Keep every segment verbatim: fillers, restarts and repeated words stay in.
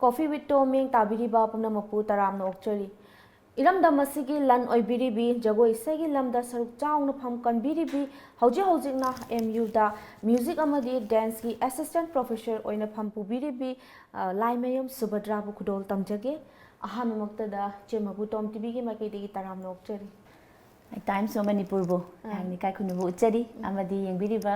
Coffee with Tom ꯃꯤꯠꯌꯦꯡ ꯇꯥꯕꯤꯔꯤꯕ ꯄꯨꯝꯅꯃꯛꯄꯨ ꯇꯔꯥꯝꯅ ꯑꯣꯛꯆꯔꯤ꯫ ꯏꯔꯝꯗꯝ ꯑꯁꯤꯒꯤ ꯂꯟ ꯑꯣꯏꯕꯤꯔꯤꯕꯤ, ꯖꯒꯣꯏ ꯏꯁꯩꯒꯤ ꯂꯝꯗ ꯁꯔꯨꯛ ꯆꯥꯎꯅ ꯐꯝ ꯀꯟꯕꯤꯔꯤꯕꯤ, ꯍꯧꯖꯤꯛ ꯍꯧꯖꯤꯛꯅ ꯑꯦꯝ ꯌꯨꯗ ꯃ꯭ꯌꯨꯖꯤꯛ ꯑꯃꯗꯤ ꯗꯦꯟꯁꯀꯤ ꯑꯦꯁꯤꯁꯇꯦꯟꯠ ꯄ꯭ꯔꯣꯐꯦꯁꯔ ꯑꯣꯏꯅ ꯐꯝ ꯄꯨꯕꯤꯔꯤꯕꯤ, ꯑ, ꯂꯥꯏꯃꯌꯨꯝ ꯁꯨꯚꯗ꯭ꯔꯥꯕꯨ ꯈꯨꯗꯣꯜ ꯇꯝꯖꯒꯦ꯫ ꯑꯍꯥꯟꯕꯃꯛꯇꯗ ꯏꯆꯦꯃꯕꯨ ꯇꯣꯝ ꯇꯤꯚꯤꯒꯤ ꯃꯥꯏꯀꯩꯗꯒꯤ ꯇꯔꯥꯝꯅ ꯑꯣꯛꯆꯔꯤ꯫ ꯇꯥꯏꯝꯁ ꯑꯣꯐ ꯃꯅꯤꯄꯨꯔꯕꯨ ꯑꯩꯍꯥꯛꯅ ꯏꯀꯥꯏ ꯈꯨꯝꯅꯕ ꯎꯠꯆꯔꯤ꯫ ꯑꯃꯗꯤ ꯌꯦꯡꯕꯤꯔꯤꯕ,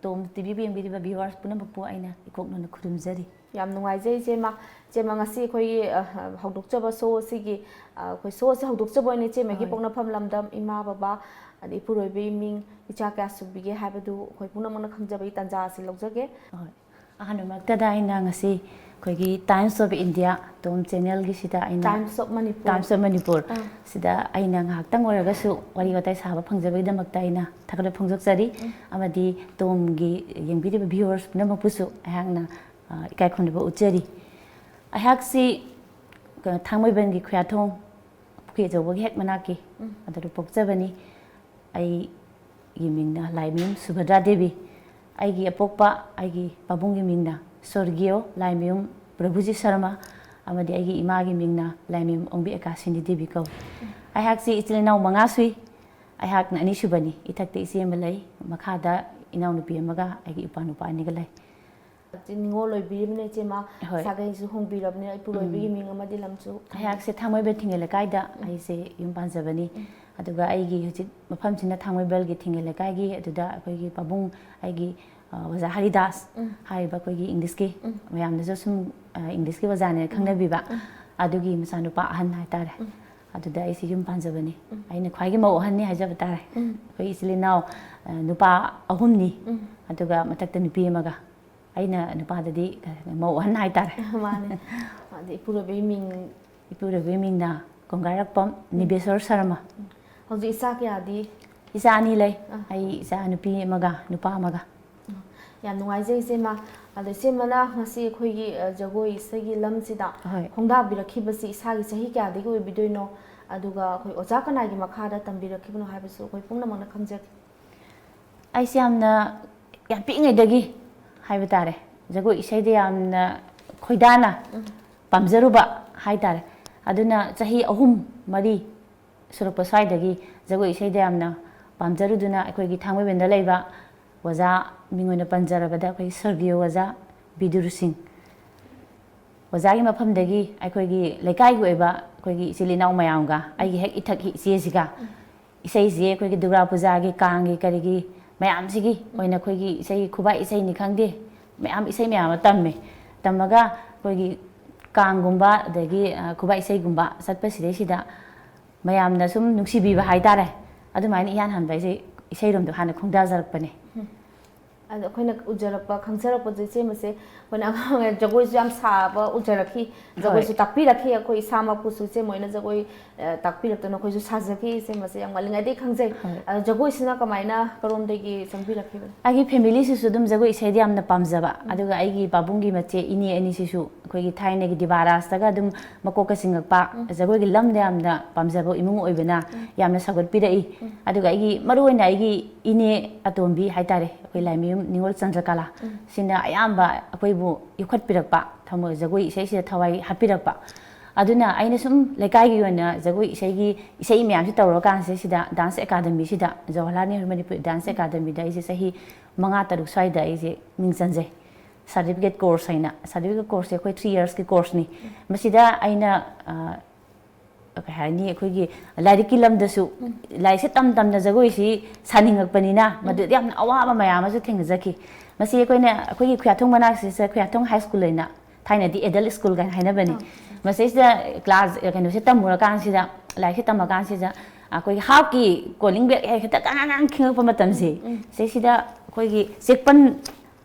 ꯇꯣꯝ ꯇꯤꯚꯤꯕꯨ ꯌꯦꯡꯕꯤꯔꯤꯕ viewers ꯄꯨꯝꯅꯃꯛꯄꯨ ꯑꯩꯅ ꯏꯀꯣꯛꯅꯅ ꯈꯨꯔꯨꯝꯖꯔꯤ꯫ ꯌꯥꯝ ꯅꯨꯡꯉꯥꯏꯖꯩ ꯏꯆꯦꯃ꯫ ꯏꯆꯦꯃ, ꯉꯁꯤ ꯑꯩꯈꯣꯏꯒꯤ, ꯑ, ꯍꯧꯗꯣꯛꯆꯕ ꯁꯣ ꯑꯁꯤꯒꯤ, ꯑ, ꯑꯩꯈꯣꯏ ꯁꯣ ꯑꯁꯤ ꯍꯧꯗꯣꯛꯆꯕ ꯑꯣꯏꯅ ꯏꯆꯦꯃꯒꯤ ꯍꯣꯏ꯫ ꯄꯣꯛꯅꯐꯝ ꯂꯝꯗꯝ, ꯏꯃꯥ ꯕꯕꯥ, ꯑꯗꯩ ꯏꯄꯨꯔꯣꯏꯕꯒꯤ ꯃꯤꯡ, ꯏꯆꯥ ꯀꯌꯥ ꯁꯨꯕꯤꯒꯦ ꯍꯥꯏꯕꯗꯨ ꯑꯩꯈꯣꯏ ꯄꯨꯝꯅꯃꯛꯅ ꯈꯪꯖꯕꯒꯤ ꯇꯥꯟꯖꯥ ꯑꯁꯤ ꯂꯧꯖꯒꯦ꯫ ꯍꯣꯏ꯫ ꯑꯍꯥꯟꯕꯃꯛꯇꯗ ꯑꯩꯅ ꯉꯁꯤ ꯑꯩꯈꯣꯏꯒꯤ Times of India ꯇꯣꯝ channelꯒꯤꯁꯤꯗ ꯑꯩꯅ Times of Manipur꯫ Times of Manipur ꯑꯥ꯫ ꯁꯤꯗ ꯑꯩꯅ ꯉꯥꯏꯍꯥꯛꯇꯪ ꯑꯣꯏꯔꯒꯁꯨ ꯋꯥꯔꯤ ꯋꯥꯇꯥꯏ ꯁꯥꯕ ꯐꯪꯖꯕꯒꯤꯗꯃꯛꯇ ꯑꯩꯅ ꯊꯥꯒꯠꯄ ꯐꯣꯡꯗꯣꯛꯆꯔꯤ꯫ ꯑꯃꯗꯤ ꯇꯣꯝꯒꯤ ꯌꯦꯡꯕꯤꯔꯤꯕ viewers ꯄꯨꯝꯅꯃꯛꯄꯨꯁꯨ ꯑꯩꯍꯥꯛꯅ, ꯑ, ꯏꯀꯥꯏ ꯈꯨꯝꯅꯕ ꯎꯠꯆꯔꯤ꯫ ꯑꯩꯍꯥꯛꯁꯤ ꯀꯩꯅꯣ, ꯊꯥꯡꯃꯩꯕꯟꯒꯤ ꯈꯨꯌꯥꯊꯣꯡ ꯄꯨꯈ꯭ꯔꯤ ꯑꯆꯧꯕꯒꯤ ꯍꯦꯛ ꯃꯅꯥꯛꯀꯤ ꯎꯝ꯫ ꯑꯗꯨꯗ ꯄꯣꯛꯆꯕꯅꯤ꯫ ꯑꯩꯒꯤ ꯃꯤꯡꯅ ꯂꯥꯏꯃꯌꯨꯝ ꯁꯨꯚꯗ꯭ꯔꯥ ꯗꯦꯕꯤ꯫ ꯑꯩꯒꯤ ꯑꯄꯣꯛꯄ ꯑꯩꯒꯤ ꯄꯥꯕꯨꯡꯒꯤ ꯃꯤꯡꯅ ꯁ꯭ꯋꯔꯒꯤꯌꯣ ꯂꯥꯏꯃꯌꯨꯝ ꯄ꯭ꯔꯚꯨꯖꯤꯠ ꯁꯔꯃ ꯑꯃꯗꯤ ꯑꯩꯒꯤ ꯏꯃꯥꯒꯤ ꯃꯤꯡꯅ ꯂꯥꯏꯃꯌꯨꯝ ꯑꯣꯡꯕꯤ ꯑꯦꯀꯥꯁꯤꯅꯤ ꯗꯦꯕꯤ ꯀꯧꯏ꯫ ꯑꯩꯍꯥꯛꯁꯤ ꯏꯆꯤꯜ ꯏꯅꯥꯎ ꯃꯉꯥ ꯁꯨꯏ꯫ ꯑꯩꯍꯥꯛꯅ ꯑꯅꯤꯁꯨꯕꯅꯤ꯫ ꯏꯊꯛꯇ ꯏꯆꯦ ꯑꯃ ꯂꯩ, ꯃꯈꯥꯗ ꯏꯅꯥꯎꯅꯨꯄꯤ ꯑꯃꯒ ꯑꯩꯒꯤ ꯏꯄ꯭ꯋꯥ ꯅꯨꯄꯥ ꯑꯅꯤꯒ ꯂꯩ꯫ ꯏꯆꯤꯟ ꯅꯤꯉꯣꯜ ꯑꯣꯏꯕꯤꯔꯤꯕꯅ ꯏꯆꯦꯃ, ꯍꯣꯏ꯫ ꯁꯥꯒꯩꯁꯨ ꯍꯣꯡꯕꯤꯔꯕꯅꯤꯅ ꯏꯄꯨꯔꯣꯏꯕꯒꯤ ꯎꯝ꯫ ꯃꯤꯡ ꯑꯃꯗꯤ ꯂꯝꯁꯨ ꯈꯪꯉꯦ꯫ ꯑꯩꯍꯥꯛꯁꯦ ꯊꯥꯡꯃꯩꯕꯟ ꯊꯤꯡꯉꯦ ꯂꯩꯀꯥꯏꯗ ꯎꯝ꯫ ꯑꯩꯁꯦ ꯌꯨꯝ ꯄꯥꯟꯖꯕꯅꯤ꯫ ꯎꯝ꯫ ꯑꯗꯨꯒ ꯑꯩꯒꯤ ꯍꯧꯖꯤꯛ ꯃꯐꯝꯁꯤꯅ ꯊꯥꯡꯃꯩꯕꯟꯒꯤ ꯊꯤꯡꯉꯦ ꯂꯩꯀꯥꯏꯒꯤ, ꯑꯗꯨꯗ ꯑꯩꯈꯣꯏꯒꯤ ꯄꯥꯕꯨꯡ, ꯑꯩꯒꯤ, ꯑ, ꯑꯣꯖꯥ ꯍꯔꯤꯗꯥꯁ ꯎꯝ꯫ ꯍꯥꯏꯔꯤꯕ ꯑꯩꯈꯣꯏꯒꯤ ꯏꯪꯂꯤꯁꯀꯤ, ꯎꯝ꯫ ꯃꯌꯥꯝꯅꯁꯨ ꯁꯨꯝ, ꯑ, ꯏꯪꯂꯤꯁꯀꯤ ꯑꯣꯖꯥꯅꯦꯅ ꯎꯝ꯫ ꯈꯪꯅꯕꯤꯕ, ꯎꯝ꯫ ꯑꯗꯨꯒꯤ ꯃꯆꯥꯅꯨꯄꯥ ꯑꯍꯟ ꯍꯥꯏꯇꯥꯔꯦ꯫ ꯎꯝ꯫ ꯑꯗꯨꯗ ꯑꯩꯁꯦ ꯌꯨꯝ ꯄꯥꯟꯖꯕꯅꯤ꯫ ꯎꯝ꯫ ꯑꯩꯅ ꯈ꯭ꯋꯥꯏꯒꯤ ꯃꯧ ꯑꯍꯟꯅꯤ ꯍꯥꯏꯖꯕ ꯇꯥꯔꯦ꯫ ꯎꯝ꯫ ꯑꯩꯈꯣꯏ ꯏꯆꯤꯜ ꯏꯅꯥꯎ, ꯑ, ꯅꯨꯄꯥ ꯑꯍꯨꯝꯅꯤ, ꯎꯝ꯫ ꯑꯗꯨꯒ ꯃꯊꯛꯇ ꯅꯨꯄꯤ ꯑꯃꯒ꯫ ꯑꯩꯅ ꯅꯨꯄꯥꯗꯗꯤ ꯃꯧ ꯑꯍꯟ ꯍꯥꯏꯇꯥꯔꯦ꯫ ꯃꯥꯅꯦ꯫ ꯑꯗꯩ ꯏꯄꯨꯔꯣꯏꯕꯒꯤ ꯃꯤꯡ? ꯏꯄꯨꯔꯣꯏꯕꯒꯤ ꯃꯤꯡꯅ ꯀꯣꯡꯒꯥꯏꯔꯛꯄꯝ ꯎꯝ꯫ ꯅꯤꯕꯦꯁꯣꯔ ꯁꯔꯃ꯫ ꯎꯝ꯫ ꯍꯧꯖꯤꯛ ꯏꯆꯥ ꯀꯌꯥꯗꯤ? ꯏꯆꯥ ꯑꯅꯤ ꯂꯩ꯫ ꯑꯥ꯫ ꯑꯩ ꯏꯆꯥ ꯅꯨꯄꯤ ꯑꯃꯒ ꯅꯨꯄꯥ ꯑꯃꯒ꯫ ꯎꯝ꯫ ꯌꯥꯝ ꯅꯨꯡꯉꯥꯏꯖꯩ ꯏꯆꯦꯃ꯫ ꯑꯗꯣ ꯏꯆꯦꯃꯅ ꯉꯁꯤ ꯑꯩꯈꯣꯏꯒꯤ, ꯑ, ꯖꯒꯣꯏ ꯏꯁꯩꯒꯤ ꯂꯝꯁꯤꯗ ꯍꯣꯏ꯫ ꯈꯣꯡꯗꯥꯕꯤꯔꯛꯈꯤꯕꯁꯤ ꯏꯁꯥꯒꯤ ꯆꯍꯤ ꯀꯌꯥꯗꯒꯤ ꯑꯣꯏꯕꯤꯗꯣꯏꯅꯣ? ꯑꯗꯨꯒ ꯑꯩꯈꯣꯏ ꯑꯣꯖꯥ ꯀꯅꯥꯒꯤ ꯃꯈꯥꯗ ꯇꯝꯕꯤꯔꯛꯈꯤꯕꯅꯣ ꯍꯥꯏꯕꯁꯨ ꯑꯩꯈꯣꯏ ꯄꯨꯝꯅꯃꯛꯅ ꯈꯪꯖꯒꯦ꯫ ꯑꯩꯁꯦ ꯌꯥꯝꯅ, ꯌꯥꯝ ꯄꯤꯛꯏꯉꯩꯗꯒꯤ ꯍꯥꯏꯕ ꯇꯥꯔꯦ, ꯖꯒꯣꯏ ꯏꯁꯩꯗ ꯌꯥꯝꯅ ꯈꯣꯏꯗꯥꯅ ꯎꯝ꯫ ꯄꯥꯝꯖꯔꯨꯕ ꯍꯥꯏꯇꯥꯔꯦ꯫ ꯑꯗꯨꯅ ꯆꯍꯤ ꯑꯍꯨꯝ ꯃꯔꯤ ꯁꯨꯔꯛꯄ ꯁ꯭ꯋꯥꯏꯗꯒꯤ ꯖꯒꯣꯏ ꯏꯁꯩꯗ ꯌꯥꯝꯅ ꯄꯥꯝꯖꯔꯨꯗꯨꯅ ꯑꯩꯈꯣꯏꯒꯤ ꯊꯥꯡꯃꯩꯕꯟꯗ ꯂꯩꯕ ꯑꯣꯖꯥ, ꯃꯤꯡ ꯑꯣꯏꯅ ꯄꯟꯖꯔꯕꯗ ꯑꯩꯈꯣꯏꯒꯤ ꯁ꯭ꯋꯔꯒꯤꯌ ꯑꯣꯖꯥ ꯕꯤꯗꯨꯔ ꯁꯤꯡ ꯑꯣꯖꯥꯒꯤ ꯃꯐꯝꯗꯒꯤ ꯑꯩꯈꯣꯏꯒꯤ ꯂꯩꯀꯥꯏꯒꯤ ꯑꯣꯏꯕ ꯑꯩꯈꯣꯏꯒꯤ ꯏꯆꯤꯜ ꯏꯅꯥꯎ ꯃꯌꯥꯝꯒ, ꯑꯩꯒꯤ ꯍꯦꯛ ꯏꯊꯛꯀꯤ ꯏꯆꯦꯁꯤꯒ, ꯏꯁꯩꯁꯦ ꯑꯩꯈꯣꯏꯒꯤ ꯗꯨꯔꯒꯥ ꯄꯨꯖꯥꯒꯤ, ꯀꯥꯡꯒꯤ, ꯀꯔꯤꯒꯤ ꯃꯌꯥꯝꯁꯤꯒꯤ ꯑꯣꯏꯅ ꯑꯩꯈꯣꯏꯒꯤ ꯏꯁꯩ, ꯈꯨꯕꯥꯛ ꯏꯁꯩꯅꯤ ꯈꯪꯗꯦ, ꯃꯌꯥꯝ, ꯏꯁꯩ ꯃꯌꯥꯝ ꯑꯃ ꯇꯝꯃꯦ꯫ ꯇꯝꯃꯒ ꯑꯩꯈꯣꯏꯒꯤ ꯀꯥꯡꯒꯨꯝꯕ, ꯑꯗꯒꯤ, ꯑ, ꯈꯨꯕꯥꯛ ꯏꯁꯩꯒꯨꯝꯕ ꯆꯠꯄꯁꯤꯗꯩꯁꯤꯗ ꯃꯌꯥꯝꯅ ꯁꯨꯝ ꯅꯨꯡꯁꯤꯕꯤꯕ ꯍꯥꯏꯇꯥꯔꯦ, ꯑꯗꯨꯃꯥꯏꯅ ꯏꯍꯥꯟ ꯍꯥꯟꯕ ꯑꯩꯁꯦ ꯏꯁꯩꯔꯣꯝꯗ ꯍꯥꯟꯅ ꯈꯣꯡꯗꯥꯖꯔꯛꯄꯅꯦ꯫ ꯑꯗꯣ ꯑꯩꯈꯣꯏꯅ ꯎꯖꯔꯛꯄ, ꯈꯪꯖꯔꯛꯄꯁꯦ, ꯏꯆꯦꯃꯁꯦ ꯑꯩꯈꯣꯏꯅ ꯑꯉꯥꯡ ꯑꯣꯏꯔꯤꯉꯩ ꯖꯒꯣꯏꯁꯨ ꯌꯥꯝ ꯁꯥꯕ ꯎꯖꯔꯛꯈꯤ, ꯖꯒꯣꯏꯁꯨ ꯇꯥꯛꯄꯤꯔꯛꯈꯤ꯫ ꯑꯩꯈꯣꯏ ꯏꯁꯥꯃꯛꯄꯨꯁꯨ ꯏꯆꯦ ꯃꯣꯏꯅ ꯖꯒꯣꯏ, ꯑ, ꯇꯥꯛꯄꯤꯔꯛꯇꯅ ꯑꯩꯈꯣꯏꯁꯨ ꯁꯥꯖꯈꯤ꯫ ꯏꯆꯦꯃꯁꯦ ꯌꯥꯝ ꯉꯜꯂꯤꯉꯩꯗꯒꯤ ꯈꯪꯖꯩ꯫ ꯍꯣꯏ꯫ ꯑꯗꯣ ꯖꯒꯣꯏꯁꯤꯅ ꯀꯃꯥꯏꯅ, ꯀꯔꯣꯝꯗꯒꯤ ꯆꯪꯕꯤꯔꯛꯈꯤꯕꯅꯣ? ꯑꯩꯒꯤ ꯐꯦꯃꯤꯂꯤꯁꯤꯁꯨ ꯑꯗꯨꯝ ꯖꯒꯣꯏ ꯏꯁꯩꯗꯤ ꯌꯥꯝꯅ ꯄꯥꯝꯖꯕ, ꯑꯗꯨꯒ ꯑꯩꯒꯤ ꯄꯥꯕꯨꯡꯒꯤ ꯃꯆꯦ ꯏꯅꯦ ꯑꯅꯤꯁꯤꯁꯨ ꯑꯩꯈꯣꯏꯒꯤ ꯊꯥꯏꯅꯒꯤ ꯗꯤꯕꯥ ꯔꯥꯁꯇꯒ ꯑꯗꯨꯝ ꯃꯀꯣꯛꯀ ꯆꯤꯡꯉꯛꯄ, ꯖꯒꯣꯏꯒꯤ ꯂꯝꯗ ꯌꯥꯝꯅ ꯄꯥꯝꯖꯕ ꯏꯃꯨꯡ ꯑꯣꯏꯕꯅ ꯌꯥꯝꯅ ꯁꯧꯒꯠꯄꯤꯔꯛꯏ꯫ ꯑꯗꯨꯒ ꯑꯩꯒꯤ, ꯃꯔꯨꯑꯣꯏꯅ ꯑꯩꯒꯤ ꯏꯅꯦ ꯑꯇꯣꯝꯕꯤ ꯍꯥꯏꯇꯥꯔꯦ, ꯑꯩꯈꯣꯏ ꯂꯥꯏꯃꯌꯨꯝ ꯅꯤꯉꯣꯜ ꯆꯟꯗ꯭ꯔꯀꯂꯥ, ꯁꯤꯅ ꯑꯌꯥꯝꯕ ꯑꯩꯈꯣꯏꯕꯨ ꯌꯣꯛꯈꯠꯄꯤꯔꯛꯄ, ꯊꯃꯣꯏ, ꯖꯒꯣꯏ ꯏꯁꯩꯁꯤꯗ ꯊꯋꯥꯏ ꯍꯥꯞꯄꯤꯔꯛꯄ꯫ ꯑꯗꯨꯅ ꯑꯩꯅ ꯁꯨꯝ ꯂꯩꯀꯥꯏꯒꯤ ꯑꯣꯏꯅ ꯖꯒꯣꯏ ꯏꯁꯩꯒꯤ, ꯏꯁꯩ ꯃꯌꯥꯝꯁꯤ ꯇꯧꯔꯀꯥꯟꯁꯤꯗ ꯁꯤꯗ ꯗꯥꯟꯁ ꯑꯦꯀꯥꯗꯃꯤꯁꯤꯗ, ꯖꯋꯥꯍꯔꯂꯥꯜ ꯅꯦꯍꯔꯨ ꯃꯅꯤꯄꯨꯔꯤ ꯗꯥꯟꯁ ꯑꯦꯀꯥꯗꯃꯤꯗ ꯑꯩꯁꯦ ꯆꯍꯤ ꯃꯉꯥ ꯇꯔꯨꯛ ꯁ꯭ꯋꯥꯏꯗ ꯑꯩꯁꯦ ꯃꯤꯡ ꯆꯟꯖꯩ꯫ ꯁꯥꯔꯇꯤꯐꯤꯀꯦꯠ ꯀꯣꯔꯁ ꯍꯥꯏꯅ, ꯁꯥꯔꯇꯤꯐꯤꯀꯦꯠ ꯀꯣꯔꯁꯁꯦ ꯑꯩꯈꯣꯏ ꯊ꯭ꯔꯤ ꯌꯔꯁꯀꯤ ꯀꯣꯔꯁꯅꯤ꯫ ꯃꯁꯤꯗ ꯑꯩꯅ, ꯑ, ꯀꯩ ꯍꯥꯏꯅꯤ, ꯑꯩꯈꯣꯏꯒꯤ ꯂꯥꯏꯔꯤꯛꯀꯤ ꯂꯝꯗꯁꯨ, ꯂꯥꯏꯔꯤꯛꯁꯦ ꯇꯝ ꯇꯝꯅ ꯖꯒꯣꯏꯁꯤ ꯁꯥꯅꯤꯡꯉꯛꯄꯅꯤꯅ, ꯃꯗꯨꯗ ꯌꯥꯝꯅ ꯑꯋꯥꯕ ꯃꯌꯥꯝ ꯑꯃꯁꯨ ꯊꯦꯡꯅꯖꯈꯤ꯫ ꯃꯁꯤ ꯑꯩꯈꯣꯏꯅ, ꯑꯩꯈꯣꯏꯒꯤ ꯈꯨꯌꯥꯊꯣꯡ ꯃꯅꯥꯛꯁꯤꯗ ꯈꯨꯌꯥꯊꯣꯡ ꯍꯥꯏ ꯁ꯭ꯀꯨꯜ ꯍꯥꯏꯅ, ꯊꯥꯏꯅꯗꯤ ꯑꯦꯗꯜ ꯁ꯭ꯀꯨꯜ ꯀꯥꯏꯅ ꯍꯥꯏꯅꯕꯅꯤ꯫ ꯃꯁꯤꯁꯤꯗ ꯀ꯭ꯂꯥꯁ, ꯀꯩꯅꯣꯁꯦ ꯇꯝꯃꯨꯔꯀꯥꯟꯁꯤꯗ, ꯂꯥꯏꯔꯤꯛꯁꯦ ꯇꯝꯃꯀꯥꯟꯁꯤꯗ, ꯑꯩꯈꯣꯏꯒꯤ ꯍꯥꯞꯀꯤ ꯀꯣꯂꯤꯡ ꯕꯦꯜ ꯍꯦꯛꯇ ꯀꯥꯡ ꯀꯥꯡ ꯀꯥꯡ ꯈꯤꯉꯛꯄ ꯃꯇꯝꯁꯦ, ꯁꯤꯁꯤꯗ ꯑꯩꯈꯣꯏꯒꯤ ꯆꯦꯛꯄꯟ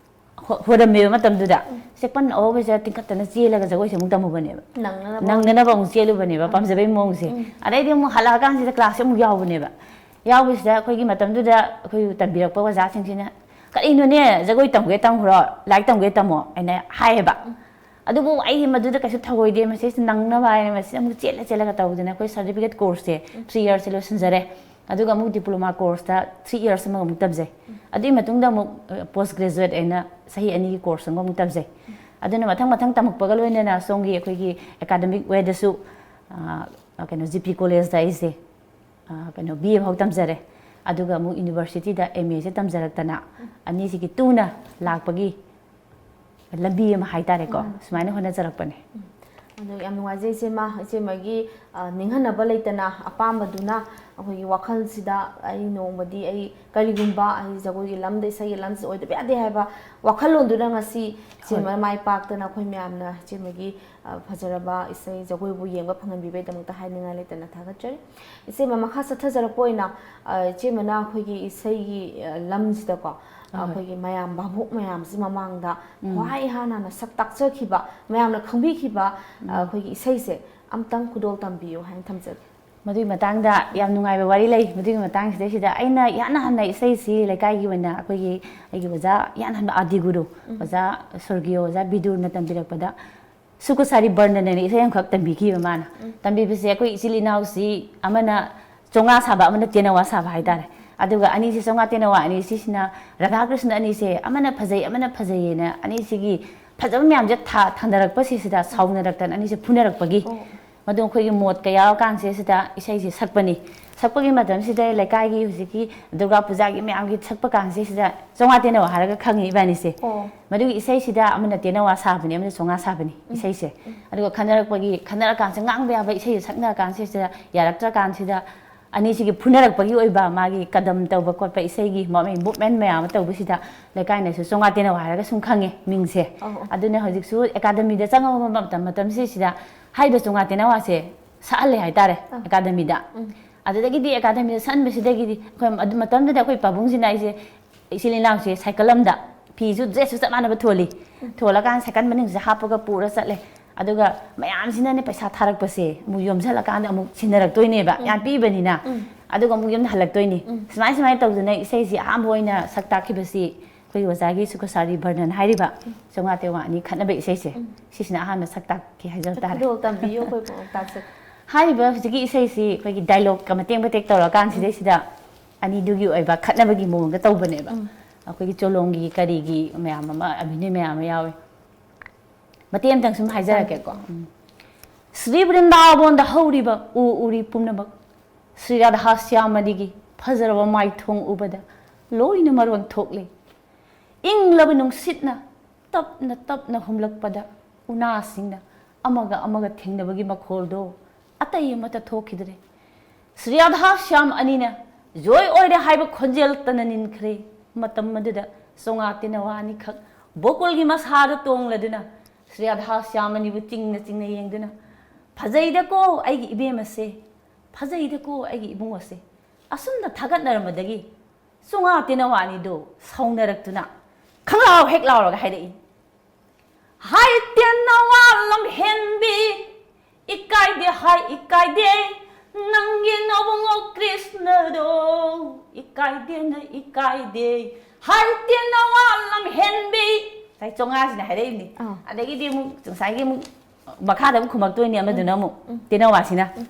ꯍꯣ-, ꯍꯣꯔꯝꯃꯦꯕ ꯃꯇꯝꯗꯨꯗ꯫ ꯆꯦꯛꯄꯟ ꯑꯍꯧꯕꯁꯤꯗ ꯇꯤꯡꯈꯠꯇꯅ ꯆꯦꯜꯂꯒ ꯖꯒꯣꯏꯁꯦ ꯑꯃꯨꯛ ꯇꯝꯃꯨꯕꯅꯦꯕ꯫ ꯅꯪꯅꯅꯕ ꯅꯪꯅꯅꯕ ꯑꯃꯨꯛ ꯆꯦꯜꯂꯨꯕꯅꯦꯕ, ꯄꯥꯝꯖꯕꯩ ꯃꯑꯣꯡꯁꯦ꯫ ꯑꯗꯩꯗꯤ ꯑꯃꯨꯛ ꯍꯜꯂꯛꯑꯀꯥꯟꯁꯤꯗ ꯀ꯭ꯂꯥꯁꯁꯦ ꯑꯃꯨꯛ ꯌꯥꯎꯕꯅꯦꯕ꯫ ꯌꯥꯎꯕꯁꯤꯗ ꯑꯩꯈꯣꯏꯒꯤ ꯃꯇꯝꯗꯨꯗ ꯑꯩꯈꯣꯏ ꯇꯝꯕꯤꯔꯛꯄ ꯑꯣꯖꯥꯁꯤꯡꯁꯤꯅ, "ꯀꯔꯤꯅꯣꯅꯦ, ꯖꯒꯣꯏ ꯇꯝꯒꯦ ꯇꯝꯈ꯭ꯔꯣ, ꯂꯥꯏꯔꯤꯛ ꯇꯝꯒꯦ ꯇꯝꯃꯣ" ꯍꯥꯏꯅ ꯍꯥꯏꯌꯦꯕ꯫ ꯑꯗꯨꯕꯨ ꯑꯩꯗꯤ ꯃꯗꯨꯗ ꯀꯩꯁꯨ ꯊꯧꯑꯣꯏꯗꯦ, ꯃꯁꯤꯁꯤꯗ ꯅꯪꯅꯕ ꯍꯥꯏꯅ ꯃꯁꯤꯗ ꯑꯃꯨꯛ ꯆꯦꯜꯂ ꯆꯦꯜꯂꯒ ꯇꯧꯗꯅ ꯑꯩꯈꯣꯏ ꯁꯥꯔꯇꯤꯐꯤꯀꯦꯠ ꯀꯣꯔꯁꯁꯦ ꯊ꯭ꯔꯤ ꯌꯔꯁꯁꯦ ꯂꯣꯏꯁꯤꯟꯖꯔꯦ꯫ ꯑꯗꯨꯒ ꯑꯃꯨꯛ ꯗꯤꯄ꯭ꯂꯣꯃꯥ ꯀꯣꯔꯁꯇ ꯊ꯭ꯔꯤ ꯌꯔꯁ ꯑꯃꯒ ꯑꯃꯨꯛ ꯇꯝꯖꯩ꯫ ꯑꯗꯨꯒꯤ ꯃꯇꯨꯡꯗ ꯑꯃꯨꯛ, ꯑ, ꯄꯣꯁ ꯒ꯭ꯔꯦꯖꯨꯋꯦꯠ ꯍꯥꯏꯅ ꯆꯍꯤ ꯑꯅꯤꯒꯤ ꯀꯣꯔꯁ ꯑꯃꯒ ꯑꯃꯨꯛ ꯇꯝꯖꯩ꯫ ꯑꯗꯨꯅ ꯃꯊꯪ ꯃꯊꯪ ꯇꯝꯃꯛꯄꯒ ꯂꯣꯏꯅꯅ ꯁꯣꯝꯒꯤ ꯑꯩꯈꯣꯏꯒꯤ academic way ꯗꯁꯨ, ꯑ, ꯀꯩꯅꯣ, ꯖꯤ ꯄꯤ ꯀꯣꯂꯦꯖꯇ ꯑꯩꯁꯦ, ꯑ, ꯀꯩꯅꯣ, ꯕꯤ ꯑꯦ ꯐꯥꯎ ꯇꯝꯖꯔꯦ꯫ ꯑꯗꯨꯒ ꯑꯃꯨꯛ ꯌꯨꯅꯤꯚꯔꯁꯤꯇꯤꯗ ꯑꯦꯝ ꯑꯦꯁꯦ ꯇꯝꯖꯔꯛꯇꯅ ꯑꯅꯤꯁꯤꯒꯤ ꯇꯨꯅ ꯂꯥꯛꯄꯒꯤ ꯂꯝꯕꯤ ꯑꯃ ꯍꯥꯏꯇꯥꯔꯦꯀꯣ, ꯎꯝ꯫ ꯁꯨꯃꯥꯏꯅ ꯍꯣꯠꯅꯖꯔꯛꯄꯅꯦ꯫ ꯎꯝ꯫ ꯑꯗꯣ ꯌꯥꯝ ꯅꯨꯡꯉꯥꯏꯖꯩ ꯏꯆꯦꯃ, ꯏꯆꯦꯃꯒꯤ, ꯑ, ꯅꯤꯡꯍꯟꯅꯕ ꯂꯩꯇꯅ ꯑꯄꯥꯝꯕꯗꯨꯅ ꯑꯩꯈꯣꯏꯒꯤ ꯋꯥꯈꯜꯁꯤꯗ ꯑꯩ ꯅꯣꯡꯃꯗꯤ ꯑꯩ ꯀꯔꯤꯒꯨꯝꯕ ꯑꯩ ꯖꯒꯣꯏꯒꯤ ꯂꯝꯗ, ꯏꯁꯩꯒꯤ ꯂꯝꯁꯤ ꯑꯣꯏꯗꯕ ꯌꯥꯗꯦ ꯍꯥꯏꯕ ꯋꯥꯈꯜꯂꯣꯟꯗꯨꯅ ꯉꯁꯤ ꯏꯆꯦꯃ ꯍꯣꯏ꯫ ꯃꯥꯏ ꯄꯥꯛꯇꯅ ꯑꯩꯈꯣꯏ ꯃꯌꯥꯝꯅ ꯏꯆꯦꯃꯒꯤ, ꯑ, ꯐꯖꯔꯕ ꯏꯁꯩ ꯖꯒꯣꯏꯕꯨ ꯌꯦꯡꯕ ꯐꯪꯍꯟꯕꯤꯕꯒꯤꯗꯃꯛꯇ ꯍꯥꯏꯅꯤꯡꯉꯥꯏ ꯂꯩꯇꯅ ꯊꯥꯒꯠꯆꯔꯤ꯫ ꯏꯆꯦꯃ ꯃꯈꯥ ꯆꯠꯊꯖꯔꯛꯄ ꯑꯣꯏꯅ, ꯑ, ꯏꯆꯦꯃꯅ ꯑꯩꯈꯣꯏꯒꯤ ꯏꯁꯩꯒꯤ, ꯑ, ꯂꯝꯁꯤꯗꯀꯣ, ꯍꯣꯏ꯫ ꯑꯩꯈꯣꯏꯒꯤ ꯃꯌꯥꯝ ꯚꯥꯕꯣꯛ ꯃꯌꯥꯝꯁꯤ ꯃꯃꯥꯡꯗ ꯎꯝ꯫ ꯈ꯭ꯋꯥꯏ ꯏꯍꯥꯟ ꯍꯥꯟꯅ ꯁꯛ ꯇꯥꯛꯆꯈꯤꯕ, ꯃꯌꯥꯝꯅ ꯈꯪꯕꯤꯈꯤꯕ, ꯑ, ꯎꯝ꯫ ꯑꯩꯈꯣꯏꯒꯤ ꯏꯁꯩꯁꯦ ꯑꯝꯇꯪ ꯈꯨꯗꯣꯜ ꯇꯝꯕꯤꯌꯨ ꯍꯥꯏꯅ ꯊꯝꯖꯒꯦ꯫ ꯃꯗꯨꯒꯤ ꯃꯇꯥꯡꯗ ꯌꯥꯝ ꯅꯨꯡꯉꯥꯏꯕ ꯋꯥꯔꯤ ꯂꯩ꯫ ꯃꯗꯨꯒꯤ ꯃꯇꯥꯡꯁꯤꯗꯩꯁꯤꯗ ꯑꯩꯅ ꯏꯍꯥꯟ ꯍꯥꯟꯅ ꯏꯁꯩꯁꯤ ꯂꯩꯀꯥꯏꯒꯤ ꯑꯣꯏꯅ ꯑꯩꯈꯣꯏꯒꯤ, ꯑꯩꯒꯤ ꯑꯣꯖꯥ ꯏꯍꯥꯟ ꯍꯥꯟꯕ ꯑꯥꯗꯤ ꯒꯨꯔꯨ, ꯎꯝ꯫ ꯑꯣꯖꯥ ꯁ꯭ꯋꯔꯒꯤꯌ ꯑꯣꯖꯥ ꯕꯤꯗꯨꯔꯅ ꯇꯝꯕꯤꯔꯛꯄꯗ ꯁꯨꯀꯁꯥꯔꯤ ꯕꯔꯅꯟ ꯍꯥꯏꯅ ꯏꯁꯩ ꯑꯃꯈꯛ ꯇꯝꯕꯤꯈꯤꯕ ꯃꯥꯅ꯫ ꯎꯝ꯫ ꯇꯝꯕꯤꯕꯁꯦ ꯑꯩꯈꯣꯏ ꯏꯆꯤꯜ ꯏꯅꯥꯎꯁꯤ ꯑꯃꯅ ꯆꯣꯉꯥ ꯁꯥꯕ, ꯑꯃꯅ ꯇꯦꯅꯋꯥ ꯁꯥꯕ ꯍꯥꯏꯇꯥꯔꯦ꯫ ꯑꯗꯨꯒ ꯑꯅꯤꯁꯤ ꯆꯣꯉꯥ ꯇꯦꯅꯋꯥ ꯑꯅꯤꯁꯤꯁꯤꯅ ꯔꯥꯙꯥ ꯀ꯭ꯔꯤꯁꯅ ꯑꯅꯤꯁꯦ ꯑꯃꯅ ꯐꯖꯩ, ꯑꯃꯅ ꯐꯖꯩꯌꯦꯅ ꯑꯅꯤꯁꯤꯒꯤ ꯐꯖꯕ ꯃꯌꯥꯝꯁꯦ ꯊꯥ-, ꯊꯥꯡꯅꯔꯛꯄꯁꯤꯁꯤꯗ ꯁꯥꯎꯅꯔꯛꯇꯅ ꯑꯅꯤꯁꯦ ꯐꯨꯅꯔꯛꯄꯒꯤ ꯑꯣ꯫ ꯃꯗꯨ ꯑꯩꯈꯣꯏꯒꯤ ꯃꯣꯠꯀ ꯌꯥꯎꯔꯀꯥꯟꯁꯤꯗ ꯏꯁꯩꯁꯦ ꯁꯛꯄꯅꯤ꯫ ꯁꯛꯄꯒꯤ ꯃꯇꯝꯁꯤꯗ ꯂꯩꯀꯥꯏꯒꯤ ꯍꯧꯖꯤꯛꯀꯤ ꯗꯨꯔꯒꯥ ꯄꯨꯖꯥꯒꯤ ꯃꯌꯥꯝꯒꯤ ꯁꯛꯄ ꯀꯥꯟꯁꯤꯗ ꯆꯣꯉꯥ ꯇꯦꯅꯋꯥ ꯍꯥꯏꯔꯒ ꯈꯪꯉꯤ ꯏꯕꯥꯅꯤꯁꯦ꯫ ꯑꯣ꯫ ꯃꯗꯨꯒꯤ ꯏꯁꯩꯁꯤꯗ ꯑꯃꯅ ꯇꯦꯅꯋꯥ ꯁꯥꯕꯅꯤ, ꯑꯃꯅ ꯆꯣꯉꯥ ꯁꯥꯕꯅꯤ ꯎꯝ꯫ ꯏꯁꯩꯁꯦ꯫ ꯎꯝ꯫ ꯑꯗꯨꯒ ꯈꯟꯅꯔꯛꯄꯒꯤ, ꯈꯟꯅꯔꯀꯥꯟꯁꯤꯗ ꯉꯥꯡꯕ ꯌꯥꯕ ꯏꯁꯩꯁꯦ ꯁꯛꯅꯔꯀꯥꯟꯁꯤꯗ ꯌꯥꯔꯛꯇ꯭ꯔꯀꯥꯟꯁꯤꯗ ꯑꯅꯤꯁꯤꯒꯤ ꯐꯨꯅꯔꯛꯄꯒꯤ ꯑꯣꯏꯕ ꯃꯥꯒꯤ ꯀꯗꯝ ꯇꯧꯕ ꯈꯣꯠꯄ ꯏꯁꯩꯒꯤ ꯃ-, ꯃꯣꯚꯃꯦꯟ ꯃꯌꯥꯝ ꯑꯃ ꯇꯧꯕꯁꯤꯗ ꯂꯩꯀꯥꯏꯅꯁꯨ ꯆꯣꯉꯥ ꯇꯦꯅꯋꯥ ꯍꯥꯏꯔꯒ ꯁꯨꯝ ꯈꯪꯉꯦ ꯃꯤꯡꯁꯦ꯫ ꯑꯧ, ꯑꯧ꯫ ꯑꯗꯨꯅ ꯍꯧꯖꯤꯛꯁꯨ ꯑꯦꯀꯥꯗꯃꯤꯗ ꯆꯪꯉꯕ ꯃꯇꯝ, ꯃꯇꯝꯁꯤꯁꯤꯗ ꯍꯥꯏꯔꯤꯕ ꯆꯣꯉꯥ ꯇꯦꯅꯋꯥꯁꯦ ꯁꯛꯍꯜꯂꯦ ꯍꯥꯏꯇꯥꯔꯦ ꯑꯥ꯫ ꯑꯦꯀꯥꯗꯃꯤꯗ꯫ ꯎꯝ꯫ ꯑꯗꯨꯗꯒꯤꯗꯤ ꯑꯦꯀꯥꯗꯃꯤꯗ ꯁꯛꯍꯟꯕꯁꯤꯗꯒꯤꯗꯤ ꯑꯩꯈꯣꯏ ꯑꯗꯨ ꯃꯇꯝꯗꯨꯗ ꯑꯩꯈꯣꯏ ꯄꯥꯕꯨꯡꯁꯤꯅ ꯑꯩꯁꯦ ꯏꯆꯤꯜ ꯏꯅꯥꯎꯁꯦ ꯁꯥꯏꯀꯜ ꯑꯃꯗ ꯐꯤꯁꯨ ꯗ꯭ꯔꯦꯁꯁꯨ ꯆꯞ ꯃꯥꯟꯅꯕ ꯊꯣꯜꯂꯤ꯫ ꯎꯝ꯫ ꯊꯣꯜꯂꯀꯥꯟꯗ ꯁꯥꯏꯀꯜ ꯃꯅꯤꯡꯁꯤꯗ ꯍꯥꯞꯄꯒ ꯄꯨꯔ ꯆꯠꯂꯦ꯫ ꯑꯗꯨꯒ ꯃꯌꯥꯝꯁꯤꯅꯅꯦ ꯄꯩꯁꯥ ꯊꯥꯔꯛꯄꯁꯦ ꯑꯃꯨꯛ ꯌꯣꯝꯁꯤꯜꯂꯀꯥꯟꯗ ꯑꯃꯨꯛ ꯁꯤꯟꯅꯔꯛꯇꯣꯏꯅꯦꯕ꯫ ꯎꯝ꯫ ꯌꯥꯝ ꯄꯤꯕꯅꯤꯅ꯫ ꯎꯝ꯫ ꯑꯗꯨꯒ ꯑꯃꯨꯛ ꯌꯨꯝꯗ ꯍꯜꯂꯛꯇꯣꯏꯅꯤ꯫ ꯎꯝ꯫ ꯁꯨꯃꯥꯏ ꯁꯨꯃꯥꯏꯅ ꯇꯧꯗꯅ ꯏꯁꯩꯁꯤ ꯑꯍꯥꯟꯕ ꯑꯣꯏꯅ ꯁꯛ ꯇꯥꯛꯈꯤꯕꯁꯤ ꯑꯩꯈꯣꯏꯒꯤ ꯑꯣꯖꯥꯒꯤ ꯁꯨꯀꯁꯥꯔꯤ ꯕꯔꯅꯟ ꯍꯥꯏꯔꯤꯕ ꯎꯝ꯫ ꯆꯣꯉꯥ ꯇꯦꯋꯥ ꯑꯅꯤ ꯈꯠꯅꯕ ꯏꯁꯩꯁꯦ, ꯎꯝ꯫ ꯁꯤꯁꯤꯅ ꯑꯍꯥꯟꯕ ꯁꯛ ꯇꯥꯛꯀꯦ ꯍꯥꯏꯖꯕ ꯇꯥꯔꯦ꯫ ꯈꯨꯗꯣꯜ ꯇꯝꯕꯤꯌꯨ ꯑꯩꯈꯣꯏ ꯄꯨꯡꯇꯥꯛꯁꯦ꯫ ꯍꯥꯏꯔꯤꯕ ꯍꯧꯖꯤꯛꯀꯤ ꯏꯁꯩꯁꯤ ꯑꯩꯈꯣꯏꯒꯤ ꯗꯥꯏꯂꯣꯛꯀ ꯃꯇꯦꯛ ꯃꯇꯦꯛ ꯇꯧꯔꯀꯥꯟꯁꯤꯗꯩꯁꯤꯗ ꯎꯝ꯫ ꯑꯅꯤꯗꯨꯒꯤ ꯑꯣꯏꯕ ꯈꯠꯅꯕꯒꯤ ꯃꯑꯣꯡꯗ ꯇꯧꯕꯅꯦꯕ꯫ ꯎꯝ꯫ ꯑꯩꯈꯣꯏꯒꯤ ꯆꯣꯂꯣꯝꯒꯤ ꯀꯔꯤꯒꯤ ꯃꯌꯥꯝ ꯑꯃ, ꯑꯚꯤꯅꯌ ꯃꯌꯥꯝ ꯑꯃ ꯌꯥꯎꯋꯦ꯫ ꯃꯇꯦꯛ ꯑꯃꯇꯪ ꯁꯨꯝ ꯍꯥꯏꯖꯔꯛꯀꯦꯀꯣ꯫ ꯎꯝ꯫ ꯁ꯭ꯔꯤ ꯕ꯭ꯔꯤꯟꯗꯥꯕꯣꯟꯗ ꯍꯧꯔꯤꯕ ꯎ ꯎꯔꯤ ꯄꯨꯝꯅꯃꯛ ꯁ꯭ꯔꯤ ꯔꯥꯙꯥ ꯁ꯭ꯌꯥꯃꯅꯤꯒꯤ ꯐꯖꯔꯕ ꯃꯥꯏꯊꯣꯡ ꯎꯕꯗ ꯂꯣꯏꯅ ꯃꯔꯣꯟ ꯊꯣꯛꯂꯦ꯫ ꯏꯪꯂꯕ ꯅꯨꯡꯁꯤꯠꯅ ꯇꯞꯅ ꯇꯞꯅ ꯍꯨꯝꯂꯛꯄꯗ ꯎꯅꯥꯁꯤꯡꯅ ꯑꯃꯒ ꯑꯃꯒ ꯊꯦꯡꯅꯕꯒꯤ ꯃꯈꯣꯜꯗꯣ ꯑꯇꯩ ꯑꯃꯠꯇ ꯊꯣꯛꯈꯤꯗ꯭ꯔꯦ꯫ ꯁ꯭ꯔꯤ ꯔꯥꯙꯥ ꯁ꯭ꯌꯥꯝ ꯑꯅꯤꯅ ꯖꯣꯏ ꯑꯣꯏꯔꯦ ꯍꯥꯏꯕ ꯈꯣꯟꯖꯦꯜꯇꯅ ꯅꯤꯟꯈ꯭ꯔꯦ꯫ ꯃꯇꯝ ꯑꯗꯨꯗ ꯆꯣꯉꯥ ꯇꯦꯅꯋꯥ ꯑꯅꯤꯈꯛ ꯕꯣꯀꯨꯜꯒꯤ ꯃꯁꯥꯗ ꯇꯣꯡꯂꯗꯨꯅ ꯁ꯭ꯔꯤ ꯔꯥꯙꯥ ꯁ꯭ꯌꯥꯝ ꯑꯅꯤꯕꯨ ꯆꯤꯡꯅ ꯆꯤꯡꯅ ꯌꯦꯡꯗꯨꯅ, "ꯐꯖꯩꯗꯀꯣ ꯑꯩꯒꯤ ꯏꯕꯦꯝꯃꯁꯦ, ꯐꯖꯩꯗꯀꯣ ꯑꯩꯒꯤ ꯏꯕꯨꯡꯉꯣꯁꯦ"꯫ ꯑꯁꯨꯝꯅ ꯊꯥꯒꯠꯅꯔꯝꯕꯗꯒꯤ ꯆꯣꯉꯥ ꯇꯦꯅꯋꯥ ꯑꯅꯤꯗꯣ ꯁꯥꯎꯅꯔꯛꯇꯨꯅ ꯈꯪꯂꯥꯎ ꯍꯦꯛ ꯂꯥꯎꯔꯒ ꯍꯥꯏꯔꯛꯏ, "ꯍꯥꯏ ꯇꯦꯅꯋꯥ ꯂꯝꯍꯦꯟꯕꯤ, ꯏꯀꯥꯏꯗꯦ ꯍꯥꯏ ꯏꯀꯥꯏꯗꯦ, ꯅꯪꯒꯤ ꯅꯕꯨꯡꯉꯣ ꯀ꯭ꯔꯤꯁꯅꯗꯣ ꯏꯀꯥꯏꯗꯦꯅ ꯏꯀꯥꯏꯗꯦ, ꯍꯥꯏ ꯇꯦꯅꯋꯥ ꯂꯝꯍꯦꯟꯕꯤ"꯫ ꯉꯁꯥꯏ ꯆꯣꯉꯥꯁꯤꯅ ꯍꯥꯏꯔꯛꯏꯕꯅꯤ꯫ ꯑꯥ꯫ ꯑꯗꯒꯤꯗꯤ ꯑꯃꯨꯛ ꯉꯁꯥꯏꯒꯤ ꯑꯃꯨꯛ ꯃꯈꯥꯗ ꯑꯃꯨꯛ ꯈꯨꯝꯃꯛꯇꯣꯏꯅꯤ ꯑꯃꯗꯨꯅ ꯑꯃꯨꯛ, ꯎꯝ꯫ ꯇꯦꯅꯋꯥꯁꯤꯅ꯫ ꯎꯝ꯫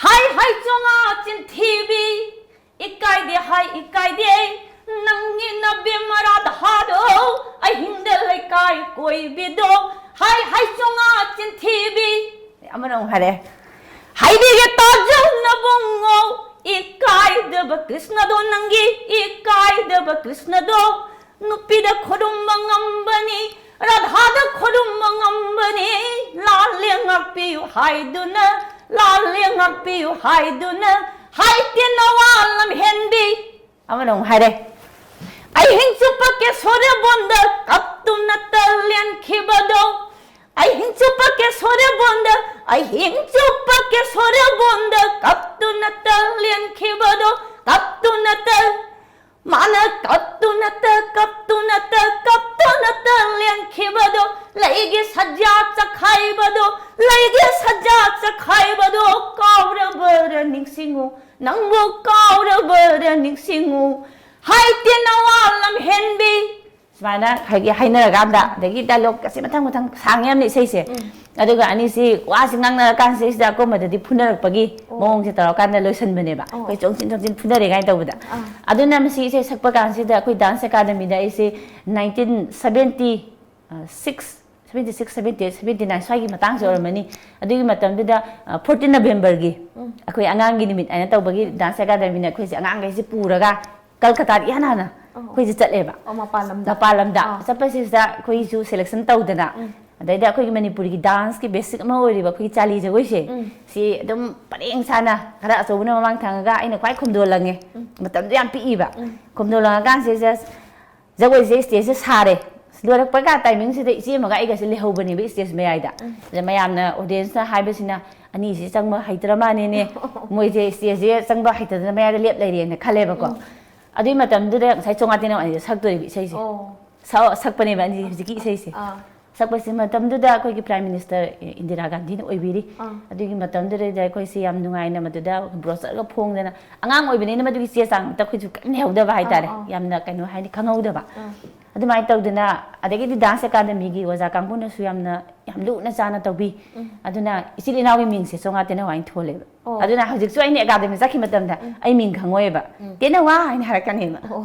"ꯍꯥꯏ ꯍꯥꯏ ꯆꯣꯉꯥ ꯆꯤꯟꯊꯤꯕꯤ, ꯏꯀꯥꯏꯗꯦ ꯍꯥꯏ ꯏꯀꯥꯏꯗꯦ, ꯅꯪꯒꯤ ꯅꯕꯦꯝꯃ ꯔꯥꯙꯥꯗꯣ ꯑꯍꯤꯡꯗ ꯂꯩꯀꯥꯏ ꯀꯣꯏꯕꯤꯗꯣ, ꯍꯥꯏ ꯍꯥꯏ ꯆꯣꯉꯥ ꯆꯤꯟꯊꯤꯕꯤ"꯫ ꯑꯃꯅ ꯑꯃꯨꯛ ꯍꯥꯏꯔꯦ, "ꯍꯥꯏꯕꯤꯒꯦ ꯇꯥꯖꯧ ꯅꯕꯨꯡꯉꯣ, ꯏꯀꯥꯏꯗꯕ ꯀ꯭ꯔꯤꯁꯅꯗꯣ, ꯅꯪꯒꯤ ꯏꯀꯥꯏꯗꯕ ꯀ꯭ꯔꯤꯁꯅꯗꯣ ꯅꯨꯄꯤꯗ ꯈꯨꯔꯨꯝꯕ ꯉꯝꯕꯅꯤ, ꯔꯥꯙꯥꯗ ꯈꯨꯔꯨꯝꯕ ꯉꯝꯕꯅꯤ, ꯂꯥꯜꯂꯦ ꯉꯥꯛꯄꯤꯌꯨ ꯍꯥꯏꯗꯨꯅ, ꯂꯥꯜꯂꯦ ꯉꯥꯛꯄꯤꯌꯨ ꯍꯥꯏꯗꯨꯅ, ꯍꯥꯏ ꯇꯦꯅꯋꯥ ꯂꯝꯍꯦꯟꯕꯤ"꯫ ꯑꯃꯅ ꯑꯃꯨꯛ ꯍꯥꯏꯔꯦ, "ꯑꯍꯤꯡ ꯆꯨꯞꯄ ꯀꯦꯁꯣꯔꯕꯣꯟꯗ ꯀꯞꯇꯨꯅꯇ ꯂꯦꯟꯈꯤꯕꯗꯣ, ꯑꯍꯤꯡ ꯆꯨꯞꯄ ꯀꯦꯁꯣꯔꯕꯣꯟꯗ, ꯑꯍꯤꯡ ꯆꯨꯞꯄ ꯀꯦꯁꯣꯔꯕꯣꯟꯗ ꯀꯞꯇꯨꯅꯇ ꯂꯦꯟꯈꯤꯕꯗꯣ, ꯀꯞꯇꯨꯅꯇ, ꯃꯥꯅ ꯀꯞꯇꯨꯅꯇ, ꯀꯞꯇꯨꯅꯇ, ꯀꯞꯇꯨꯅꯇ ꯂꯦꯟꯈꯤꯕꯗꯣ, ꯂꯩꯒꯤ ꯁꯖꯥ ꯆꯈꯥꯏꯕꯗꯣ, ꯂꯩꯒꯤ ꯁꯖꯥ ꯆꯈꯥꯏꯕꯗꯣ ꯀꯥꯎꯔꯕꯔ ꯅꯤꯡꯁꯤꯡꯉꯨ, ꯅꯪꯕꯨ ꯀꯥꯎꯔꯕꯔ ꯅꯤꯡꯁꯤꯡꯉꯨ, ꯍꯥꯏ ꯇꯦꯅꯋꯥ ꯂꯝꯍꯦꯟꯕꯤ"꯫ ꯁꯨꯃꯥꯏꯅ ꯍꯥꯏꯗꯤ ꯍꯥꯏꯅꯔꯀꯥꯟꯗ, ꯑꯗꯒꯤ ꯗꯥꯏꯂꯣꯛ ꯑꯁꯤ ꯃꯊꯪ ꯃꯊꯪ ꯁꯥꯡꯉꯦ ꯌꯥꯝꯅ ꯏꯁꯩꯁꯦ꯫ ꯎꯝ꯫ ꯑꯗꯨꯒ ꯑꯅꯤꯁꯤ ꯋꯥꯁꯤ ꯉꯥꯡꯅꯔꯀꯥꯟꯁꯤꯗꯩꯁꯤꯗ ꯑꯀꯣꯟꯕꯗꯗꯤ ꯐꯨꯅꯔꯛꯄꯒꯤ ꯑꯣ꯫ ꯃꯑꯣꯡꯁꯦ ꯇꯧꯔꯀꯥꯟꯗ ꯂꯣꯏꯁꯟꯕꯅꯦꯕ꯫ ꯑꯣ꯫ ꯑꯩꯈꯣꯏ ꯆꯣꯡꯁꯤꯟ ꯆꯣꯡꯁꯤꯟ ꯐꯨꯅꯔꯦ ꯀꯥꯏꯅ ꯇꯧꯕꯗ꯫ ꯑꯥ꯫ ꯑꯗꯨꯅ ꯃꯁꯤ ꯏꯁꯩ ꯁꯛꯄ ꯀꯥꯟꯁꯤꯗ ꯑꯩꯈꯣꯏ ꯗꯥꯟꯁ ꯑꯦꯀꯥꯗꯃꯤꯗ ꯑꯩꯁꯦ nineteen seventy six seventy six, seventy eight, seventy nine ꯁ꯭ꯋꯥꯏꯒꯤ ꯃꯇꯥꯡꯁꯦ ꯑꯣꯏꯔꯝꯃꯅꯤ꯫ ꯑꯗꯨꯒꯤ ꯃꯇꯝꯗꯨꯗ ꯐꯣꯔꯇꯤꯟ ꯅꯕꯦꯝꯕꯔꯒꯤ ꯑꯩꯈꯣꯏ ꯑꯉꯥꯡꯒꯤ ꯅꯨꯃꯤꯠ ꯍꯥꯏꯅ ꯇꯧꯕꯒꯤ ꯗꯥꯟꯁ ꯑꯦꯀꯥꯗꯃꯤꯅ ꯑꯩꯈꯣꯏꯁꯦ ꯑꯉꯥꯡꯈꯩꯁꯦ ꯄꯨꯔꯒ ꯀꯜꯀꯇꯥꯗ ꯏꯍꯥꯟ ꯍꯥꯟꯅ ꯑꯩꯈꯣꯏꯁꯦ ꯆꯠꯂꯦꯕ꯫ ꯑꯣ, ꯃꯄꯥꯟ ꯂꯝꯗ꯫ ꯃꯄꯥꯟ ꯂꯝꯗ ꯆꯠꯄꯁꯤꯗ ꯑꯩꯈꯣꯏꯁꯨ ꯁꯦꯂꯦꯛꯁꯟ ꯇꯧꯗꯅ, ꯑꯗꯩꯗ ꯑꯩꯈꯣꯏꯒꯤ ꯃꯅꯤꯄꯨꯔꯒꯤ ꯗꯥꯟꯁꯀꯤ ꯕꯦꯁꯤꯛ ꯑꯃ ꯑꯣꯏꯔꯤꯕ ꯑꯩꯈꯣꯏꯒꯤ ꯆꯥꯂꯤ ꯖꯒꯣꯏꯁꯦ, ꯁꯤ ꯑꯗꯨꯝ ꯄꯔꯦꯡ ꯁꯥꯅ, ꯈꯔ ꯑꯆꯧꯕꯅ ꯃꯃꯥꯡ ꯊꯪꯉꯒ ꯑꯩꯅ ꯈ꯭ꯋꯥꯏ ꯈꯣꯝꯗꯣꯜ ꯂꯪꯉꯦ꯫ ꯃꯇꯝꯗꯣ ꯌꯥꯝ ꯄꯤꯛꯏꯕ꯫ ꯈꯣꯝꯗꯣꯜ ꯂꯪꯉꯀꯥꯟꯁꯤꯗ ꯖꯒꯣꯏꯁꯦ ꯁ꯭ꯇꯦꯖꯁꯦ ꯁꯥꯔꯦ꯫ ꯂꯣꯏꯔꯛꯄꯒ ꯇꯥꯏꯃꯤꯡꯁꯤꯗ ꯏꯆꯦ ꯑꯃꯒ ꯑꯩꯒꯁꯦ ꯂꯩꯍꯧꯕꯅꯦꯕ ꯁ꯭ꯇꯦꯖ ꯃꯌꯥꯏꯗ꯫ ꯑꯗ ꯃꯌꯥꯝꯅ, ꯑꯣꯗꯤꯌꯦꯟꯁꯅ ꯍꯥꯏꯕꯁꯤꯅ, "ꯑꯅꯤꯁꯤ ꯆꯪꯕ ꯍꯩꯇ꯭ꯔ ꯃꯥꯅꯦꯅꯦ, ꯃꯣꯏꯁꯦ ꯁ꯭ꯇꯦꯖꯁꯦ ꯆꯪꯕ ꯍꯩꯇꯗꯅ ꯃꯌꯥꯏꯗ ꯂꯦꯞ ꯂꯩꯔꯦꯅ" ꯈꯜꯂꯦꯕꯀꯣ꯫ ꯑꯗꯨꯏ ꯃꯇꯝꯗꯨꯗ ꯉꯁꯥꯏ ꯆꯣꯉꯥ ꯇꯦꯅꯧ ꯑꯅꯤꯗꯣ ꯁꯛꯇꯣꯔꯤꯕ ꯏꯁꯩꯁꯦ꯫ ꯑꯣ꯫ ꯁꯛ-, ꯁꯛꯄꯅꯦꯕ ꯑꯅꯤ ꯍꯧꯖꯤꯛꯀꯤ ꯏꯁꯩꯁꯦ꯫ ꯑꯥ꯫ ꯁꯛꯄꯁꯤ ꯃꯇꯝꯗꯨꯗ ꯑꯩꯈꯣꯏꯒꯤ ꯄ꯭ꯔꯥꯏꯝ ꯃꯤꯅꯤꯁꯇꯔ ꯏꯟꯗꯤꯔꯥ ꯒꯥꯟꯙꯤꯅ ꯑꯣꯏꯕꯤꯔꯤ꯫ ꯑꯥ꯫ ꯑꯗꯨꯒꯤ ꯃꯇꯝꯗꯨꯗꯩꯗ ꯑꯩꯈꯣꯏꯁꯦ ꯌꯥꯝ ꯅꯨꯡꯉꯥꯏꯅ ꯃꯗꯨꯗ ꯕ꯭ꯔꯣꯆꯔꯒ ꯐꯣꯡꯗꯅ, ꯑꯉꯥꯡ ꯑꯣꯏꯕꯅꯤꯅ ꯃꯗꯨꯒꯤ ꯆꯦ ꯆꯥꯡ ꯑꯝꯇ ꯑꯩꯈꯣꯏꯁꯨ ꯀꯔꯤꯝ ꯂꯩꯍꯧꯗꯕ ꯍꯥꯏꯇꯥꯔꯦ꯫ ꯑꯥ, ꯑꯥ꯫ ꯌꯥꯝꯅ ꯀꯩꯅꯣ ꯍꯥꯏꯗꯤ ꯈꯪꯍꯧꯗꯕ꯫ ꯑꯥ꯫ ꯑꯗꯨꯃꯥꯏꯅ ꯇꯧꯗꯅ, ꯑꯗꯒꯤꯗꯤ ꯗꯥꯟꯁ ꯑꯦꯀꯥꯗꯃꯤꯒꯤ ꯑꯣꯖꯥ ꯀꯥꯡꯕꯨꯅꯁꯨ ꯌꯥꯝꯅ, ꯌꯥꯝ ꯂꯨꯅ ꯆꯥꯅ ꯇꯧꯕꯤ꯫ ꯑꯗꯨꯅ ꯏꯆꯤꯜ ꯏꯅꯥꯎꯒꯤ ꯃꯤꯡꯁꯦ ꯆꯣꯉꯥ ꯇꯦꯅꯧ ꯍꯥꯏꯅ ꯊꯣꯜꯂꯦꯕ꯫ ꯑꯣ꯫ ꯑꯗꯨꯅ ꯍꯧꯖꯤꯛꯁꯨ ꯑꯩꯅ ꯑꯦꯀꯥꯗꯃꯤ ꯆꯠꯈꯤ ꯃꯇꯝꯗ ꯑꯩ ꯃꯤꯡ ꯈꯪꯉꯣꯏꯕ꯫ "ꯇꯦꯅꯧꯋꯥ" ꯍꯥꯏꯅ ꯍꯥꯏꯔꯛꯀꯅꯦꯕ꯫ ꯑꯣ꯫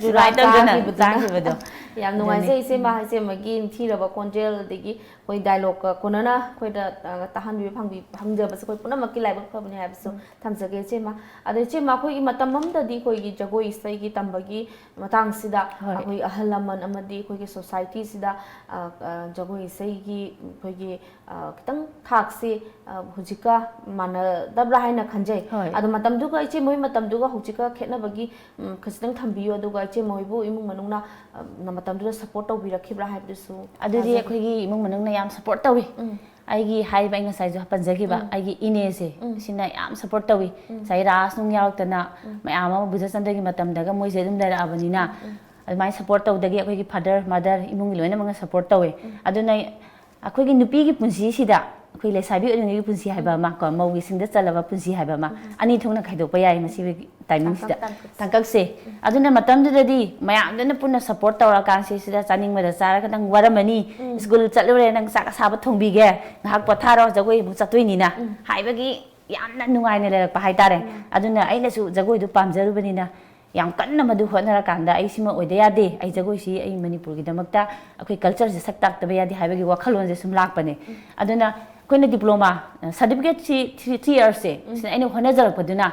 ꯁꯨꯃꯥꯏꯅ ꯇꯧꯗꯅ ꯆꯥꯈꯤꯕꯗꯨꯅ꯫ ꯆꯥꯈꯤꯕꯗꯣ꯫ ꯌꯥꯝ ꯅꯨꯡꯉꯥꯏꯖꯩ ꯏꯆꯦꯃ, ꯏꯆꯦꯃꯒꯤ ꯅꯤꯡꯊꯤꯔꯕ ꯈꯣꯟꯖꯦꯜ, ꯑꯗꯒꯤ ꯑꯩꯈꯣꯏ ꯗꯥꯏꯂꯣꯛꯀ ꯀꯣꯟꯅꯅ ꯑꯩꯈꯣꯏꯗ, ꯑ, ꯇꯥꯍꯟꯕꯤꯕ ꯐꯪꯕꯤ-, ꯐꯪꯖꯕꯁꯦ ꯑꯩꯈꯣꯏ ꯄꯨꯝꯅꯃꯛꯀꯤ ꯂꯥꯏꯕꯛ ꯐꯕꯅꯤ ꯍꯥꯏꯕꯁꯨ ꯊꯝꯖꯒꯦ ꯏꯆꯦꯃ꯫ ꯑꯗꯣ ꯏꯆꯦꯃ, ꯑꯩꯈꯣꯏꯒꯤ ꯃꯇꯝ ꯑꯃꯗꯗꯤ ꯑꯩꯈꯣꯏꯒꯤ ꯖꯒꯣꯏ ꯏꯁꯩꯒꯤ ꯇꯝꯕꯒꯤ ꯃꯇꯥꯡꯁꯤꯗ ꯍꯣꯏ꯫ ꯑꯩꯈꯣꯏ ꯑꯍꯜ ꯂꯃꯟ ꯑꯃꯗꯤ ꯑꯩꯈꯣꯏꯒꯤ ꯁꯣꯁꯥꯏꯇꯤꯁꯤꯗ, ꯑ, ꯑ, ꯖꯒꯣꯏ ꯏꯁꯩꯒꯤ ꯑꯩꯈꯣꯏꯒꯤ, ꯑ, ꯈꯤꯇꯪ ꯊꯥꯛꯁꯤ, ꯑ, ꯍꯧꯖꯤꯛꯀ ꯃꯥꯟꯅꯗꯕ꯭ꯔꯥ ꯍꯥꯏꯅ ꯈꯟꯖꯩ꯫ ꯍꯣꯏ꯫ ꯑꯗꯣ ꯃꯇꯝꯗꯨꯒ ꯏꯆꯦ ꯃꯣꯏ ꯃꯇꯝꯗꯨꯒ ꯍꯧꯖꯤꯛꯀ ꯈꯦꯠꯅꯕꯒꯤ, ꯎꯝ, ꯈꯖꯤꯛꯇꯪ ꯊꯝꯕꯤꯌꯨ꯫ ꯑꯗꯨꯒ ꯏꯆꯦ ꯃꯣꯏꯕꯨ ꯏꯃꯨꯡ ꯃꯅꯨꯡꯅ, ꯑ, ꯃꯇꯝꯗꯨꯗ ꯁꯞꯄꯣꯔꯠ ꯇꯧꯕꯤꯔꯛꯈꯤꯕ꯭ꯔꯥ ꯍꯥꯏꯕꯗꯨꯁꯨ ꯑꯗꯨꯗꯤ ꯇꯥꯖꯒꯦ꯫ ꯑꯩꯈꯣꯏꯒꯤ ꯏꯃꯨꯡ ꯃꯅꯨꯡꯅ ꯌꯥꯝ ꯁꯞꯄꯣꯔꯠ ꯇꯧꯋꯤ꯫ ꯎꯝ꯫ ꯑꯩꯒꯤ ꯍꯥꯏꯔꯤꯕ ꯑꯩ ꯉꯁꯥꯏꯁꯨ ꯄꯟꯖꯈꯤꯕ ꯎꯝ꯫ ꯑꯩꯒꯤ ꯏꯅꯦꯁꯦ, ꯎꯝ꯫ ꯁꯤꯅ ꯌꯥꯝ ꯁꯞꯄꯣꯔꯠ ꯇꯧꯋꯤ꯫ ꯎꯝ꯫ ꯉꯁꯥꯏ ꯔꯥꯁ ꯅꯨꯡ ꯌꯥꯎꯔꯛꯇꯅ ꯎꯝ꯫ ꯃꯌꯥꯝ ꯑꯃ ꯕꯨꯙꯆꯟꯗ꯭ꯔꯒꯤ ꯃꯇꯝꯗꯒ ꯃꯣꯏꯁꯦ ꯑꯗꯨꯝ ꯂꯩꯔꯛꯑꯕꯅꯤꯅ, ꯎꯝ, ꯎꯝ꯫ ꯑꯗꯨꯃꯥꯏꯅ ꯁꯞꯄꯣꯔꯠ ꯇꯧꯗꯒꯤ ꯑꯩꯈꯣꯏꯒꯤ ꯐꯥꯗꯔ, ꯃꯥꯗꯔ, ꯏꯃꯨꯡꯒꯤ ꯂꯣꯏꯅꯃꯛꯅ ꯁꯞꯄꯣꯔꯠ ꯇꯧꯋꯤ꯫ ꯎꯝ꯫ ꯑꯗꯨꯅ ꯑꯩꯈꯣꯏꯒꯤ ꯅꯨꯄꯤꯒꯤ ꯄꯨꯟꯁꯤꯁꯤꯗ ꯑꯩꯈꯣꯏ ꯂꯩꯁꯥꯕꯤ ꯑꯣꯏꯔꯤꯉꯩꯒꯤ ꯄꯨꯟꯁꯤ ꯍꯥꯏꯕ ꯑꯃ ꯀꯣ, ꯃꯧꯒꯤ ꯁꯤꯡꯗ ꯆꯜꯂꯕ ꯄꯨꯟꯁꯤ ꯍꯥꯏꯕ ꯑꯃ, ꯎꯝ, ꯎꯝ꯫ ꯑꯅꯤ ꯊꯣꯛꯅ ꯈꯥꯏꯗꯣꯛꯄ ꯌꯥꯏ ꯃꯁꯤꯒꯤ ꯇꯥꯏꯃꯤꯡꯁꯤꯗ꯫ ꯇꯥꯡꯀꯛ, ꯇꯥꯡꯀꯛꯁꯦ꯫ ꯇꯥꯡꯀꯛꯁꯦ꯫ ꯎꯝ꯫ ꯑꯗꯨꯅ ꯃꯇꯝꯗꯨꯗꯗꯤ ꯃꯌꯥꯝꯗꯨꯅ ꯄꯨꯟꯅ ꯁꯞꯄꯣꯔꯠ ꯇꯧꯔꯀꯥꯟꯁꯤꯗ ꯆꯥꯅꯤꯡꯕꯗ ꯆꯥꯔꯒ ꯅꯪ ꯋꯥꯔꯝꯃꯅꯤ, ꯎꯝ꯫ ꯁ꯭ꯀꯨꯜ ꯆꯠꯂꯨꯔꯦ, ꯅꯪ ꯆꯥꯛ ꯑꯁꯥꯕ ꯊꯣꯡꯕꯤꯒꯦ, ꯉꯥꯏꯍꯥꯛ ꯄꯣꯊꯥꯔꯣ, ꯖꯒꯣꯏ ꯑꯃꯨꯛ ꯆꯠꯇꯣꯏꯅꯤꯅ ꯎꯝ꯫ ꯍꯥꯏꯕꯒꯤ ꯌꯥꯝꯅ ꯅꯨꯡꯉꯥꯏꯅ ꯂꯩꯔꯛꯄ ꯍꯥꯏꯇꯥꯔꯦ꯫ ꯎꯝ꯫ ꯑꯗꯨꯅ ꯑꯩꯅꯁꯨ ꯖꯒꯣꯏꯗꯨ ꯄꯥꯝꯖꯔꯨꯕꯅꯤꯅ ꯌꯥꯝ ꯀꯟꯅ ꯃꯗꯨ ꯍꯣꯠꯅꯔꯀꯥꯟꯗ ꯑꯩ ꯁꯤꯃ ꯑꯣꯏꯗ ꯌꯥꯗꯦ, ꯑꯩ ꯖꯒꯣꯏꯁꯤ ꯑꯩ ꯃꯅꯤꯄꯨꯔꯒꯤꯗꯃꯛꯇ ꯑꯩꯈꯣꯏ culture ꯁꯦ ꯁꯛ ꯇꯥꯛꯇꯕ ꯌꯥꯗꯦ ꯍꯥꯏꯕꯒꯤ ꯋꯥꯈꯜꯂꯣꯟꯁꯦ ꯁꯨꯝ ꯂꯥꯛꯄꯅꯦ꯫ ꯑꯗꯨꯅ ꯑꯩꯈꯣꯏꯅ diploma, certificate ꯁꯤ three, three years ꯁꯦ ꯁꯤꯅ ꯑꯩꯅ ꯍꯣꯠꯅꯖꯔꯛꯄꯗꯨꯅ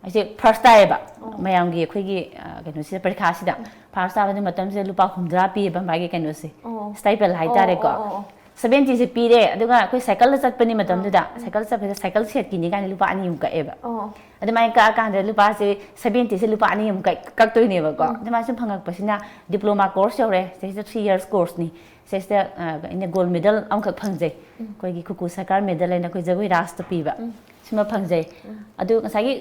ꯑꯩꯁꯦ first ꯇꯥꯏꯌꯦꯕ꯫ ꯃꯌꯥꯝꯒꯤ ꯑꯩꯈꯣꯏꯒꯤ, ꯑ, ꯀꯩꯅꯣꯁꯤꯗ, ꯄꯔꯤꯈꯥꯁꯤꯗ first ꯇꯥꯕꯗ ꯃꯇꯝꯁꯤꯗ ꯂꯨꯄꯥ ꯍꯨꯝꯗ꯭ꯔꯥ ꯄꯤꯌꯦꯕ ꯃꯥꯒꯤ ꯀꯩꯅꯣꯁꯦ, ꯑꯣ꯫ Stipend ꯑꯣ, ꯍꯥꯏꯇꯥꯔꯦꯀꯣ꯫ ꯑꯣ, ꯑꯣ, ꯑꯣ꯫ Seventy ꯁꯦ ꯄꯤꯔꯦ, ꯑꯗꯨꯒ ꯑꯩꯈꯣꯏ cycle ꯗ ꯆꯠꯄꯅꯤ ꯃꯇꯝꯗꯨꯗ, ꯑꯥ, ꯎꯝ꯫ Cycle ꯆꯠꯄꯁꯦ cycle set ꯀꯤꯅꯤ ꯀꯥꯏꯅ ꯂꯨꯄꯥ ꯑꯅꯤ ꯑꯃꯨꯛ ꯀꯛꯑꯦꯕ꯫ ꯑꯣ, ꯑꯣ꯫ ꯑꯗꯨꯃꯥꯏꯅ ꯀꯛꯑꯀꯥꯟꯗ ꯂꯨꯄꯥꯁꯦ seventy ꯁꯦ ꯂꯨꯄꯥ ꯑꯅꯤ ꯑꯃꯨꯛ ꯀꯛ-, ꯀꯛꯇꯣꯏꯅꯦꯕꯀꯣ꯫ ꯎꯝ꯫ ꯑꯗꯨꯃꯥꯏꯅ ꯁꯨꯝ ꯐꯪꯉꯛꯄꯁꯤꯅ diploma course ꯌꯧꯔꯦ, ꯁꯤꯗꯩꯁꯤꯗ three years course ꯅꯤ꯫ ꯁꯤꯗꯩꯁꯤꯗ, ꯑ, ꯑꯩꯅ gold medal ꯑꯃꯈꯛ ꯐꯪꯖꯩ꯫ ꯎꯝ꯫ ꯑꯩꯈꯣꯏꯒꯤ ꯈꯨꯀꯨ ꯁꯔꯀꯥꯔ medal ꯍꯥꯏꯅ ꯑꯩꯈꯣꯏ ꯖꯒꯣꯏ ꯔꯥꯁꯇ ꯄꯤꯕ꯫ ꯎꯝ꯫ ꯁꯤꯃ ꯐꯪꯖꯩ꯫ ꯎꯝ꯫ ꯑꯗꯨ ꯉꯁꯥꯏꯒꯤ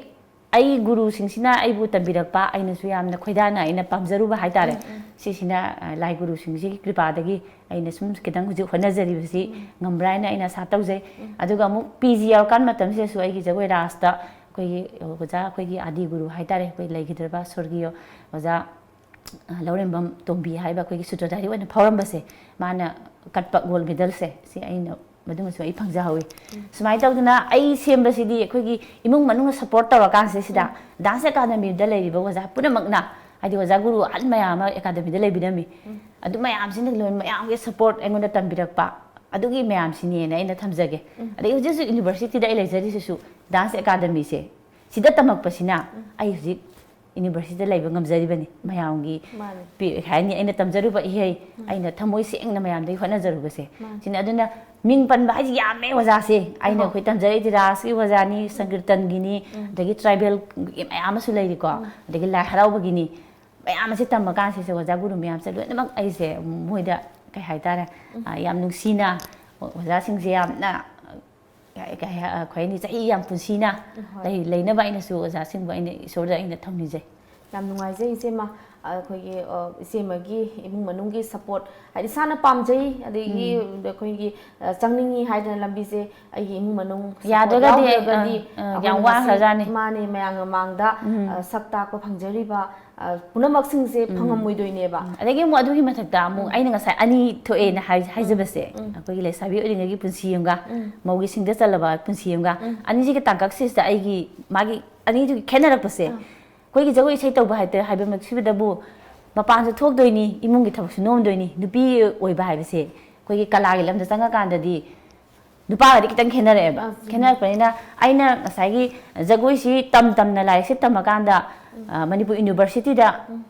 ꯑꯩ ꯒꯨꯔꯨꯁꯤꯡꯁꯤꯅ ꯑꯩꯕꯨ ꯇꯝꯕꯤꯔꯛꯄ, ꯑꯩꯅꯁꯨ ꯌꯥꯝꯅ ꯈꯣꯏꯗꯥꯅ ꯑꯩꯅ ꯄꯥꯝꯖꯔꯨꯕ ꯍꯥꯏꯇꯥꯔꯦ꯫ ꯎꯝ, ꯎꯝ꯫ ꯁꯤꯁꯤꯅ, ꯑ, ꯂꯥꯏ ꯒꯨꯔꯨꯁꯤꯡꯁꯤꯒꯤ ꯀ꯭ꯔꯤꯄꯥꯗꯒꯤ ꯑꯩꯅ ꯁꯨꯝ ꯈꯤꯇꯪ ꯍꯧꯖꯤꯛ ꯍꯣꯠꯅꯖꯔꯤꯕꯁꯤ ꯎꯝ꯫ ꯉꯝꯕ꯭ꯔꯥ ꯍꯥꯏꯅ ꯑꯩꯅ ꯑꯁꯥ ꯇꯧꯖꯩ꯫ ꯎꯝ꯫ ꯑꯗꯨꯒ ꯑꯃꯨꯛ P G ꯌꯧꯔꯀꯥꯟ ꯃꯇꯝꯁꯤꯗꯁꯨ ꯑꯩꯒꯤ ꯖꯒꯣꯏ ꯔꯥꯁꯇ ꯑꯩꯈꯣꯏꯒꯤ ꯑꯣꯖꯥ, ꯑꯩꯈꯣꯏꯒꯤ ꯑꯥꯗꯤ ꯒꯨꯔꯨ ꯍꯥꯏꯇꯥꯔꯦ, ꯑꯩꯈꯣꯏ ꯂꯩꯈꯤꯗ꯭ꯔꯕ ꯁ꯭ꯋꯔꯒꯤꯌ ꯑꯣꯖꯥ, ꯑ, ꯂꯧꯔꯦꯝꯕꯝ ꯇꯣꯝꯕꯤ ꯍꯥꯏꯕ ꯑꯩꯈꯣꯏꯒꯤ ꯁꯨꯇ꯭ꯔꯙꯥꯔꯤ ꯑꯣꯏꯅ ꯐꯥꯎꯔꯝꯕꯁꯦ, ꯃꯥꯅ ꯀꯠꯄ gold medal ꯁꯦ, ꯁꯤ ꯑꯩꯅ ꯃꯗꯨꯃꯁꯨ ꯑꯩ ꯐꯪꯖꯍꯧꯋꯤ꯫ ꯎꯝ꯫ ꯁꯨꯃꯥꯏꯅ ꯇꯧꯗꯅ ꯑꯩ ꯁꯦꯝꯕꯁꯤꯗꯤ ꯑꯩꯈꯣꯏꯒꯤ ꯏꯃꯨꯡ ꯃꯅꯨꯡꯅ support ꯇꯧꯔꯀꯥꯟꯁꯤꯗ ꯁꯤꯗ ꯎꯝ꯫ Dance Academy ꯗ ꯂꯩꯔꯤꯕ ꯑꯣꯖꯥ ꯄꯨꯝꯅꯃꯛꯅ, ꯍꯥꯏꯗꯤ ꯑꯣꯖꯥ ꯒꯨꯔꯨ ꯑꯍꯜ ꯃꯌꯥꯝ ꯑꯃ academy ꯗ ꯂꯩꯕꯤꯔꯝꯃꯤ꯫ ꯎꯝ꯫ ꯑꯗꯨ ꯃꯌꯥꯝꯁꯤꯅ ꯂꯣꯏ ꯃꯌꯥꯝꯒꯤ support ꯑꯩꯉꯣꯟꯗ ꯇꯝꯕꯤꯔꯛꯄ ꯑꯗꯨꯒꯤ ꯃꯌꯥꯝꯁꯤꯅꯦꯅ ꯑꯩꯅ ꯊꯝꯖꯒꯦ꯫ ꯎꯝ꯫ ꯑꯗꯩ ꯍꯧꯖꯤꯛ ꯍꯧꯖꯤꯛ university ꯗ ꯑꯩ ꯂꯩꯖꯔꯤꯁꯤꯁꯨ Dance Academy ꯁꯦ ꯁꯤꯗ ꯇꯝꯃꯛꯄꯁꯤꯅ ꯎꯝ꯫ ꯑꯩ ꯍꯧꯖꯤꯛ university ꯗ ꯂꯩꯕ ꯉꯝꯖꯔꯤꯕꯅꯤ꯫ ꯃꯌꯥꯝꯒꯤ ꯃꯥꯅꯤ꯫ ꯄꯤ-, ꯀꯩ ꯍꯥꯏꯅꯤ, ꯑꯩꯅ ꯇꯝꯖꯔꯨꯕ ꯏꯍꯩ, ꯎꯝ꯫ ꯑꯩꯅ ꯊꯃꯣꯏ ꯁꯦꯡꯅ ꯃꯌꯥꯝꯗꯒꯤ ꯍꯣꯠꯅꯖꯔꯨꯕꯁꯦ꯫ ꯃꯥꯅꯤ꯫ ꯁꯤꯅ ꯑꯗꯨꯅ ꯃꯤꯡ ꯄꯟꯕ ꯍꯥꯏꯁꯦ ꯌꯥꯝꯃꯦ ꯑꯣꯖꯥꯁꯦ꯫ ꯑꯩꯅ ꯑꯍꯣ꯫ ꯑꯩꯈꯣꯏ ꯇꯝꯖꯔꯛꯏꯁꯦ ꯔꯥꯁꯀꯤ ꯑꯣꯖꯥꯅꯤ, ꯁꯪꯀꯤꯔꯇꯟꯒꯤꯅꯤ, ꯎꯝ꯫ ꯑꯗꯒꯤ tribal ꯒꯤ ꯃꯌꯥꯝ ꯑꯃꯁꯨ ꯂꯩꯔꯤꯀꯣ, ꯎꯝ꯫ ꯑꯗꯒꯤ ꯂꯥꯏ ꯍꯔꯥꯎꯕꯒꯤꯅꯤ꯫ ꯃꯌꯥꯝ ꯑꯁꯤ ꯇꯝꯕ ꯀꯥꯟꯁꯤꯗ ꯑꯣꯖꯥ ꯒꯨꯔꯨ ꯃꯌꯥꯝꯁꯦ ꯂꯣꯏꯅꯃꯛ ꯑꯩꯁꯦ ꯃꯣꯏꯗ ꯀꯩ ꯍꯥꯏꯇꯥꯔꯦ, ꯎꯝ꯫ ꯑ, ꯌꯥꯝ ꯅꯨꯡꯁꯤꯅ ꯑꯣꯖꯥꯁꯤꯡꯁꯦ ꯌꯥꯝꯅ ꯀꯩ-, ꯀꯩ-, ꯑ, ꯀꯩ ꯍꯥꯏꯅꯤ, ꯆꯍꯤ ꯌꯥꯝ ꯄꯨꯟꯁꯤꯅ ꯍꯣꯏ꯫ ꯂꯩ-, ꯂꯩꯅꯕ ꯑꯩꯅꯁꯨ ꯑꯣꯖꯥꯁꯤꯡꯕꯨ ꯑꯩꯅ ꯏꯁꯣꯔꯗ ꯑꯩꯅ ꯊꯧꯅꯤꯖꯩ꯫ ꯌꯥꯝ ꯅꯨꯡꯉꯥꯏꯖꯩ ꯏꯆꯦꯃ, ꯑꯩꯈꯣꯏꯒꯤ, ꯑ, ꯏꯆꯦꯃꯒꯤ ꯏꯃꯨꯡ ꯃꯅꯨꯡꯒꯤ support, ꯍꯥꯏꯗꯤ ꯏꯁꯥꯅ ꯄꯥꯝꯖꯩ, ꯑꯗꯒꯤ ꯎꯝ꯫ ꯑꯩꯈꯣꯏꯒꯤ, ꯑ, ꯆꯪꯅꯤꯡꯉꯤ ꯍꯥꯏꯗꯅ ꯂꯝꯕꯤꯁꯦ ꯑꯩꯒꯤ ꯏꯃꯨꯡ ꯃꯅꯨꯡ support ꯌꯥꯗ꯭ꯔꯒꯗꯤ, ꯌꯥꯎꯗ꯭ꯔꯒꯗꯤ ꯑ, ꯑ, ꯌꯥꯝ ꯑꯩꯈꯣꯏꯅ ꯉꯁꯤ, ꯋꯥꯈ꯭ꯔꯖꯥꯠꯅꯤ꯫ ꯃꯥꯅꯦ, ꯃꯌꯥꯝ ꯃꯃꯥꯡꯗ, ꯎꯝ꯫ ꯑ, ꯁꯛ ꯇꯥꯛꯄ ꯐꯪꯖꯔꯤꯕ, ꯑ, ꯄꯨꯝꯅꯃꯛꯁꯤꯡꯁꯦ ꯎꯝ꯫ ꯐꯪꯉꯝꯃꯣꯏꯗꯣꯏꯅꯦꯕ꯫ ꯎꯝ꯫ ꯑꯗꯒꯤ ꯑꯃꯨꯛ ꯑꯗꯨꯒꯤ ꯃꯊꯛꯇ ꯑꯃꯨꯛ ꯎꯝ꯫ ꯑꯩꯅ ꯉꯁꯥꯏ ꯑꯅꯤ ꯊꯣꯛꯑꯦꯅ ꯍꯥꯏ-, ꯍꯥꯏꯖꯕꯁꯦ, ꯎꯝ꯫ ꯑꯩꯈꯣꯏꯒꯤ ꯂꯩꯁꯥꯕꯤ ꯑꯣꯏꯔꯤꯉꯩꯒꯤ ꯄꯨꯟꯁꯤ ꯑꯃꯒ ꯎꯝ꯫ ꯃꯧꯒꯤ ꯁꯤꯡꯗ ꯆꯜꯂꯕ ꯄꯨꯟꯁꯤ ꯑꯃꯒ, ꯎꯝ꯫ ꯑꯅꯤꯁꯤꯒꯤ ꯇꯥꯡꯀꯛꯁꯤꯗ ꯑꯩꯒꯤ ꯃꯥꯒꯤ ꯑꯅꯤꯗꯨꯒꯤ ꯈꯦꯠꯅꯔꯛꯄꯁꯦ, ꯑꯥ꯫ ꯑꯩꯈꯣꯏꯒꯤ ꯖꯒꯣꯏ ꯏꯁꯩ ꯇꯧꯕ ꯍꯥꯏꯕ ꯁꯤꯗꯕꯨ ꯃꯄꯥꯟꯁꯨ ꯊꯣꯛꯇꯣꯏꯅꯤ, ꯏꯃꯨꯡꯒꯤ ꯊꯕꯛꯁꯨ ꯅꯣꯝꯗꯣꯏꯅꯤ꯫ ꯅꯨꯄꯤ ꯑꯣꯏꯕ ꯍꯥꯏꯕꯁꯦ ꯑꯩꯈꯣꯏꯒꯤ ꯀꯂꯥꯒꯤ ꯂꯝꯗ ꯆꯪꯉꯀꯥꯟꯗꯗꯤ ꯅꯨꯄꯥꯒꯗꯤ ꯈꯤꯇꯪ ꯈꯦꯠꯅꯔꯛꯑꯦꯕ꯫ ꯈꯦꯠꯅꯔꯛꯄꯅꯤꯅ ꯑꯩꯅ ꯉꯁꯥꯏꯒꯤ ꯖꯒꯣꯏꯁꯤ ꯇꯝ ꯇꯝꯅ, ꯂꯥꯏꯔꯤꯛꯁꯤ ꯇꯝꯃꯀꯥꯟꯗ, ꯎꯝ꯫ ꯑ, ꯃꯅꯤꯄꯨꯔ ꯌꯨꯅꯤꯚꯔꯁꯤꯇꯤꯗ ꯎꯝ꯫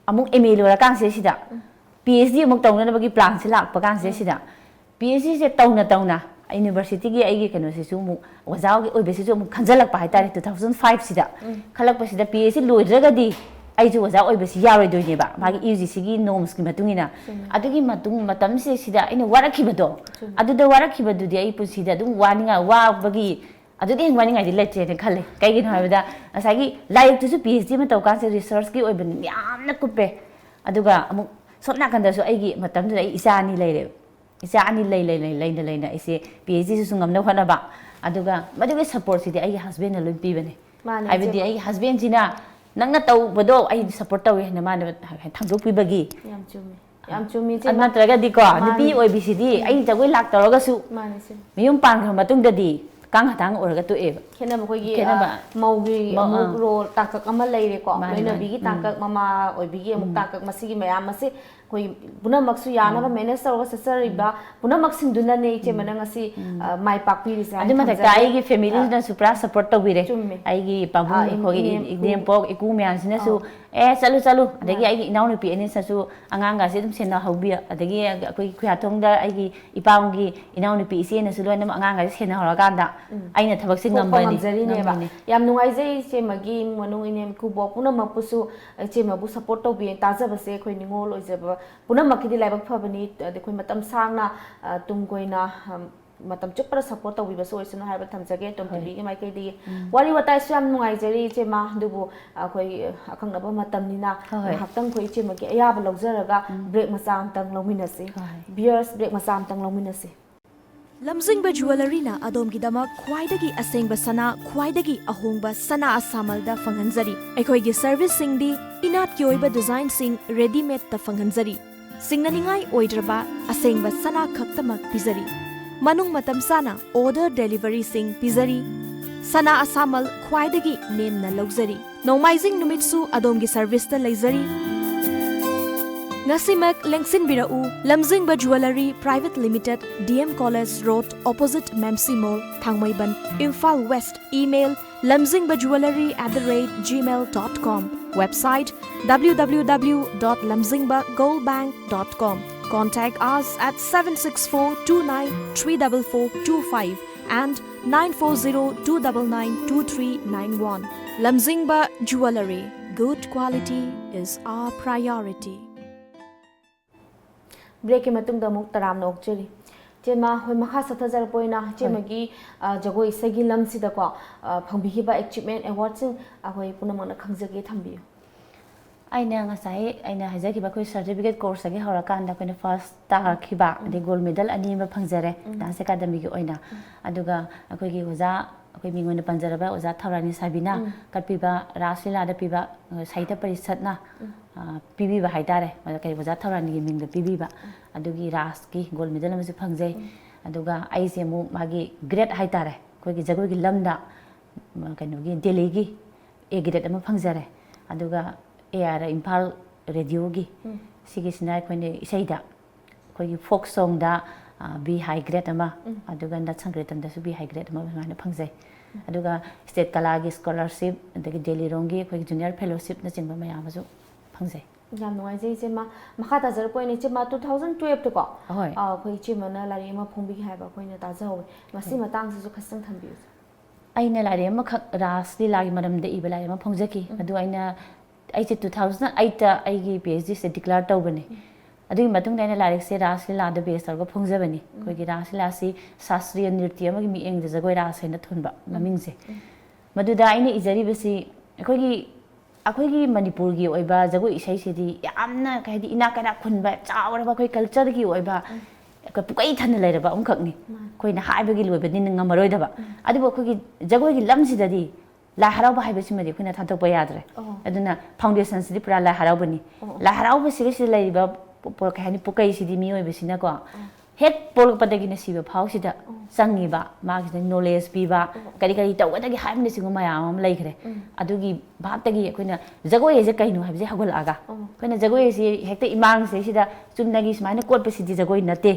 ꯑꯃꯨꯛ ꯑꯦꯝ ꯑꯦ ꯂꯣꯏꯔꯀꯥꯟꯁꯤꯗ ꯁꯤꯗ ꯎꯝ꯫ ꯄꯤ ꯑꯩꯆ ꯗꯤ ꯑꯃꯨꯛ ꯇꯧꯅꯅꯕꯒꯤ ꯄ꯭ꯂꯥꯟꯁꯤ ꯂꯥꯛꯄ ꯀꯥꯟꯁꯤꯗ ꯎꯝ꯫ ꯁꯤꯗ ꯄꯤ ꯑꯩꯆ ꯗꯤꯁꯦ ꯇꯧꯅ ꯇꯧꯅ ꯌꯨꯅꯤꯚꯔꯁꯤꯇꯤꯒꯤ ꯑꯩꯒꯤ ꯀꯩꯅꯣꯁꯤꯁꯨ ꯑꯃꯨꯛ, ꯑꯣꯖꯥꯒꯤ ꯑꯣꯏꯕꯁꯤꯁꯨ ꯑꯃꯨꯛ ꯈꯟꯖꯜꯂꯛꯄ ꯍꯥꯏꯇꯥꯔꯦ, ꯎꯝ꯫ ꯇꯨ ꯊꯥꯎꯖꯟ ꯐꯥꯏꯚꯁꯤꯗ꯫ ꯎꯝ꯫ ꯈꯜꯂꯛꯄꯁꯤꯗ ꯄꯤ ꯑꯩꯆ ꯗꯤ ꯂꯣꯏꯗ꯭ꯔꯒꯗꯤ ꯑꯩꯁꯨ ꯑꯣꯖꯥ ꯑꯣꯏꯕꯁꯤ ꯌꯥꯔꯣꯏꯗꯣꯏꯅꯦꯕ, ꯃꯥꯒꯤ ꯎꯝ꯫ ꯌꯨ ꯖꯤ ꯁꯤꯒꯤ ꯅꯣꯔꯝꯁꯀꯤ ꯃꯇꯨꯡ ꯏꯟꯅ꯫ ꯆꯨꯝꯃꯦ꯫ ꯑꯗꯨꯒꯤ ꯃꯇꯨꯡ, ꯃꯇꯝꯁꯤꯗ ꯑꯩꯅ ꯋꯥꯔꯛꯈꯤꯕꯗꯣ, ꯆꯨꯝꯃꯦ꯫ ꯑꯗꯨꯗ ꯋꯥꯔꯛꯈꯤꯕꯗꯨꯗꯤ ꯑꯩ ꯄꯨꯟꯁꯤꯗ ꯑꯗꯨꯝ ꯋꯥꯅꯤꯡꯉꯥꯏ, ꯋꯥꯕꯒꯤ ꯑꯗꯨꯗꯤ ꯍꯦꯟꯅ ꯋꯥꯅꯤꯡꯉꯥꯏꯗꯤ ꯂꯩꯇ꯭ꯔꯦꯅ ꯈꯜꯂꯦ꯫ ꯀꯩꯒꯤꯅꯣ ꯍꯥꯏꯕꯗ ꯉꯁꯥꯏꯒꯤ ꯂꯥꯏꯔꯤꯛꯇꯨꯁꯨ ꯄꯤ ꯑꯩꯆ ꯗꯤ ꯑꯃ ꯇꯧ ꯀꯥꯟꯁꯤꯗ ꯔꯤꯁꯔꯁꯀꯤ ꯑꯣꯏꯕ ꯌꯥꯝꯅ ꯀꯨꯞꯄꯦ꯫ ꯑꯗꯨꯒ ꯑꯃꯨꯛ ꯁꯣꯝ ꯅꯥꯀꯟꯗꯁꯨ ꯑꯩꯒꯤ ꯃꯇꯝꯗꯨꯗ ꯑꯩ ꯏꯆꯥ ꯑꯅꯤ ꯂꯩꯔꯦꯕ꯫ ꯏꯆꯥ ꯑꯅꯤ ꯂꯩ, ꯂꯩ, ꯂꯩ, ꯂꯩꯅ, ꯂꯩꯅ ꯑꯩꯁꯦ ꯄꯤ ꯑꯩꯆ ꯗꯤꯁꯨ ꯉꯝꯅꯕ ꯍꯣꯠꯅꯕ꯫ ꯑꯗꯨꯒ ꯃꯗꯨꯒꯤ ꯁꯞꯄꯣꯔꯠꯁꯤꯗꯤ ꯑꯩꯒꯤ ꯍꯁꯕꯦꯟꯅ ꯂꯣꯏ ꯄꯤꯕꯅꯦ꯫ ꯃꯥꯅꯦ, ꯍꯥꯏꯕꯗꯤ ꯏꯆꯦ꯫ ꯑꯩꯒꯤ ꯍꯁꯕꯦꯟꯁꯤꯅ "ꯅꯪꯅ ꯇꯧꯕꯗꯣ ꯑꯩ ꯁꯞꯄꯣꯔꯠ ꯇꯧꯋꯦ" ꯍꯥꯏꯅ ꯃꯥꯅ ꯊꯥꯡꯗꯣꯛꯄꯤꯕꯒꯤ꯫ ꯌꯥꯝ ꯆꯨꯝꯃꯦ꯫ ꯌꯥꯝ ꯆꯨꯝꯃꯤ, ꯏꯆꯦ꯫ ꯑꯗꯨ ꯅꯠꯇ꯭ꯔꯒꯗꯤꯀꯣ, ꯃꯥꯅꯦ꯫ ꯅꯨꯄꯤ ꯑꯣꯏꯕꯤꯁꯤꯗꯤ ꯎꯝ꯫ ꯑꯩ ꯖꯒꯣꯏ ꯂꯥꯛꯇꯧꯔꯒꯁꯨ ꯃꯥꯅꯦ, ꯏꯆꯦ꯫ ꯃꯌꯨꯝ ꯄꯥꯟꯈ꯭ꯔ ꯃꯇꯨꯡꯗꯗꯤ ꯀꯥꯡ ꯍꯇꯥꯡ ꯑꯣꯏꯔꯒ ꯇꯣꯛꯑꯦꯕ꯫ ꯈꯦꯠꯅꯕ ꯑꯩꯈꯣꯏꯒꯤ, ꯈꯦꯠꯅꯕ꯫ ꯑ, ꯃꯧꯒꯤ ꯃꯧ-, ꯑꯃꯨꯛ ꯑꯥ꯫ ꯔꯣꯜ ꯇꯥꯡꯀꯛ ꯑꯃ ꯂꯩꯔꯦꯀꯣ꯫ ꯃꯥꯅꯦ, ꯃꯥꯅꯦ꯫ ꯂꯣꯏꯅꯕꯤꯒꯤ ꯎꯝ꯫ ꯇꯥꯡꯀꯛ, ꯃꯃꯥ ꯑꯣꯏꯕꯤꯒꯤ ꯑꯃꯨꯛ ꯎꯝ꯫ ꯇꯥꯡꯀꯛ, ꯃꯁꯤꯒꯤ ꯃꯌꯥꯝ ꯑꯁꯦ ꯑꯩꯈꯣꯏ ꯄꯨꯝꯅꯃꯛꯁꯨ ꯌꯥꯅꯕ ꯎꯝ꯫ ꯃꯦꯅꯦꯖ ꯇꯧꯔꯒ ꯆꯠꯆꯔꯤꯕ ꯎꯝ꯫ ꯄꯨꯝꯅꯃꯛꯁꯤꯡꯗꯨꯅꯅꯦ ꯏꯆꯦ ꯎꯝ꯫ ꯃꯅꯪ ꯉꯁꯤ, ꯎꯝ꯫ ꯑ, ꯃꯥꯏ ꯄꯥꯛꯄꯤꯔꯤꯁꯦ ꯍꯥꯏꯅ ꯑꯗꯨ ꯃꯊꯛꯇ ꯊꯝꯖꯒꯦ꯫ ꯑꯩꯒꯤ ꯐꯦꯃꯤꯂꯤꯁꯤꯅꯁꯨ ꯑ, ꯄꯨꯔꯥ ꯁꯞꯄꯣꯔꯠ ꯇꯧꯕꯤꯔꯦ꯫ ꯆꯨꯝꯃꯦ꯫ ꯑꯩꯒꯤ ꯄꯥꯕꯨꯡ, ꯑ, ꯏꯝ-, ꯑꯩꯈꯣꯏꯒꯤ ꯏꯅꯦꯝ, ꯏꯀꯨ꯫ ꯏꯅꯦꯝꯄꯣꯛ, ꯏꯀꯨ ꯃꯌꯥꯝꯁꯤꯅꯁꯨ, ꯑꯧ꯫ "ꯑꯦ, ꯆꯠꯂꯨ, ꯆꯠꯂꯨ"꯫ ꯑꯗꯒꯤ ꯃꯥꯅꯦ꯫ ꯑꯩꯒꯤ ꯏꯅꯥꯎꯅꯨꯄꯤ ꯑꯅꯤꯁꯤꯅꯁꯨ ꯑꯉꯥꯡꯒꯁꯦ ꯑꯗꯨꯝ ꯁꯦꯟꯅꯍꯧꯕꯤ-, ꯑꯗꯒꯤ ꯑꯩꯈꯣꯏꯒꯤ ꯈꯨꯌꯥꯊꯣꯡꯗ ꯑꯩꯒꯤ ꯏꯄꯥꯝꯒꯤ ꯏꯅꯥꯎꯅꯨꯄꯤ ꯏꯆꯦꯅꯁꯨ ꯂꯣꯏꯅꯃꯛ ꯑꯉꯥꯡꯒꯁꯦ ꯁꯦꯟꯅꯍꯧꯔꯀꯥꯟꯗ ꯎꯝ꯫ ꯑꯩꯅ ꯊꯕꯛꯁꯦ ꯊꯣꯛꯄ ꯉꯝꯕꯅꯤ, ꯉꯝꯖꯔꯤꯅꯦꯕ꯫ ꯉꯝꯃꯤꯅꯦ꯫ ꯌꯥꯝ ꯅꯨꯡꯉꯥꯏꯖꯩ ꯏꯆꯦꯃꯒꯤ ꯏꯃꯨꯡ ꯃꯅꯨꯡ ꯏꯅꯦꯝ ꯏꯀꯨꯕꯣꯛ ꯄꯨꯝꯅꯃꯛꯄꯨꯁꯨ ꯏꯆꯦꯃꯕꯨ ꯁꯞꯄꯣꯔꯠ ꯇꯧꯕꯤ ꯇꯥꯖꯕꯁꯦ ꯑꯩꯈꯣꯏ ꯅꯤꯉꯣꯜ ꯑꯣꯏꯖꯕ ꯄꯨꯝꯅꯃꯛꯀꯤꯗꯤ ꯂꯥꯏꯕꯛ ꯐꯕꯅꯤ꯫ ꯑꯗ ꯑꯩꯈꯣꯏ ꯃꯇꯝ ꯁꯥꯡꯅ, ꯑ, ꯇꯨꯡ ꯀꯣꯏꯅ, ꯑꯝ, ꯃꯇꯝ ꯆꯨꯞꯄꯗ ꯁꯞꯄꯣꯔꯠ ꯇꯧꯕꯤꯕꯁꯨ ꯑꯣꯏꯁꯅꯨ ꯍꯥꯏꯕ ꯊꯝꯖꯒꯦ ꯇꯣꯝ ꯍꯣꯏ꯫ ꯇꯤꯚꯤꯒꯤ ꯃꯥꯏꯀꯩꯗꯒꯤ꯫ ꯎꯝ꯫ ꯋꯥꯔꯤ ꯋꯥꯇꯥꯏꯁꯨ ꯌꯥꯝ ꯅꯨꯡꯉꯥꯏꯖꯔꯤ ꯏꯆꯦꯃ, ꯑꯗꯨꯕꯨ ꯑꯩꯈꯣꯏ ꯑꯀꯛꯅꯕ ꯃꯇꯝꯅꯤꯅ ꯍꯣꯏ, ꯍꯣꯏ꯫ ꯉꯥꯏꯍꯥꯛꯇꯪ ꯑꯩꯈꯣꯏ ꯏꯆꯦꯃꯒꯤ ꯑꯌꯥꯕ ꯂꯧꯖꯔꯒ ꯎꯝ꯫ ꯕ꯭ꯔꯦꯛ ꯃꯆꯥ ꯑꯃꯇꯪ ꯂꯧꯃꯤꯟꯅꯁꯤ꯫ ꯍꯣꯏ꯫ ꯚꯤꯌꯔꯁ, ꯕ꯭ꯔꯦꯛ ꯃꯆꯥ ꯑꯃꯇꯪ ꯂꯧꯃꯤꯟꯅꯁꯤ꯫ ꯂꯝꯖꯤꯡꯕ ꯖꯨꯋꯦꯂꯔꯤꯅ ꯑꯗꯣꯝꯒꯤꯗꯃꯛ ꯈ꯭ꯋꯥꯏꯗꯒꯤ ꯑꯁꯦꯡꯕ ꯁꯅꯥ, ꯈ꯭ꯋꯥꯏꯗꯒꯤ ꯑꯍꯣꯡꯕ ꯁꯅꯥ ꯑꯁꯥꯃꯜꯗ ꯐꯪꯍꯟꯖꯔꯤ꯫ ꯑꯩꯈꯣꯏꯒꯤ ꯁꯔꯚꯤꯁꯁꯤꯡꯗꯤ ꯏꯅꯥꯠꯀꯤ ꯑꯣꯏꯕ ꯗꯤꯖꯥꯏꯟꯁꯤꯡ ꯔꯦꯗꯤꯃꯦꯗꯇ ꯐꯪꯍꯟꯖꯔꯤ꯫ ꯁꯤꯡꯅꯅꯤꯡꯉꯥꯏ ꯑꯣꯏꯗ꯭ꯔꯕ ꯑꯁꯦꯡꯕ ꯁꯅꯥ ꯈꯛꯇꯃꯛ ꯄꯤꯖꯔꯤ꯫ ꯃꯅꯨꯡ ꯃꯇꯝ ꯆꯥꯅ ꯑꯣꯔꯗꯔ ꯗꯦꯂꯤꯚꯔꯤꯁꯤꯡ ꯄꯤꯖꯔꯤ꯫ ꯁꯅꯥ ꯑꯁꯥꯃꯜ ꯈ꯭ꯋꯥꯏꯗꯒꯤ ꯅꯦꯝꯅ ꯂꯧꯖꯔꯤ꯫ ꯅꯣꯡꯃꯥꯏꯖꯤꯡ ꯅꯨꯃꯤꯠꯁꯨ ꯑꯗꯣꯝꯒꯤ ꯁꯔꯚꯤꯁꯇ ꯂꯩꯖꯔꯤ꯫ ꯉꯁꯤꯃꯛ ꯂꯦꯡꯁꯤꯟꯕꯤꯔꯛꯎ꯫ ꯂꯝꯖꯤꯡꯕ Jewellery Private Limited, D M College Road, opposite Mamsi Mall, Thangmeiband, Imphal West. Email: lamzingba jewellery at the rate gmail dot com. Website: W W W dot lamzingba gold bank dot com. Contact us at seven six four two nine three double four two five and nine four zero two double nine two three nine one. Lamzingba Jewellery. Good quality is our priority. ꯕ꯭ꯔꯦꯛꯀꯤ ꯃꯇꯨꯡꯗ ꯑꯃꯨꯛ ꯇꯔꯥꯝꯅ ꯑꯣꯛꯆꯔꯤ꯫ ꯏꯆꯦꯃ, ꯍꯣꯏ, ꯃꯈꯥ ꯆꯠꯊꯖꯔꯛꯄ ꯑꯣꯏꯅ ꯏꯆꯦꯃꯒꯤ, ꯑ, ꯖꯒꯣꯏ ꯏꯁꯩꯒꯤ ꯂꯝꯁꯤꯗꯀꯣ, ꯑ, ꯐꯪꯕꯤꯈꯤꯕ achievement awardꯁꯤꯡ ꯑꯩꯈꯣꯏ ꯄꯨꯝꯅꯃꯛꯅ ꯈꯪꯖꯒꯦ, ꯊꯝꯕꯤꯌꯨ꯫ ꯑꯩꯅ ꯉꯁꯥꯏ ꯑꯩꯅ ꯍꯥꯏꯖꯈꯤꯕ ꯑꯩꯈꯣꯏ certificate courseꯇꯒꯤ ꯍꯧꯔꯀꯥꯟꯗ ꯑꯩꯈꯣꯏꯅ first ꯇꯥꯔꯛꯈꯤꯕ, ꯑꯗꯩ gold medal ꯑꯅꯤ ꯑꯃ ꯐꯪꯖꯔꯦ dance academyꯒꯤ ꯑꯣꯏꯅ꯫ ꯑꯗꯨꯒ ꯑꯩꯈꯣꯏꯒꯤ ꯑꯣꯖꯥ, ꯑꯩꯈꯣꯏ ꯃꯤꯡ ꯑꯣꯏꯅ ꯄꯟꯖꯔꯕ ꯑꯣꯖꯥ ꯊꯧꯔꯥꯅꯤ ꯁꯥꯕꯤꯅ ꯀꯠꯄꯤꯕ, ꯔꯥꯁ ꯂꯤꯂꯥꯗ ꯄꯤꯕ, ꯑ, ꯁꯥꯍꯤꯇ꯭ꯌ ꯄꯔꯤꯁꯠꯅ, ꯑ, ꯄꯤꯕꯤꯕ ꯍꯥꯏꯇꯥꯔꯦ, ꯃꯗ ꯀꯩ ꯑꯣꯖꯥ ꯊꯧꯔꯥꯅꯤꯒꯤ ꯃꯤꯡꯗ ꯄꯤꯕꯤꯕ, ꯑꯗꯨꯒꯤ ꯔꯥꯁꯀꯤ gold medal ꯑꯃꯁꯨ ꯐꯪꯖꯩ꯫ ꯑꯗꯨꯒ ꯑꯩꯁꯦ ꯑꯃꯨꯛ ꯃꯥꯒꯤ grade ꯍꯥꯏꯇꯥꯔꯦ, ꯑꯩꯈꯣꯏꯒꯤ ꯖꯒꯣꯏꯒꯤ ꯂꯝꯗ, ꯃ, ꯀꯩꯅꯣꯒꯤ ꯗꯦꯜꯂꯤꯒꯤ A grade ꯑꯃ ꯐꯪꯖꯔꯦ꯫ ꯑꯗꯨꯒ A R ꯏꯝꯐꯥꯜ radioꯒꯤ, ꯁꯤꯒꯤꯁꯤꯅ ꯑꯩꯈꯣꯏꯅ ꯏꯁꯩꯗ, ꯑꯩꯈꯣꯏꯒꯤ folk songꯗ, ꯑ, B high grade ꯑꯃ, ꯑꯗꯨꯒ ꯅꯠ ꯁꯪꯀ꯭ꯔꯤꯇꯟꯗꯁꯨ B high grade ꯑꯃ ꯑꯗꯨꯃꯥꯏꯅ ꯐꯪꯖꯩ꯫ ꯑꯗꯨꯒ state ꯀꯂꯥꯒꯤ scholarship, ꯑꯗꯒꯤ ꯗꯦꯜꯂꯤꯔꯣꯝꯒꯤ ꯑꯩꯈꯣꯏꯒꯤ junior fellowshipꯅꯆꯤꯡꯕ ꯃꯌꯥꯝ ꯑꯃꯁꯨ ꯐꯪꯖꯩ꯫ ꯌꯥꯝ ꯅꯨꯡꯉꯥꯏꯖꯩ ꯏꯆꯦꯃ꯫ ꯃꯈꯥ ꯇꯥꯖꯔꯛꯄ ꯑꯣꯏꯅ ꯏꯆꯦꯃ, two thousand twelveꯇꯀꯣ, ꯑꯍꯣꯏ꯫ ꯑ, ꯑꯩꯈꯣꯏ ꯏꯆꯦꯃꯅ ꯂꯥꯏꯔꯤꯛ ꯑꯃ ꯐꯣꯡꯕꯤꯈꯤ ꯍꯥꯏꯕ ꯑꯩꯈꯣꯏꯅ ꯇꯥꯖꯍꯧꯋꯦ꯫ ꯃꯁꯤ ꯃꯇꯥꯡꯁꯤꯁꯨ ꯈꯤꯇꯪ ꯊꯝꯕꯤꯌꯨ꯫ ꯑꯩꯅ ꯂꯥꯏꯔꯤꯛ ꯑꯃꯈꯛ ꯔꯥꯁ ꯂꯤꯂꯥꯒꯤ ꯃꯔꯝꯗ ꯏꯕ ꯂꯥꯏꯔꯤꯛ ꯑꯃ ꯐꯣꯡꯖꯈꯤ꯫ ꯑꯗꯨ ꯑꯩꯅ, ꯑꯩꯁꯦ two thousand eightꯇ ꯑꯩꯒꯤ P H Dꯁꯦ declare ꯇꯧꯕꯅꯦ꯫ ꯑꯗꯨꯒꯤ ꯃꯇꯨꯡꯗ ꯑꯩꯅ ꯂꯥꯏꯔꯤꯛꯁꯦ ꯔꯥꯁ ꯂꯤꯂꯥꯗ base ꯇꯧꯔꯒ ꯐꯣꯡꯖꯕꯅꯤ꯫ ꯑꯩꯈꯣꯏꯒꯤ ꯔꯥꯁ ꯂꯤꯂꯥꯁꯤ ꯁꯥꯁꯇ꯭ꯔꯤꯌ ꯅ꯭ꯔꯤꯇ꯭ꯌ ꯑꯃꯒꯤ ꯃꯤꯠꯌꯦꯡꯗ ꯖꯒꯣꯏ ꯔꯥꯁ ꯍꯥꯏꯅ ꯊꯣꯟꯕ ꯃꯃꯤꯡꯁꯦ꯫ ꯃꯗꯨꯗ ꯑꯩꯅ ꯏꯖꯔꯤꯕꯁꯤ ꯑꯩꯈꯣꯏꯒꯤ, ꯑꯩꯈꯣꯏꯒꯤ ꯃꯅꯤꯄꯨꯔꯒꯤ ꯑꯣꯏꯕ ꯖꯒꯣꯏ ꯏꯁꯩꯁꯤꯗꯤ ꯌꯥꯝꯅ, ꯀꯩ ꯍꯥꯏꯗꯤ, ꯏꯅꯥꯛ ꯀꯩꯔꯥꯛ ꯈꯨꯟꯕ, ꯆꯥꯎꯔꯕ ꯑꯩꯈꯣꯏ cultureꯒꯤ ꯑꯣꯏꯕ, ꯑꯩꯈꯣꯏ ꯄꯨꯀꯩ ꯊꯟꯅ ꯂꯩꯔꯕ ꯑꯃꯈꯛꯅꯤ꯫ ꯑꯩꯈꯣꯏꯅ ꯍꯥꯏꯕꯒꯤ ꯂꯣꯏꯕꯗꯤ ꯉꯝꯃꯔꯣꯏꯗꯕ꯫ ꯑꯗꯨꯕꯨ ꯑꯩꯈꯣꯏꯒꯤ ꯖꯒꯣꯏꯒꯤ ꯂꯝꯁꯤꯗꯗꯤ ꯂꯥꯏ ꯍꯔꯥꯎꯕ ꯍꯥꯏꯕꯁꯤꯃꯗꯤ ꯑꯩꯈꯣꯏꯅ ꯊꯥꯗꯣꯛꯄ ꯌꯥꯗ꯭ꯔꯦ꯫ ꯑꯣ꯫ ꯑꯗꯨꯅ foundationꯁꯤꯗꯤ ꯄꯨꯔꯥ ꯂꯥꯏ ꯍꯔꯥꯎꯕꯅꯤ꯫ ꯑꯣ꯫ ꯂꯥꯏ ꯍꯔꯥꯎꯕꯁꯤꯒ ꯁꯤꯗ ꯂꯩꯔꯤꯕ ꯄꯣ-, ꯄꯣ-, ꯀꯩ ꯍꯥꯏꯅꯤ, ꯄꯨꯀꯩꯁꯤꯗꯤ ꯃꯤꯑꯣꯏꯕꯁꯤꯅꯀꯣ ꯍꯦꯛ ꯄꯣꯛꯂꯛꯄꯗꯒꯤꯅ ꯁꯤꯕ ꯐꯥꯎꯁꯤꯗ ꯆꯪꯉꯤꯕ ꯃꯥꯒꯤꯁꯤꯗ ꯅꯣꯂꯦꯖ ꯄꯤꯕ, ꯀꯔꯤ ꯀꯔꯤ ꯇꯧꯒꯗꯒꯦ ꯍꯥꯏꯕꯅꯆꯤꯡꯕ ꯃꯌꯥꯝ ꯑꯃ ꯂꯩꯈ꯭ꯔꯦ꯫ ꯑꯗꯨꯒꯤ ꯚꯥꯞꯇꯒꯤ ꯑꯩꯈꯣꯏꯅ ꯖꯒꯣꯏ ꯍꯥꯏꯁꯦ ꯀꯩꯅꯣ ꯍꯥꯏꯕꯁꯦ ꯍꯧꯒꯠꯂꯛꯑꯒ ꯑꯩꯈꯣꯏꯅ ꯖꯒꯣꯏ ꯍꯥꯏꯁꯤ ꯍꯦꯛꯇ ꯏꯃꯥꯡꯁꯤꯗꯩꯁꯤꯗ ꯆꯨꯝꯅꯒꯤ ꯁꯨꯃꯥꯏꯅ ꯀꯣꯠꯄꯁꯤꯗꯤ ꯖꯒꯣꯏ ꯅꯠꯇꯦ꯫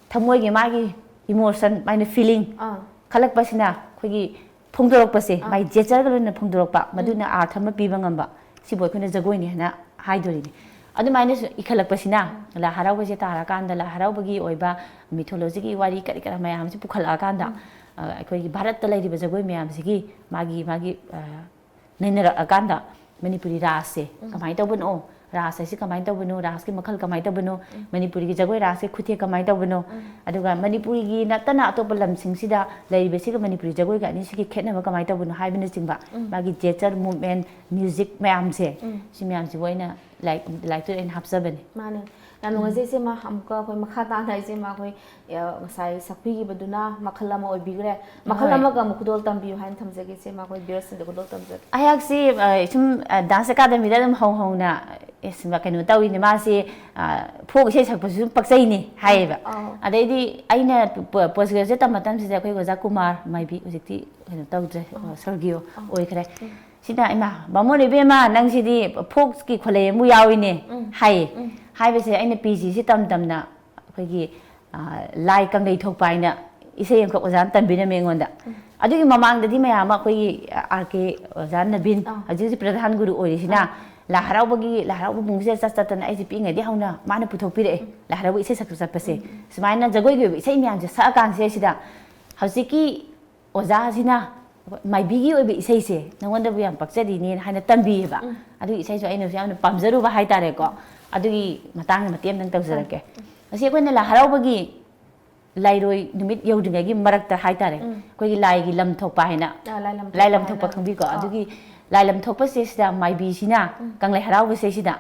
ꯊꯃꯣꯏꯒꯤ ꯃꯥꯒꯤ ꯏꯃꯣꯁꯟ, ꯃꯥꯏꯅ ꯐꯤꯂꯤꯡ ꯈꯜꯂꯛꯄꯁꯤꯅ ꯑꯩꯈꯣꯏꯒꯤ ꯐꯣꯡꯗꯣꯔꯛꯄꯁꯦ, ꯃꯥꯏ ꯖꯦꯆꯔꯒ ꯂꯣꯏꯅꯅ ꯐꯣꯡꯗꯣꯔꯛꯄ, ꯃꯗꯨꯅ ꯑꯥꯔꯊ ꯑꯃ ꯄꯤꯕ ꯉꯝꯕ, ꯁꯤꯕꯨ ꯑꯩꯈꯣꯏꯅ ꯖꯒꯣꯏꯅꯤ ꯍꯥꯏꯅ ꯍꯥꯏꯗꯣꯔꯤꯅꯤ꯫ ꯑꯗꯨꯃꯥꯏꯅꯁꯨ ꯏꯈꯠꯂꯛꯄꯁꯤꯅ ꯂꯥꯏ ꯍꯔꯥꯎꯕꯁꯦ ꯇꯥꯔꯀꯥꯟꯗ ꯂꯥꯏ ꯍꯔꯥꯎꯕꯒꯤ ꯑꯣꯏꯕ ꯃꯤꯊꯣꯂꯣꯖꯤꯒꯤ ꯋꯥꯔꯤ ꯀꯔꯤ ꯀꯔꯥ ꯃꯌꯥꯝꯁꯦ ꯄꯨꯈꯠꯂꯛꯑꯀꯥꯟꯗ ꯑ, ꯑꯩꯈꯣꯏꯒꯤ ꯚꯥꯔꯠꯇ ꯂꯩꯔꯤꯕ ꯖꯒꯣꯏ ꯃꯌꯥꯝꯁꯤꯒꯤ ꯃꯥꯒꯤ ꯃꯥꯒꯤ ꯑ, ꯅꯩꯅꯔꯛꯑꯀꯥꯟꯗ ꯃꯅꯤꯄꯨꯔꯤ ꯔꯥꯁꯁꯦ ꯀꯃꯥꯏꯅ ꯇꯧꯕꯅꯣ, ꯔꯥꯁ ꯍꯥꯏꯁꯤ ꯀꯃꯥꯏꯅ ꯇꯧꯕꯅꯣ, ꯔꯥꯁꯀꯤ ꯃꯈꯜ ꯀꯃꯥꯏꯅ ꯇꯧꯕꯅꯣ, ꯃꯅꯤꯄꯨꯔꯤꯒꯤ ꯖꯒꯣꯏ ꯔꯥꯁꯀꯤ ꯈꯨꯊꯦꯛ ꯀꯃꯥꯏꯅ ꯇꯧꯕꯅꯣ, ꯑꯗꯨꯒ ꯃꯅꯤꯄꯨꯔꯤꯒꯤ ꯅꯠꯇꯅ ꯑꯇꯣꯞꯄ ꯂꯝꯁꯤꯡꯁꯤꯗ ꯂꯩꯔꯤꯕꯁꯤꯒ ꯃꯅꯤꯄꯨꯔꯤ ꯖꯒꯣꯏꯒ ꯑꯅꯤꯁꯤꯒꯤ ꯈꯦꯠꯅꯕ ꯀꯃꯥꯏꯅ ꯇꯧꯕꯅꯣ ꯍꯥꯏꯕꯅꯆꯤꯡꯕ ꯃꯥꯒꯤ ꯖꯦꯆꯔ ꯃꯨꯞꯃꯦꯟ, ꯃ꯭ꯌꯨꯖꯤꯛ ꯃꯌꯥꯝꯁꯦ, ꯁꯤ ꯃꯌꯥꯝꯁꯤꯕꯨ ꯑꯩꯅ ꯂꯥꯏꯔꯤꯛ, ꯂꯥꯏꯔꯤꯛꯇꯨꯗ ꯑꯩꯅ ꯍꯥꯞꯆꯕꯅꯤ꯫ ꯃꯥꯅꯦ꯫ ꯌꯥꯝ ꯅꯨꯡꯉꯥꯏꯖꯩ ꯏꯆꯦꯃ꯫ ꯑꯃꯨꯛꯀ ꯑꯩꯈꯣꯏ ꯃꯈꯥ ꯇꯥꯅ ꯏꯆꯦꯃ ꯑꯩꯈꯣꯏ, ꯑ, ꯉꯁꯥꯏ ꯁꯛꯄꯤꯈꯤꯕꯗꯨꯅ ꯃꯈꯜ ꯑꯃ ꯑꯣꯏꯕꯤꯈ꯭ꯔꯦ꯫ ꯃꯈꯜ ꯍꯣꯏ꯫ ꯑꯃꯒ ꯑꯃꯨꯛ ꯈꯨꯗꯣꯜ ꯇꯝꯕꯤꯌꯨ ꯍꯥꯏꯅ ꯊꯝꯖꯒꯦ ꯏꯆꯦꯃ, ꯑꯩꯈꯣꯏ ꯚꯤꯌꯔꯁꯤꯡꯗ ꯈꯨꯗꯣꯜ ꯇꯝꯖꯒꯦ꯫ ꯑꯩꯍꯥꯛꯁꯤ, ꯑ, ꯁꯨꯝ, ꯑ, ꯗꯥꯟꯁ ꯑꯦꯀꯥꯗꯃꯤꯗ ꯑꯗꯨꯝ ꯍꯧ ꯍꯧꯅ, ꯑꯦ, ꯁꯨꯝ ꯀꯩꯅꯣ ꯇꯧꯋꯤꯅꯦ, ꯃꯥꯁꯤ, ꯑ, ꯐꯣꯛ ꯏꯁꯩ ꯁꯛꯄꯁꯨ ꯑꯗꯨꯝ ꯄꯛꯆꯩꯅꯦ ꯍꯥꯏꯌꯦꯕ꯫ ꯑꯧ꯫ ꯑꯗꯩꯗꯤ ꯑꯩꯅ ꯄꯣ-, ꯄꯣꯁ ꯒ꯭ꯔꯦꯖꯨꯑꯦꯠ ꯇꯝꯕ ꯃꯇꯝꯁꯤꯗ ꯑꯩꯈꯣꯏ ꯑꯣꯖꯥ ꯀꯨꯃꯥꯔ ꯃꯥꯏꯕꯤ, ꯍꯧꯖꯤꯛꯇꯤ ꯀꯩꯅꯣ ꯇꯧꯗ꯭ꯔꯦ, ꯑꯧ꯫ ꯁꯣꯔꯒꯤꯌꯣ ꯑꯧ꯫ ꯑꯣꯏꯈ꯭ꯔꯦ꯫ ꯎꯝ꯫ ꯁꯤꯅ, "ꯏꯃꯥ, ꯕꯥꯃꯣꯟ ꯏꯕꯦꯝꯃ, ꯅꯪꯁꯤꯗꯤ ꯐꯣꯛꯁꯀꯤ ꯈꯣꯂꯩ ꯑꯃꯨꯛ ꯌꯥꯎꯏꯅꯦ" ꯎꯝ꯫ ꯍꯥꯏꯌꯦ꯫ ꯎꯝ꯫ ꯍꯥꯏꯕꯁꯦ ꯑꯩꯅ ꯄꯤ ꯖꯤꯁꯤ ꯇꯝ ꯇꯝꯅ ꯑꯩꯈꯣꯏꯒꯤ, ꯑ, ꯂꯥꯏ ꯀꯪꯂꯩ ꯊꯣꯛꯄ ꯍꯥꯏꯅ ꯏꯁꯩ ꯑꯃꯈꯛ ꯑꯣꯖꯥꯅ ꯇꯝꯕꯤꯔꯝꯃꯦ ꯑꯩꯉꯣꯟꯗ꯫ ꯎꯝ꯫ ꯑꯗꯨꯒꯤ ꯃꯃꯥꯡꯗꯗꯤ ꯃꯌꯥꯝ ꯑꯃ ꯑꯩꯈꯣꯏꯒꯤ ꯑꯥꯔ ꯀꯦ ꯑꯣꯖꯥ ꯅꯕꯤꯟ, ꯑꯥ꯫ ꯍꯧꯖꯤꯛ ꯍꯧꯖꯤꯛ ꯄ꯭ꯔꯙꯥꯟ ꯒꯨꯔꯨ ꯑꯣꯏꯔꯤꯁꯤꯅ, ꯑꯥ꯫ ꯂꯥꯏ ꯍꯔꯥꯎꯕꯒꯤ, ꯂꯥꯏ ꯍꯔꯥꯎꯕ ꯄꯨꯡꯁꯤꯗ ꯆꯠ ꯆꯠꯇꯅ ꯑꯩꯁꯦ ꯄꯤꯛꯏꯉꯩꯗꯒꯤ ꯍꯧꯅ ꯃꯥꯅ ꯄꯨꯊꯣꯛꯄꯤꯔꯛꯑꯦ, ꯎꯝ꯫ ꯂꯥꯏ ꯍꯔꯥꯎꯕ ꯏꯁꯩ ꯁꯛꯄ ꯆꯠꯄꯁꯦ꯫ ꯎꯝ꯫ ꯁꯨꯃꯥꯏꯅ ꯖꯒꯣꯏꯒꯤ ꯑꯣꯏꯕ ꯏꯁꯩ ꯃꯌꯥꯝꯁꯦ ꯁꯛꯑꯀꯥꯟꯁꯤꯗꯩꯁꯤꯗ ꯍꯧꯖꯤꯛꯀꯤ ꯑꯣꯖꯥꯁꯤꯅ ꯃꯥꯏꯕꯤꯒꯤ ꯑꯣꯏꯕ ꯏꯁꯩꯁꯦ ꯅꯉꯣꯟꯗꯕꯨ ꯌꯥꯝ ꯄꯛꯆꯔꯤꯅꯦꯅ ꯍꯥꯏꯅ ꯇꯝꯕꯤꯌꯦꯕ꯫ ꯎꯝ꯫ ꯑꯗꯨꯒꯤ ꯏꯁꯩꯁꯨ ꯑꯩꯅꯁꯨ ꯌꯥꯝꯅ ꯄꯥꯝꯖꯔꯨꯕ ꯍꯥꯏꯇꯥꯔꯦꯀꯣ꯫ ꯑꯗꯨꯒꯤ ꯃꯇꯥꯡꯗ ꯃꯇꯦꯛ ꯑꯃꯇꯪ ꯇꯧꯖꯔꯛꯀꯦ꯫ ꯎꯝ꯫ ꯉꯁꯤ ꯑꯩꯈꯣꯏꯅ ꯂꯥꯏ ꯍꯔꯥꯎꯕꯒꯤ ꯂꯥꯏꯔꯣꯏ ꯅꯨꯃꯤꯠ ꯌꯧꯗ꯭ꯔꯤꯉꯩꯒꯤ ꯃꯔꯛꯇ ꯍꯥꯏꯇꯥꯔꯦ, ꯎꯝ꯫ ꯑꯩꯈꯣꯏꯒꯤ ꯂꯥꯏꯒꯤ ꯂꯝ ꯊꯣꯛꯄ ꯍꯥꯏꯅ, ꯑꯥ, ꯂꯥꯏ ꯂꯝ ꯂꯥꯏ ꯊꯣꯛꯄ ꯂꯝ ꯊꯣꯛꯄ ꯍꯥꯏꯅ꯫ ꯈꯪꯕꯤꯀꯣ? ꯑꯥ꯫ ꯑꯗꯨꯒꯤ ꯂꯥꯏ ꯂꯝ ꯊꯣꯛꯄꯁꯦ ꯁꯤꯗ ꯃꯥꯏꯕꯤꯁꯤꯅ ꯎꯝ꯫ ꯀꯪꯂꯩ ꯍꯔꯥꯎꯕꯁꯦ ꯁꯤꯗ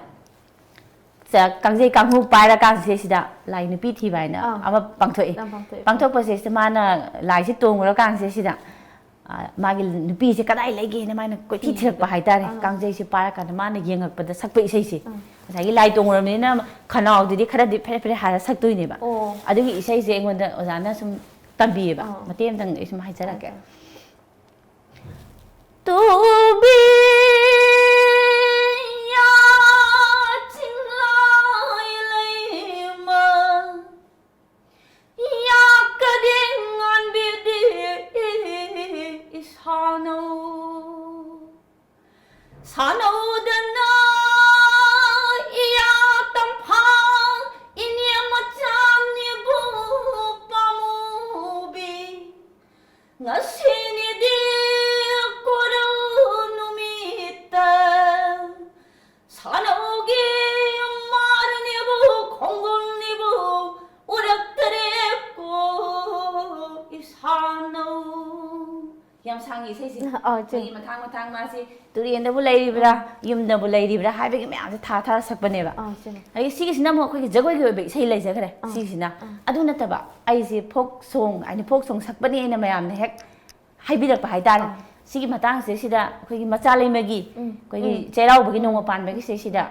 ꯆ-, ꯀꯥꯡꯖꯩ ꯀꯥꯡꯍꯨ ꯄꯥꯏꯔꯀꯥꯟꯁꯦ ꯁꯤꯗ ꯂꯥꯏ ꯅꯨꯄꯤ ꯊꯤꯕ ꯍꯥꯏꯅ ꯑꯥ꯫ ꯑꯃ ꯄꯥꯡꯊꯣꯛꯏ꯫ ꯑꯥ, ꯄꯥꯡꯊꯣꯛꯑꯦ꯫ ꯄꯥꯡꯊꯣꯛꯄꯁꯦ ꯁꯤꯗ ꯃꯥꯅ ꯂꯥꯏꯁꯦ ꯇꯣꯡꯉꯨꯔꯀꯥꯟꯁꯦ ꯁꯤꯗ ꯑ, ꯃꯥꯒꯤ ꯅꯨꯄꯤꯁꯦ ꯀꯗꯥꯏ ꯂꯩꯒꯦꯅ ꯃꯥꯅ ꯀꯣꯏꯊꯤ ꯊꯤꯔꯛꯄ ꯍꯥꯏꯇꯥꯔꯦ꯫ ꯑꯥ꯫ ꯀꯥꯡꯖꯩꯁꯦ ꯄꯥꯏꯔꯀꯥꯟꯗ ꯃꯥꯅ ꯌꯦꯡꯉꯛꯄꯗ ꯁꯛꯄ ꯏꯁꯩꯁꯦ꯫ ꯑꯥ꯫ ꯉꯁꯥꯏꯒꯤ ꯂꯥꯏ ꯇꯣꯡꯉꯨꯔꯕꯅꯤꯅ ꯈꯅꯥꯎꯗꯨꯗꯤ ꯈꯔꯗꯤ ꯐꯦꯔꯦ ꯐꯦꯔꯦ ꯍꯥꯏꯔ ꯁꯛꯇꯣꯏꯅꯦꯕ꯫ ꯑꯣ꯫ ꯑꯗꯨꯒꯤ ꯏꯁꯩꯁꯦ ꯑꯩꯉꯣꯟꯗ ꯑꯣꯖꯥꯅ ꯁꯨꯝ ꯇꯝꯕꯤꯌꯦꯕ꯫ ꯑꯥ꯫ ꯃꯇꯦꯛ ꯑꯃꯇꯪ ꯑꯩ ꯁꯨꯝ ꯍꯥꯏꯖꯔꯛꯀꯦ꯫ ꯍꯥꯏꯖꯔꯛꯑꯣ꯫ ꯇꯨꯕꯤ ꯌꯥ ꯆꯤꯡꯂꯥꯏ ꯂꯩꯃ ꯌꯥꯀꯗꯦꯡ ꯉꯥꯟꯕꯤꯗꯤ ꯏꯁꯥꯅꯧ꯫ ꯁꯥꯅꯧꯗꯅ ꯏꯌꯥ ꯇꯝꯐꯥ ꯏꯅꯦ ꯃꯆꯥꯅꯤꯕꯨ ꯄꯥꯝꯃꯨꯕꯤ꯫ ꯉꯁꯤꯅꯤꯗꯤ ꯀꯣꯔꯧ ꯅꯨꯃꯤꯠꯇ ꯁꯥꯅꯧꯒꯤ ꯃꯥꯔꯅꯦꯕꯨ ꯈꯣꯡꯒꯨꯜꯅꯦꯕꯨ ꯎꯔꯛꯇꯔꯦꯀꯣ ꯏꯁꯥꯅꯧ꯫ ꯌꯥꯝ ꯁꯥꯡꯉꯤ ꯏꯁꯩꯁꯦ꯫ ꯑꯥ, ꯆꯨꯝꯃꯤ꯫ ꯑꯩꯈꯣꯏꯒꯤ ꯃꯊꯥꯡ ꯃꯊꯥꯡ ꯃꯥꯁꯤ ꯇꯨꯔꯦꯟꯗꯕꯨ ꯂꯩꯔꯤꯕ꯭ꯔꯥ, ꯎꯝ꯫ ꯌꯨꯝꯗꯕꯨ ꯂꯩꯔꯤꯕ꯭ꯔꯥ ꯍꯥꯏꯕꯒꯤ ꯃꯌꯥꯝꯁꯦ ꯊꯥ ꯊꯥꯔ ꯁꯛꯄꯅꯦꯕ꯫ ꯑꯥ, ꯆꯨꯝꯃꯤ꯫ ꯑꯗꯒꯤ ꯁꯤꯒꯤꯁꯤꯅ ꯑꯃꯨꯛ ꯑꯩꯈꯣꯏꯒꯤ ꯖꯒꯣꯏꯒꯤ ꯑꯣꯏꯕ ꯏꯁꯩ ꯂꯩꯖꯈ꯭ꯔꯦ꯫ ꯑꯥ, ꯁꯤꯒꯤꯁꯤꯅ꯫ ꯑꯥ꯫ ꯑꯗꯨ ꯅꯠꯇꯕ ꯑꯩꯁꯦ ꯐꯣꯛ ꯁꯣꯡ ꯍꯥꯏꯗꯤ ꯐꯣꯛ ꯁꯣꯡ ꯁꯛꯄꯅꯦꯅ ꯃꯌꯥꯝꯅ ꯍꯦꯛ ꯍꯥꯏꯕꯤꯔꯛꯄ ꯍꯥꯏꯇꯥꯔꯦ꯫ ꯑꯥ꯫ ꯁꯤꯒꯤ ꯃꯇꯥꯡꯁꯦ ꯁꯤꯗ ꯑꯩꯈꯣꯏꯒꯤ ꯃꯆꯥ ꯂꯩꯃꯒꯤ ꯎꯝ, ꯑꯩꯈꯣꯏꯒꯤ ꯎꯝ꯫ ꯆꯩꯔꯥꯎꯕꯒꯤ ꯅꯣꯡꯃ ꯄꯥꯟꯕꯒꯤꯁꯦ ꯁꯤꯗ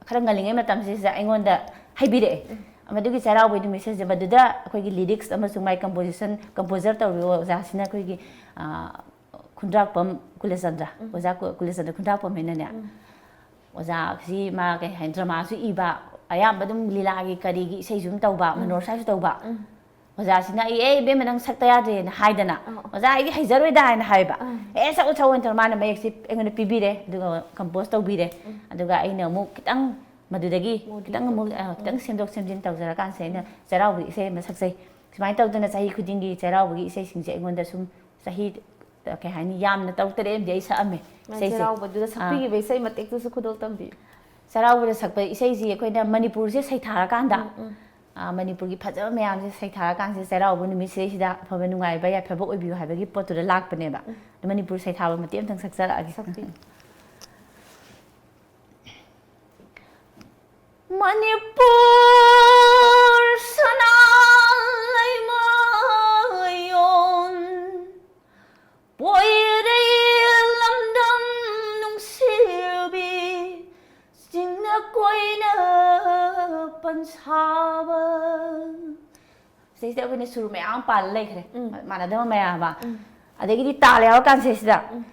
ꯈꯔ ꯉꯜꯂꯤꯉꯩ ꯃꯇꯝꯁꯤꯗ ꯑꯩꯉꯣꯟꯗ ꯍꯥꯏꯕꯤꯔꯛꯑꯦ꯫ ꯎꯝ꯫ ꯃꯗꯨꯒꯤ ꯆꯩꯔꯥꯎꯕꯒꯤ ꯅꯨꯃꯤꯠꯁꯤꯗ ꯃꯗꯨꯗ ꯑꯩꯈꯣꯏꯒꯤ lyrics ꯑꯃꯁꯨꯡ ꯃꯥꯏ composition, composer ꯇꯧꯔꯤꯕ ꯑꯣꯖꯥꯁꯤꯅ ꯑꯩꯈꯣꯏꯒꯤ, ꯑ, ꯈꯨꯟꯗ꯭ꯔꯥꯛꯄꯝ ꯀꯨꯂꯆꯟꯗ꯭ꯔ, ꯎꯝ꯫ ꯑꯣꯖꯥ ꯀꯨ-, ꯀꯨꯂꯆꯟꯗ꯭ꯔ ꯈꯨꯟꯗ꯭ꯔꯥꯛꯄꯝ ꯍꯥꯏꯅꯅꯦ꯫ ꯎꯝ꯫ ꯑꯣꯖꯥꯁꯤ ꯃꯥ ꯀꯩ ꯍꯥꯏꯅꯤ, dramaꯁꯨ ꯏꯕ, ꯑꯌꯥꯝꯕ ꯑꯗꯨꯝ ꯂꯤꯂꯥꯒꯤ ꯀꯔꯤꯒꯤ ꯏꯁꯩꯁꯨ ꯑꯗꯨꯝ ꯇꯧꯕ, ꯎꯝ꯫ ꯃꯅꯣꯔꯁꯥꯁꯨ ꯇꯧꯕ꯫ ꯎꯝ꯫ ꯑꯣꯖꯥꯁꯤꯅ ꯑꯩ, "ꯑꯦ, ꯏꯕꯦꯝꯃ, ꯅꯪ ꯁꯛꯇ ꯌꯥꯗ꯭ꯔꯦꯅ" ꯍꯥꯏꯗꯅ, ꯑꯥ, ꯑꯥ꯫ "ꯑꯣꯖꯥ, ꯑꯩꯗꯤ ꯍꯩꯖꯔꯣꯏꯗ" ꯍꯥꯏꯅ ꯍꯥꯏꯕ꯫ ꯑꯥ꯫ "ꯑꯦ, ꯁꯛꯎ, ꯁꯛꯎ" ꯍꯥꯏꯅ ꯇꯧꯔ ꯃꯥꯅ ꯃꯌꯦꯛꯁꯤ ꯑꯩꯉꯣꯟꯗ ꯄꯤꯕꯤꯔꯦ, ꯑꯗꯨꯒ compose ꯇꯧꯕꯤꯔꯦ꯫ ꯎꯝ꯫ ꯑꯗꯨꯒ ꯑꯩꯅ ꯑꯃꯨꯛ ꯈꯤꯇꯪ ꯃꯗꯨꯗꯒꯤ ꯃꯣꯗꯤ ꯈꯤꯇꯪ ꯑꯃꯨꯛ, ꯇꯧ-, ꯑ, ꯈꯤꯇꯪ ꯎꯝ꯫ ꯁꯦꯝꯗꯣꯛ ꯁꯦꯝꯖꯤꯟ ꯇꯧꯖꯔꯀꯥꯟꯁꯤꯗ ꯑꯩꯅ ꯎꯝ꯫ ꯆꯩꯔꯥꯎꯕꯒꯤ ꯏꯁꯩ ꯑꯃ ꯁꯛꯆꯩ꯫ ꯁꯨꯃꯥꯏꯅ ꯇꯧꯗꯅ ꯆꯍꯤ ꯈꯨꯗꯤꯡꯒꯤ ꯆꯩꯔꯥꯎꯕꯒꯤ ꯏꯁꯩꯁꯤꯡꯁꯦ ꯑꯩꯉꯣꯟꯗ ꯁꯨꯝ ꯆꯍꯤ, ꯀꯩ ꯍꯥꯏꯅꯤ, ꯌꯥꯝꯅ ꯇꯔꯨꯛ ꯇꯔꯦꯠ ꯑꯃꯗꯤ ꯑꯩ ꯁꯛꯑꯝꯃꯦ ꯃꯥ ꯏꯁꯩꯁꯦ꯫ ꯆꯩꯔꯥꯎꯕꯗꯨꯗ ꯑꯥ꯫ ꯁꯛꯄꯤꯈꯤꯕ ꯏꯁꯩ ꯃꯇꯦꯛꯇꯨꯁꯨ ꯈꯨꯗꯣꯜ ꯇꯝꯕꯤꯌꯨ꯫ ꯆꯩꯔꯥꯎꯕꯗ ꯁꯛꯄ ꯏꯁꯩꯁꯤ ꯑꯩꯈꯣꯏꯅ ꯃꯅꯤꯄꯨꯔꯁꯦ ꯁꯩꯊꯥꯔꯀꯥꯟꯗ, ꯎꯝ, ꯎꯝ꯫ ꯑ, ꯃꯅꯤꯄꯨꯔꯒꯤ ꯐꯖꯕ ꯃꯌꯥꯝꯁꯦ ꯁꯩꯊꯥꯔꯀꯥꯟꯁꯤꯗ ꯆꯩꯔꯥꯎꯕ ꯅꯨꯃꯤꯠꯁꯤꯗꯩꯁꯤꯗ ꯑꯐꯕ ꯅꯨꯡꯉꯥꯏꯕ ꯌꯥꯏꯐꯕ ꯑꯣꯏꯕꯤꯌꯨ ꯍꯥꯏꯕꯒꯤ ꯄꯣꯠꯇꯨꯗ ꯂꯥꯛꯄꯅꯦꯕ꯫ ꯎꯝ꯫ ꯑꯗꯣ ꯃꯅꯤꯄꯨꯔ ꯁꯩꯊꯥꯕ ꯃꯇꯦꯛ ꯑꯃꯇꯪ ꯁꯛꯆꯔꯛꯑꯒꯦ꯫ ꯁꯛꯄꯤꯌꯨ꯫ ꯃꯅꯤꯄꯨꯔ ꯁꯅꯥ ꯂꯩꯃꯥꯌꯣꯟ ꯁꯤꯗꯩꯁꯤꯗ ꯑꯩꯈꯣꯏꯅ ꯁꯨꯔ ꯃꯌꯥꯝ ꯑꯃ ꯄꯥꯜꯂ ꯂꯩꯈ꯭ꯔꯦ꯫ ꯎꯝ꯫ ꯃꯥꯟꯅꯗꯕ ꯃꯌꯥꯝ ꯑꯃ꯫ ꯎꯝ꯫ ꯑꯗꯒꯤꯗꯤ ꯇꯥꯜ ꯌꯥꯎꯔꯀꯥꯟꯁꯤꯗꯩꯁꯤꯗ, ꯎꯝ꯫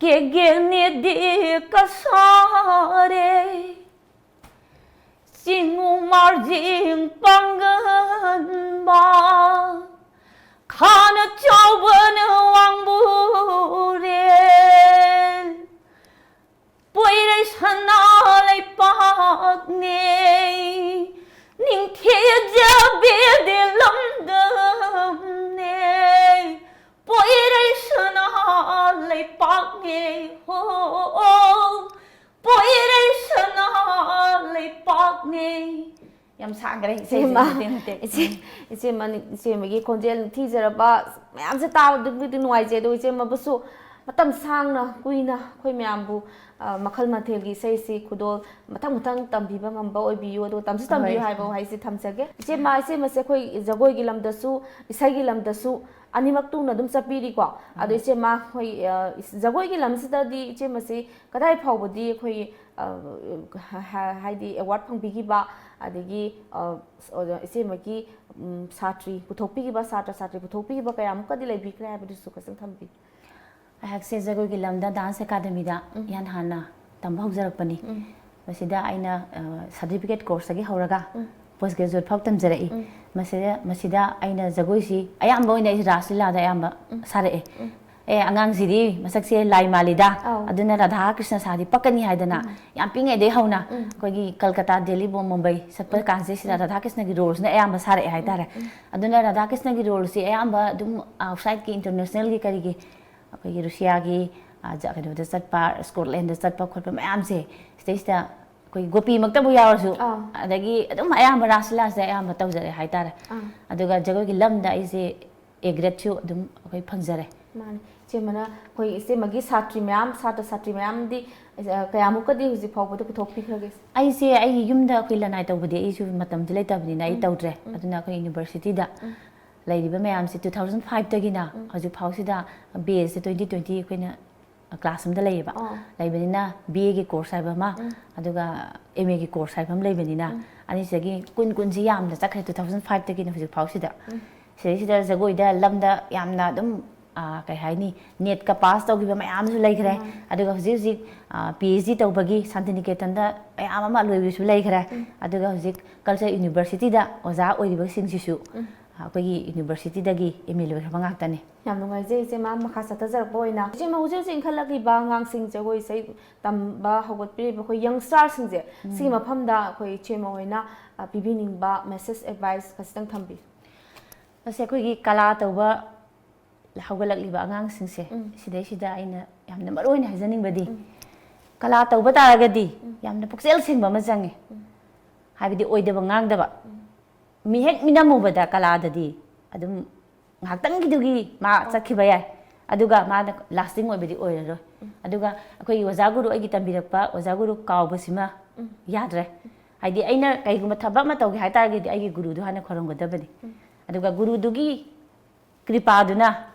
ꯀꯦꯒꯦꯅꯦꯗꯤ ꯀꯁꯥꯔꯦ, ꯆꯤꯡꯉꯨ ꯃꯥꯔꯖꯤꯡ ꯄꯥꯡꯒꯟꯕ, ꯈꯥꯅ ꯆꯥꯎꯕꯅ ꯋꯥꯡꯕꯨꯔꯦꯜ, ꯄꯣꯏꯔꯩ ꯁꯅꯥ ꯂꯩꯄꯥꯛꯅꯦ, ꯅꯤꯡꯊꯤꯖꯕꯤꯗꯤ ꯂꯝꯗꯝꯅꯦ, ꯄꯣꯏꯔꯩ ꯁꯅꯥ ꯂꯩꯄꯥꯛꯅꯦ ꯍꯣ, ꯄꯣꯏꯔꯩ ꯁꯅꯥ ꯂꯩꯄꯥꯛꯅꯦ꯫ ꯌꯥꯝ ꯁꯥꯡꯈ꯭ꯔꯦ ꯏꯁꯩꯁꯦ, ꯏꯆꯦꯃ, ꯃꯇꯦꯛ ꯃꯇꯦꯛ꯫ ꯏꯆꯦ, ꯏꯆꯦꯃ, ꯏꯆꯦꯃꯒꯤ ꯈꯣꯟꯖꯦꯜ ꯊꯤꯖꯔꯕ ꯃꯌꯥꯝꯁꯦ ꯇꯥꯕꯗꯨꯕꯨꯗꯤ ꯅꯨꯡꯉꯥꯏꯖꯩ, ꯑꯗꯣ ꯏꯆꯦꯃꯕꯨꯁꯨ ꯃꯇꯝ ꯁꯥꯡꯅ ꯀꯨꯏꯅ ꯑꯩꯈꯣꯏ ꯃꯌꯥꯝꯕꯨ, ꯑ, ꯃꯈꯜ ꯃꯊꯦꯜꯒꯤ ꯏꯁꯩꯁꯤ ꯈꯨꯗꯣꯜ ꯃꯊꯪ ꯃꯊꯪ ꯇꯝꯕꯤꯕ ꯉꯝꯕ ꯑꯣꯏꯕꯤꯌꯨ, ꯑꯗꯣ ꯇꯝꯁꯨ ꯇꯝꯕꯤꯌꯨ ꯍꯣꯏ꯫ ꯍꯥꯏꯕ ꯋꯥꯍꯩꯁꯤ ꯊꯝꯖꯒꯦ꯫ ꯏꯆꯦꯃ, ꯏꯆꯦꯃꯁꯦ ꯑꯩꯈꯣꯏ ꯖꯒꯣꯏꯒꯤ ꯂꯝꯗꯁꯨ, ꯏꯁꯩꯒꯤ ꯂꯝꯗꯁꯨ ꯑꯅꯤꯃꯛ ꯇꯨꯅ ꯑꯗꯨꯝ ꯆꯠꯄꯤꯔꯤꯀꯣ꯫ ꯑꯗꯣ ꯎꯝ꯫ ꯏꯆꯦꯃ, ꯑꯩꯈꯣꯏ, ꯑ, ꯏꯁ-, ꯖꯒꯣꯏꯒꯤ ꯂꯝꯁꯤꯗꯗꯤ ꯏꯆꯦꯃꯁꯤ ꯀꯗꯥꯏ ꯐꯥꯎꯕꯗꯤ ꯑꯩꯈꯣꯏ, ꯑ, ꯍ-, ꯍ-, ꯍꯥꯏꯗꯤ ꯑꯦꯋꯥꯔꯗ ꯐꯪꯕꯤꯈꯤꯕ, ꯑꯗꯒꯤ, ꯑ, ꯑꯣꯖꯥ ꯏꯆꯦꯃꯒꯤ, ꯎꯝ, ꯁꯥꯇ꯭ꯔꯤ ꯄꯨꯊꯣꯛꯄꯤꯈꯤꯕ, ꯁꯥꯇ꯭ꯔ ꯁꯥꯇ꯭ꯔꯤ ꯄꯨꯊꯣꯛꯄꯤꯈꯤꯕ ꯀꯌꯥꯃꯨꯛꯀꯗꯤ ꯂꯩꯕꯤꯈ꯭ꯔꯦ ꯍꯥꯏꯕꯗꯨꯁꯨ ꯈꯤꯇꯪ ꯊꯝꯕꯤꯌꯨ꯫ ꯑꯩꯍꯥꯛꯁꯦ ꯖꯒꯣꯏꯒꯤ ꯂꯝꯗ ꯗꯥꯟꯁ ꯑꯦꯀꯥꯗꯃꯤꯗ ꯎꯝ꯫ ꯏꯍꯥꯟ ꯍꯥꯟꯅ ꯇꯝꯕ ꯍꯧꯖꯔꯛꯄꯅꯤ꯫ ꯎꯝ꯫ ꯃꯁꯤꯗ ꯑꯩꯅ, ꯑ, ꯁꯥꯔꯇꯤꯐꯤꯀꯦꯠ ꯀꯣꯔꯁꯇꯒꯤ ꯍꯧꯔꯒ ꯎꯝ꯫ ꯄꯣꯁ ꯒ꯭ꯔꯦꯖꯨꯋꯦꯠ ꯐꯥꯎ ꯇꯝꯖꯔꯛꯏ꯫ ꯎꯝ꯫ ꯃꯁꯤꯗ, ꯃꯁꯤꯗ ꯑꯩꯅ ꯖꯒꯣꯏꯁꯤ ꯑꯌꯥꯝꯕ ꯑꯣꯏꯅ ꯑꯩꯁꯦ ꯔꯥꯁ ꯂꯤꯂꯥꯗ ꯑꯌꯥꯝꯕ ꯎꯝ꯫ ꯁꯥꯔꯛꯑꯦ꯫ ꯎꯝ꯫ "ꯑꯦ, ꯑꯉꯥꯡꯁꯤꯗꯤ ꯃꯁꯛꯁꯦ ꯂꯥꯏ ꯃꯥꯜꯂꯤꯗ, ꯑꯧ꯫ ꯑꯗꯨꯅ ꯔꯥꯙꯥ ꯀ꯭ꯔꯤꯁꯅ ꯁꯥꯗꯤ ꯄꯛꯀꯅꯤ" ꯍꯥꯏꯗꯅ ꯎꯝ꯫ ꯌꯥꯝ ꯄꯤꯛꯉꯩꯗꯩ ꯍꯧꯅ ꯎꯝ꯫ ꯑꯩꯈꯣꯏꯒꯤ ꯀꯜꯀꯇꯥ, ꯗꯦꯜꯂꯤ, ꯕꯣꯝ-, ꯃꯨꯝꯕꯩ ꯆꯠꯄ ꯎꯝ꯫ ꯀꯥꯟꯁꯦ ꯁꯤꯗ ꯎꯝ꯫ ꯔꯥꯙꯥ ꯀ꯭ꯔꯤꯁꯅꯒꯤ ꯔꯣꯜꯁꯤꯅ ꯑꯌꯥꯝꯕ ꯁꯥꯔꯛꯑꯦ ꯍꯥꯏꯇꯥꯔꯦ꯫ ꯎꯝ꯫ ꯎꯝ꯫ ꯑꯗꯨꯅ ꯔꯥꯙꯥ ꯀ꯭ꯔꯤꯁꯅꯒꯤ ꯔꯣꯜꯁꯤ ꯑꯌꯥꯝꯕ ꯑꯗꯨꯝ ꯑꯥꯎꯠꯁꯥꯏꯠꯀꯤ, ꯏꯟꯇꯔꯅꯦꯁꯅꯦꯜꯒꯤ ꯀꯔꯤꯒꯤ ꯑꯩꯈꯣꯏꯒꯤ ꯔꯨꯁꯤꯌꯥꯒꯤ, ꯑ, ꯖ-, ꯀꯩꯅꯣꯗ ꯆꯠꯄ, ꯁ꯭ꯀꯣꯠꯂꯦꯟꯗ ꯆꯠꯄ ꯈꯣꯠꯄ ꯃꯌꯥꯝꯁꯦ, ꯁꯤꯗꯩꯁꯤꯗ ꯑꯩꯈꯣꯏꯒꯤ ꯒꯣꯄꯤꯃꯛꯇꯕꯨ ꯌꯥꯎꯔꯁꯨ, ꯑꯥ꯫ ꯑꯗꯒꯤ ꯑꯗꯨꯝ ꯑꯌꯥꯝꯕ ꯔꯥꯁ ꯂꯤꯂꯥꯁꯦ ꯑꯌꯥꯝꯕ ꯇꯧꯖꯔꯛꯑꯦ ꯍꯥꯏꯇꯥꯔꯦ꯫ ꯑꯥ꯫ ꯑꯗꯨꯒ ꯖꯒꯣꯏꯒꯤ ꯂꯝꯗ ꯑꯩꯁꯦ ꯑꯦ ꯒ꯭ꯔꯦꯗꯁꯨ ꯑꯗꯨꯝ ꯑꯩꯈꯣꯏ ꯐꯪꯖꯔꯦ꯫ ꯃꯥꯅꯦ꯫ ꯏꯆꯦꯃꯅ ꯑꯩꯈꯣꯏ ꯏꯆꯦꯃꯒꯤ ꯁꯥꯇ꯭ꯔꯤ ꯃꯌꯥꯝ, ꯁꯥꯇ꯭ꯔ ꯁꯥꯇ꯭ꯔꯤ ꯃꯌꯥꯝꯗꯤ, ꯑ, ꯀꯌꯥꯃꯨꯛꯀꯗꯤ ꯍꯧꯖꯤꯛ ꯐꯥꯎꯕꯗ ꯄꯨꯊꯣꯛꯄꯤꯈ꯭ꯔꯒꯦ? ꯑꯩꯁꯦ ꯑꯩꯒꯤ ꯌꯨꯝꯗ ꯑꯩꯈꯣꯏ ꯂꯅꯥꯏ ꯇꯧꯕꯗꯤ ꯑꯩꯁꯨ ꯃꯇꯝꯁꯨ ꯂꯩꯇꯕꯅꯤꯅ ꯑꯩ ꯎꯝ, ꯇꯧꯗ꯭ꯔꯦ꯫ ꯎꯝ꯫ ꯑꯗꯨꯅ ꯑꯩꯈꯣꯏ ꯌꯨꯅꯤꯚꯔꯁꯤꯇꯤꯗ ꯎꯝ꯫ ꯂꯩꯔꯤꯕ ꯃꯌꯥꯝꯁꯦ two thousand five ꯇꯒꯤꯅ ꯎꯝ꯫ ꯍꯧꯖꯤꯛ ꯐꯥꯎꯁꯤꯗ ꯕꯦꯁꯁꯦ twenty twenty ꯑꯩꯈꯣꯏꯅ ꯀ꯭ꯂꯥꯁ ꯑꯃꯗ ꯂꯩꯌꯦꯕ꯫ ꯑꯣ꯫ ꯂꯩꯕꯅꯤꯅ ꯕꯤ ꯑꯦꯒꯤ ꯀꯣꯔꯁ ꯍꯥꯏꯕ ꯑꯃ, ꯎꯝ꯫ ꯑꯗꯨꯒ ꯑꯦꯝ ꯑꯦꯒꯤ ꯀꯣꯔꯁ ꯍꯥꯏꯕ ꯑꯃ ꯂꯩꯕꯅꯤꯅ ꯎꯝ꯫ ꯑꯅꯤꯁꯤꯗꯒꯤ ꯀꯨꯟ, ꯀꯨꯟꯁꯤ ꯌꯥꯝꯅ ꯆꯠꯈ꯭ꯔꯦ, two thousand five ꯇꯒꯤꯅ ꯍꯧꯖꯤꯛ ꯐꯥꯎꯁꯤꯗ꯫ ꯁꯤꯗꯩꯁꯤꯗ ꯖꯒꯣꯏꯗ ꯂꯝꯗ ꯌꯥꯝꯅ ꯑꯗꯨꯝ, ꯑꯥ, ꯀꯩ ꯍꯥꯏꯅꯤ, NET ꯀ pass ꯇꯧꯈꯤꯕ ꯃꯌꯥꯝꯁꯨ ꯂꯩꯈ꯭ꯔꯦ꯫ ꯑꯗꯨꯒ ꯍꯧꯖꯤꯛ ꯍꯧꯖꯤꯛ, ꯑꯥ, PhD ꯇꯧꯕꯒꯤ ꯁꯥꯟꯇꯤꯅꯤꯀꯦꯇꯟꯗ ꯃꯌꯥꯝ ꯑꯃ ꯂꯣꯏꯕꯁꯨ ꯂꯩꯈ꯭ꯔꯦ꯫ ꯑꯗꯨꯒ ꯍꯧꯖꯤꯛ Culture University ꯗ ꯑꯣꯖꯥ ꯑꯣꯏꯔꯤꯕꯁꯤꯡꯁꯤꯁꯨ, ꯑꯥ, ꯑꯩꯈꯣꯏꯒꯤ university ꯗꯒꯤ MA ꯂꯣꯏꯈ꯭ꯔꯕ ꯉꯥꯛꯇꯅꯤ꯫ ꯌꯥꯝ ꯅꯨꯡꯉꯥꯏꯖꯩ ꯏꯆꯦꯃ, ꯃꯈꯥ ꯆꯠꯊꯖꯔꯛꯄ ꯑꯣꯏꯅ꯫ ꯏꯆꯦꯃ, ꯍꯧꯖꯤꯛ ꯍꯧꯖꯤꯛ ꯏꯟꯈꯠꯂꯛꯂꯤꯕ ꯑꯉꯥꯡꯁꯤꯡ ꯖꯒꯣꯏ ꯏꯁꯩ ꯇꯝꯕ ꯍꯧꯒꯠꯄꯤꯔꯤꯕ ꯑꯩꯈꯣꯏ youngster ꯁꯤꯡꯁꯦ, ꯁꯤꯒꯤ ꯃꯐꯝꯗ ꯑꯩꯈꯣꯏ ꯏꯆꯦꯃ ꯍꯣꯏꯅ, ꯑ, ꯄꯤꯕꯤꯅꯤꯡꯕ message, advice ꯈꯖꯤꯛꯇꯪ ꯊꯝꯕꯤꯌꯨ꯫ ꯃꯁꯤ ꯑꯩꯈꯣꯏꯒꯤ ꯀꯂꯥ ꯇꯧꯕ ꯍꯧꯒꯠꯂꯛꯂꯤꯕ ꯑꯉꯥꯡꯁꯤꯡꯁꯦ, ꯁꯤꯗꯩꯁꯤꯗ ꯑꯩꯅ ꯌꯥꯝꯅ ꯃꯔꯨ ꯑꯣꯏꯅ ꯍꯥꯏꯖꯅꯤꯡꯕꯗꯤ, ꯀꯂꯥ ꯇꯧꯕ ꯇꯥꯔꯒꯗꯤ ꯌꯥꯝꯅ ꯄꯨꯛꯆꯦꯜ ꯁꯦꯡꯕ ꯑꯃ ꯆꯪꯉꯦ꯫ ꯍꯥꯏꯕꯗꯤ ꯑꯣꯏꯗꯕ ꯉꯥꯡꯗꯕ꯫ ꯃꯤꯍꯦꯛ ꯃꯤꯅꯝꯃꯨꯕꯗ ꯀꯂꯥꯗꯗꯤ ꯑꯗꯨꯝ ꯉꯥꯏꯍꯥꯛꯇꯪꯒꯤꯗꯨꯒꯤ ꯃꯥ ꯆꯠꯈꯤꯕ ꯌꯥꯏ, ꯑꯗꯨꯒ ꯃꯥꯅ lasting ꯑꯣꯏꯕꯗꯤ ꯑꯣꯏꯔꯔꯣꯏ꯫ ꯑꯗꯨꯒ ꯑꯩꯈꯣꯏꯒꯤ ꯑꯣꯖꯥ ꯒꯨꯔꯨ, ꯑꯩꯒꯤ ꯇꯝꯕꯤꯔꯛꯄ ꯑꯣꯖꯥ ꯒꯨꯔꯨ ꯀꯥꯎꯕꯁꯤꯃ ꯌꯥꯗ꯭ꯔꯦ꯫ ꯍꯥꯏꯗꯤ ꯑꯩꯅ ꯀꯩꯒꯨꯝꯕ ꯊꯕꯛ ꯑꯃ ꯇꯧꯒꯦ ꯍꯥꯏ ꯇꯥꯔꯒꯗꯤ ꯑꯩꯒꯤ ꯒꯨꯔꯨꯗꯨ ꯍꯥꯟꯅ ꯈꯣꯏꯔꯝꯒꯗꯕꯅꯤ꯫ ꯑꯗꯨꯒ ꯒꯨꯔꯨꯗꯨꯒꯤ ꯀ꯭ꯔꯤꯄꯥꯗꯨꯅ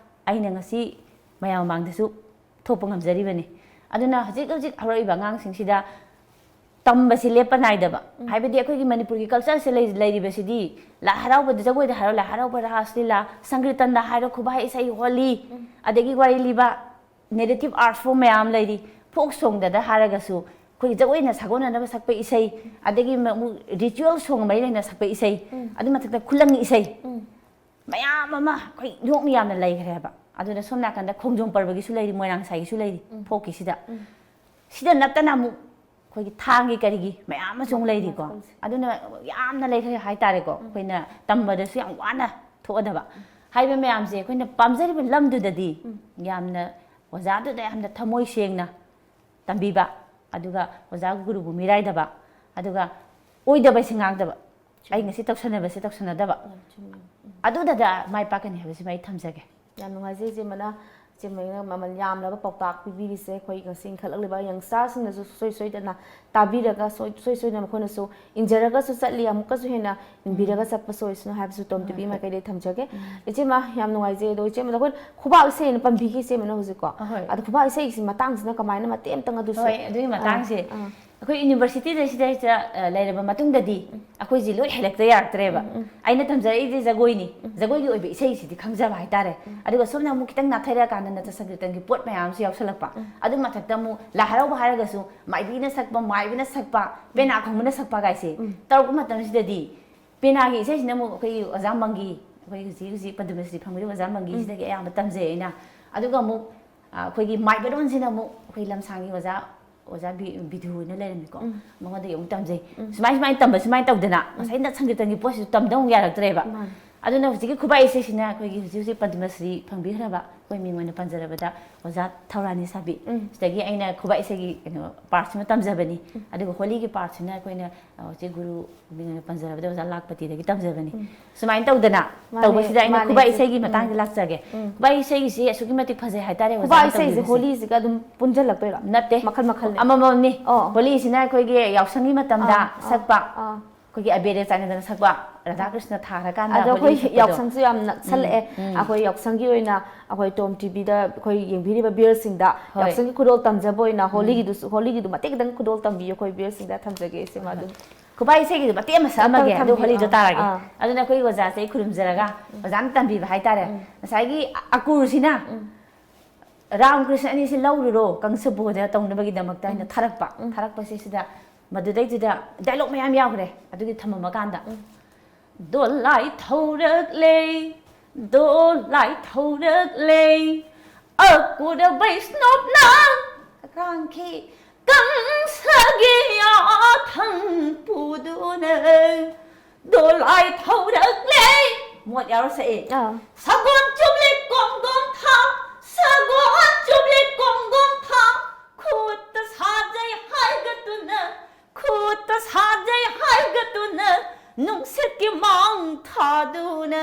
ꯑꯩꯅ ꯉꯁꯤ ꯃꯌꯥꯝ ꯃꯃꯥꯡꯗꯁꯨ ꯊꯣꯛꯄ ꯉꯝꯖꯔꯤꯕꯅꯤ꯫ ꯑꯗꯨꯅ ꯍꯧꯖꯤꯛ ꯍꯧꯖꯤꯛ ꯍꯧꯔꯛꯏꯕ ꯑꯉꯥꯡꯁꯤꯡꯁꯤꯗ ꯇꯝꯕꯁꯤ ꯂꯦꯞꯄ ꯅꯥꯏꯗꯕ꯫ ꯍꯥꯏꯕꯗꯤ ꯑꯩꯈꯣꯏꯒꯤ ꯃꯅꯤꯄꯨꯔꯒꯤ culture ꯁꯦ ꯂꯩ-, ꯂꯩꯔꯤꯕꯁꯤꯗꯤ ꯂꯥꯏ ꯍꯔꯥꯎꯕꯗ ꯖꯒꯣꯏꯗ ꯍꯥꯏꯔꯣ, ꯂꯥꯏ ꯍꯔꯥꯎꯕ ꯔꯥꯁ ꯂꯤꯂꯥ, ꯁꯪꯀ꯭ꯔꯤꯇꯟꯗ ꯍꯥꯏꯔꯣ, ꯈꯨꯕꯥꯏ ꯏꯁꯩ, ꯍꯣꯂꯤ, ꯑꯗꯒꯤ ꯋꯥꯔꯤ ꯂꯤꯕ, narrative art form ꯃꯌꯥꯝ ꯂꯩꯔꯤ꯫ Folk song ꯗꯗ ꯍꯥꯏꯔꯒꯁꯨ ꯑꯩꯈꯣꯏꯒꯤ ꯖꯒꯣꯏꯅ ꯁꯥꯒꯣꯟꯅꯅꯕ ꯁꯛꯄ ꯏꯁꯩ, ꯑꯗꯒꯤ ꯑꯃꯨꯛ ritual song ꯃꯔꯤ ꯂꯩꯅ ꯁꯛꯄ ꯏꯁꯩ, ꯑꯗꯨ ꯃꯊꯛꯇ ꯈꯨꯂꯪ ꯏꯁꯩ, ꯃꯌꯥꯝ ꯑꯃ ꯑꯩꯈꯣꯏ ꯌꯣꯛꯅ ꯌꯥꯝꯅ ꯂꯩꯈ꯭ꯔꯦꯕ꯫ ꯑꯗꯨꯅ ꯁꯣꯝ ꯅꯥꯀꯟꯗ ꯈꯣꯡꯖꯣꯝ ꯄꯔꯕꯒꯤꯁꯨ ꯂꯩꯔꯤ, ꯃꯣꯏꯔꯥꯡ ꯁꯥꯏꯒꯤꯁꯨ ꯂꯩꯔꯤ, folk ꯀꯤꯁꯤꯗ꯫ ꯁꯤꯗ ꯅꯠꯇꯅ ꯑꯃꯨꯛ ꯑꯩꯈꯣꯏꯒꯤ ꯊꯥꯡꯒꯤ ꯀꯔꯤꯒꯤ ꯃꯌꯥꯝ ꯑꯃꯁꯨ ꯑꯃꯨꯛ ꯂꯩꯔꯤꯀꯣ꯫ ꯑꯗꯨꯅ ꯌꯥꯝꯅ ꯂꯩꯈ꯭ꯔꯦ ꯍꯥꯏꯇꯥꯔꯦꯀꯣ꯫ ꯑꯩꯈꯣꯏꯅ ꯇꯝꯕꯗꯁꯨ ꯌꯥꯝ ꯋꯥꯅ ꯊꯣꯛꯑꯗꯕ꯫ ꯍꯥꯏꯔꯤꯕ ꯃꯌꯥꯝꯁꯦ ꯑꯩꯈꯣꯏꯅ ꯄꯥꯝꯖꯔꯤꯕ ꯂꯝꯗꯨꯗꯗꯤ ꯌꯥꯝꯅ ꯑꯣꯖꯥꯗꯨꯗ ꯌꯥꯝꯅ ꯊꯃꯣꯏ ꯁꯦꯡꯅ ꯇꯝꯕꯤꯕ, ꯑꯗꯨꯒ ꯑꯣꯖꯥ ꯒꯨꯔꯨꯕꯨ ꯃꯤꯔꯥꯏꯗꯕ, ꯑꯗꯨꯒ ꯑꯣꯏꯗꯕꯁꯤ ꯉꯥꯡꯗꯕ, ꯑꯩ ꯉꯁꯤ ꯇꯧꯁꯟꯅꯕꯁꯦ ꯇꯧꯁꯟꯅꯗꯕ, ꯑꯗꯨꯗꯗ ꯃꯥꯏ ꯄꯥꯛꯀꯅꯤ ꯍꯥꯏꯕꯁꯤꯃ ꯑꯩ ꯊꯝꯖꯒꯦ꯫ ꯌꯥꯝ ꯅꯨꯡꯉꯥꯏꯖꯩ ꯏꯆꯦꯃꯅ, ꯏꯆꯦꯃꯅ ꯃꯃꯜ ꯌꯥꯝꯂꯕ ꯄꯥꯎꯇꯥꯛ ꯄꯤꯕꯤꯔꯤꯁꯦ꯫ ꯑꯩꯈꯣꯏ ꯉꯁꯤ ꯏꯟꯈꯠꯂꯛꯂꯤꯕ youngster ꯁꯤꯡꯅꯁꯨ ꯁꯨꯡꯁꯣꯏ ꯁꯣꯏꯗꯅ ꯇꯥꯕꯤꯔꯒ ꯁꯣꯏ-, ꯁꯨꯡꯁꯣꯏ ꯁꯣꯏꯗꯅ ꯃꯈꯣꯏꯅꯁꯨ ꯏꯟꯖꯔꯒꯁꯨ ꯆꯠꯂꯤ, ꯑꯃꯨꯛꯀꯁꯨ ꯍꯦꯟꯅ ꯏꯟꯕꯤꯔꯒ ꯆꯠꯄꯁꯨ ꯑꯣꯏꯁꯅꯨ ꯍꯥꯏꯕꯁꯨ ꯇꯣꯝ ꯇꯤꯚꯤ ꯃꯥꯏꯀꯩꯗꯒꯤ ꯊꯝꯖꯒꯦ꯫ ꯏꯆꯦꯃ, ꯌꯥꯝ ꯅꯨꯡꯉꯥꯏꯖꯩ꯫ ꯑꯗꯣ ꯏꯆꯦꯃꯗ ꯑꯩꯈꯣꯏ ꯈꯨꯕꯥꯛ ꯏꯁꯩ ꯑꯅ ꯄꯟꯕꯤꯈꯤ ꯏꯆꯦꯃꯅ ꯍꯧꯖꯤꯛꯀꯣ꯫ ꯑꯍꯣꯏ꯫ ꯑꯗꯣ ꯈꯨꯕꯥꯛ ꯏꯁꯩꯒꯤꯁꯤ ꯃꯇꯥꯡꯁꯤꯅ ꯀꯃꯥꯏꯅ ꯃꯇꯦꯛ ꯑꯃꯇꯪ ꯑꯗꯨꯁꯨ꯫ ꯍꯣꯏ, ꯑꯗꯨꯒꯤ ꯑꯥ, ꯃꯇꯥꯡꯁꯦ ꯑꯥ꯫ ꯑꯩꯈꯣꯏ ꯌꯨꯅꯤꯚꯔꯁꯤꯇꯤꯗ ꯁꯤꯗꯩꯁꯤꯗ ꯑ, ꯂꯩꯔꯕ ꯃꯇꯨꯡꯗꯗꯤ ꯑꯩꯈꯣꯏꯁꯤ ꯂꯣꯏ ꯍꯩꯔꯛꯇ ꯌꯥꯔꯛꯇ꯭ꯔꯦꯕ꯫ ꯑꯩꯅ ꯇꯝꯖꯔꯛꯏꯁꯦ ꯖꯒꯣꯏꯅꯤ꯫ ꯖꯒꯣꯏꯒꯤ ꯑꯣꯏꯕ ꯏꯁꯩꯁꯤꯗꯤ ꯈꯪꯖꯕ ꯍꯥꯏꯇꯥꯔꯦ꯫ ꯑꯗꯨꯒ ꯁꯣꯝꯅ ꯑꯃꯨꯛ ꯈꯤꯇꯪ ꯅꯥꯊꯩꯔꯛꯑꯀꯥꯟꯗ ꯅꯠꯇ ꯁꯪꯀꯤꯔꯇꯟꯒꯤ ꯄꯣꯠ ꯃꯌꯥꯝ ꯑꯃꯁꯨ ꯌꯥꯎꯁꯜꯂꯛꯄ꯫ ꯑꯗꯨ ꯃꯊꯛꯇ ꯑꯃꯨꯛ ꯂꯥꯏ ꯍꯔꯥꯎꯕ ꯍꯥꯏꯔꯒꯁꯨ ꯃꯥꯏꯕꯤꯅ ꯁꯛꯄ, ꯃꯥꯏꯕꯅ ꯁꯛꯄ, ꯄꯦꯅꯥ ꯈꯣꯡꯕꯅ ꯁꯛꯄ ꯀꯥꯏꯁꯦ ꯇꯧꯔꯛꯄ ꯃꯇꯝꯁꯤꯗꯗꯤ ꯄꯦꯅꯥꯒꯤ ꯏꯁꯩꯁꯤꯅ ꯑꯃꯨꯛ ꯑꯩꯈꯣꯏꯒꯤ ꯑꯣꯖꯥ ꯃꯪꯒꯤ, ꯑꯩꯈꯣꯏ ꯍꯧꯖꯤꯛ ꯍꯧꯖꯤꯛ ꯄꯗꯃꯁ꯭ꯔꯤ ꯐꯪꯂꯤꯕ ꯑꯣꯖꯥ ꯃꯪꯒꯤꯁꯤꯗꯒꯤ ꯑꯌꯥꯝꯕ ꯇꯝꯖꯩ ꯑꯩꯅ꯫ ꯑꯗꯨꯒ ꯑꯃꯨꯛ ꯑ, ꯑꯩꯈꯣꯏꯒꯤ ꯃꯥꯏꯕꯔꯣꯟꯁꯤꯅ ꯑꯃꯨꯛ ꯑꯩꯈꯣꯏ ꯂꯝꯁꯥꯡꯒꯤ ꯑꯣꯖꯥ, ꯑꯣꯖꯥ ꯕꯤ-, ꯕꯤꯙꯨ ꯍꯣꯏꯅ ꯂꯩꯔꯝꯃꯤꯀꯣ꯫ ꯃꯉꯣꯟꯗꯒꯤ ꯑꯃꯨꯛ ꯇꯝꯖꯩ꯫ ꯁꯨꯃꯥꯏ ꯁꯨꯃꯥꯏꯅ ꯇꯝꯕ, ꯁꯨꯃꯥꯏꯅ ꯇꯧꯗꯅ ꯉꯁꯥꯏ ꯅꯠ ꯁꯪꯒꯤꯇꯟꯒꯤ ꯄꯣꯠꯁꯤꯁꯨ ꯇꯝꯗ ꯑꯃꯨꯛ ꯌꯥꯔꯛꯇ꯭ꯔꯦꯕ꯫ ꯑꯗꯨꯅ ꯍꯧꯖꯤꯛꯀꯤ ꯈꯨꯕꯥꯛ ꯏꯁꯩꯁꯤꯅ ꯑꯩꯈꯣꯏꯒꯤ ꯍꯧꯖꯤꯛ ꯍꯧꯖꯤꯛ ꯄꯗꯃꯁ꯭ꯔꯤ ꯐꯪꯕꯤꯈ꯭ꯔꯕ ꯑꯩꯈꯣꯏ ꯃꯤꯡ ꯑꯣꯏꯅ ꯄꯟꯖꯔꯕꯗ ꯑꯣꯖꯥ ꯊꯧꯔꯥꯅꯤ ꯁꯥꯕꯤ꯫ ꯁꯤꯗꯒꯤ ꯑꯩꯅ ꯈꯨꯕꯥꯛ ꯏꯁꯩꯒꯤ ꯀꯩꯅꯣ ꯄꯥꯔꯠꯁꯤꯃ ꯇꯝꯖꯕꯅꯤ꯫ ꯑꯗꯨꯒ ꯍꯣꯂꯤꯒꯤ ꯄꯥꯔꯠꯁꯤꯅ ꯑꯩꯈꯣꯏꯅ ꯑ, ꯍꯧꯖꯤꯛ ꯒꯨꯔꯨ ꯃꯤꯡ ꯑꯣꯏꯅ ꯄꯟꯖꯔꯕꯗ ꯑꯣꯖꯥ ꯂꯥꯛꯄꯇꯤꯗꯒꯤ ꯇꯝꯖꯕꯅꯤ꯫ ꯁꯨꯃꯥꯏꯅ ꯇꯧꯗꯅ ꯃꯥꯅꯦ, ꯇꯧꯕꯁꯤꯗ ꯑꯩꯅ ꯃꯥꯅꯦ, ꯈꯨꯕꯥꯛ ꯏꯆꯦ꯫ ꯏꯁꯩꯒꯤ ꯃꯇꯥꯡꯗ ꯂꯥꯛꯆꯒꯦ꯫ ꯈꯨꯕꯥꯛ ꯏꯁꯩꯒꯤꯁꯤ ꯑꯁꯨꯛꯀꯤ ꯃꯇꯤꯛ ꯐꯖꯩ ꯍꯥꯏꯇꯥꯔꯦ ꯈꯨꯕꯥꯛ ꯑꯣꯖꯥꯅ ꯏꯁꯩꯁꯦ ꯇꯧꯕꯤꯕꯁꯦ꯫ ꯍꯣꯂꯤꯁꯤꯒ ꯑꯗꯨꯝ ꯄꯨꯟꯁꯤꯜꯂꯛꯇꯣꯏꯔꯣ? ꯅꯠꯇꯦ꯫ ꯃꯈꯜ ꯃꯈꯜꯅꯦ꯫ ꯑꯃꯃꯝꯅꯤ꯫ ꯑꯣ꯫ ꯍꯣꯂꯤꯁꯤꯅ ꯑꯩꯈꯣꯏꯒꯤ ꯌꯥꯎꯁꯪꯒꯤ ꯃꯇꯝꯗ ꯑꯥ, ꯑꯥ, ꯁꯛꯄ꯫ ꯑꯥ꯫ ꯑꯩꯈꯣꯏꯒꯤ ꯑꯕꯦꯔ ꯆꯥꯏꯅꯗꯅ ꯁꯛꯄ ꯔꯥꯙꯥ ꯀ꯭ꯔꯤꯁꯅ ꯊꯥꯔꯀꯥꯟꯗ ꯑꯗꯣ ꯍꯣꯂꯤ ꯑꯩꯈꯣꯏ ꯁꯛꯄꯗꯣ꯫ ꯌꯥꯎꯁꯪꯁꯨ ꯌꯥꯝ ꯅꯛꯁꯜꯂꯛꯑꯦ꯫ ꯎꯝ꯫ ꯑꯩꯈꯣꯏ ꯌꯥꯎꯁꯪꯒꯤ ꯑꯣꯏꯅ ꯑꯩꯈꯣꯏ ꯇꯣꯝ ꯇꯤꯚꯤꯗ ꯑꯩꯈꯣꯏ ꯌꯦꯡꯕꯤꯔꯤꯕ ꯚꯤꯌꯔꯁꯤꯡꯗ ꯍꯣꯏ꯫ ꯌꯥꯎꯁꯪꯒꯤ ꯈꯨꯗꯣꯜ ꯇꯝꯖꯕ ꯑꯣꯏꯅ ꯍꯣꯂꯤꯒꯤꯗꯨꯁꯨ, ꯍꯣꯂꯤꯒꯤꯗꯨ ꯃꯇꯦꯛ ꯈꯤꯇꯪ ꯈꯨꯗꯣꯜ ꯇꯝꯕꯤꯌꯨ ꯑꯩꯈꯣꯏ ꯚꯤꯌꯔꯁꯤꯡꯗ ꯊꯝꯖꯒꯦ ꯏꯆꯦꯃ ꯑꯗꯨꯝ꯫ ꯈꯨꯕꯥꯛ ꯏꯁꯩꯒꯤꯗꯣ ꯃꯇꯦꯛ ꯑꯃ ꯁꯛꯑꯝꯃꯒꯦ, ꯑꯗꯨ ꯊꯝꯕꯤꯌꯨ꯫ ꯍꯣꯂꯤꯗꯣ ꯇꯥꯔꯒꯦ꯫ ꯑꯥ꯫ ꯑꯗꯨꯅ ꯑꯩꯈꯣꯏꯒꯤ ꯑꯣꯖꯥꯁꯦ ꯑꯩ ꯈꯨꯔꯨꯝꯖꯔꯒ ꯑꯣꯖꯥꯅ ꯇꯝꯕꯤꯕ ꯍꯥꯏꯇꯥꯔꯦ꯫ ꯉꯁꯥꯏꯒꯤ ꯑꯀꯨꯔꯁꯤꯅ ꯔꯥꯝ ꯀ꯭ꯔꯤꯁꯅ ꯑꯅꯤꯁꯤ ꯂꯧꯔꯨꯔꯣ ꯀꯪꯁꯕꯣꯙ ꯇꯧꯅꯕꯒꯤꯗꯃꯛꯇ ꯍꯥꯏꯅ ꯊꯥꯔꯛꯄ꯫ ꯊꯥꯔꯛꯄꯁꯤ ꯁꯤꯗ ꯃꯗꯨꯗꯩꯗꯨꯗ ꯗꯥꯏꯂꯣꯛ ꯃꯌꯥꯝ ꯌꯥꯎꯈ꯭ꯔꯦ꯫ ꯑꯗꯨꯒꯤ ꯊꯝꯃꯝꯃꯀꯥꯟꯗ, "ꯗꯣꯂꯥꯏ ꯊꯧꯔꯛꯂꯦ, ꯗꯣꯂꯥꯏ ꯊꯧꯔꯛꯂꯦ, ꯑꯀꯨꯔ ꯕꯩꯁꯅꯣꯞꯅ ꯀꯥꯡꯈꯤ ꯀꯪꯁꯒꯤ ꯌꯥꯊꯪ ꯄꯨꯗꯨꯅ ꯗꯣꯂꯥꯏ ꯊꯧꯔꯛꯂꯦ", ꯃꯣꯠ ꯌꯥꯎꯔ ꯁꯛꯑꯦ꯫ ꯑꯥ꯫ "ꯁꯒꯣꯜ ꯆꯨꯞꯂꯤ ꯀꯣꯝ ꯀꯣꯝ ꯊꯥ, ꯁꯒꯣꯜ ꯆꯨꯞꯂꯤ ꯀꯣꯝ ꯀꯣꯝ ꯊꯥ, ꯈꯨꯠꯇ ꯁꯥꯖꯩ ꯍꯥꯏꯒꯠꯇꯨꯅ, ꯈꯨꯠꯇ ꯁꯥꯖꯩ ꯍꯥꯏꯒꯠꯇꯨꯅ, ꯅꯨꯡꯁꯤꯠꯀꯤ ꯃꯥꯡ ꯊꯥꯗꯨꯅ,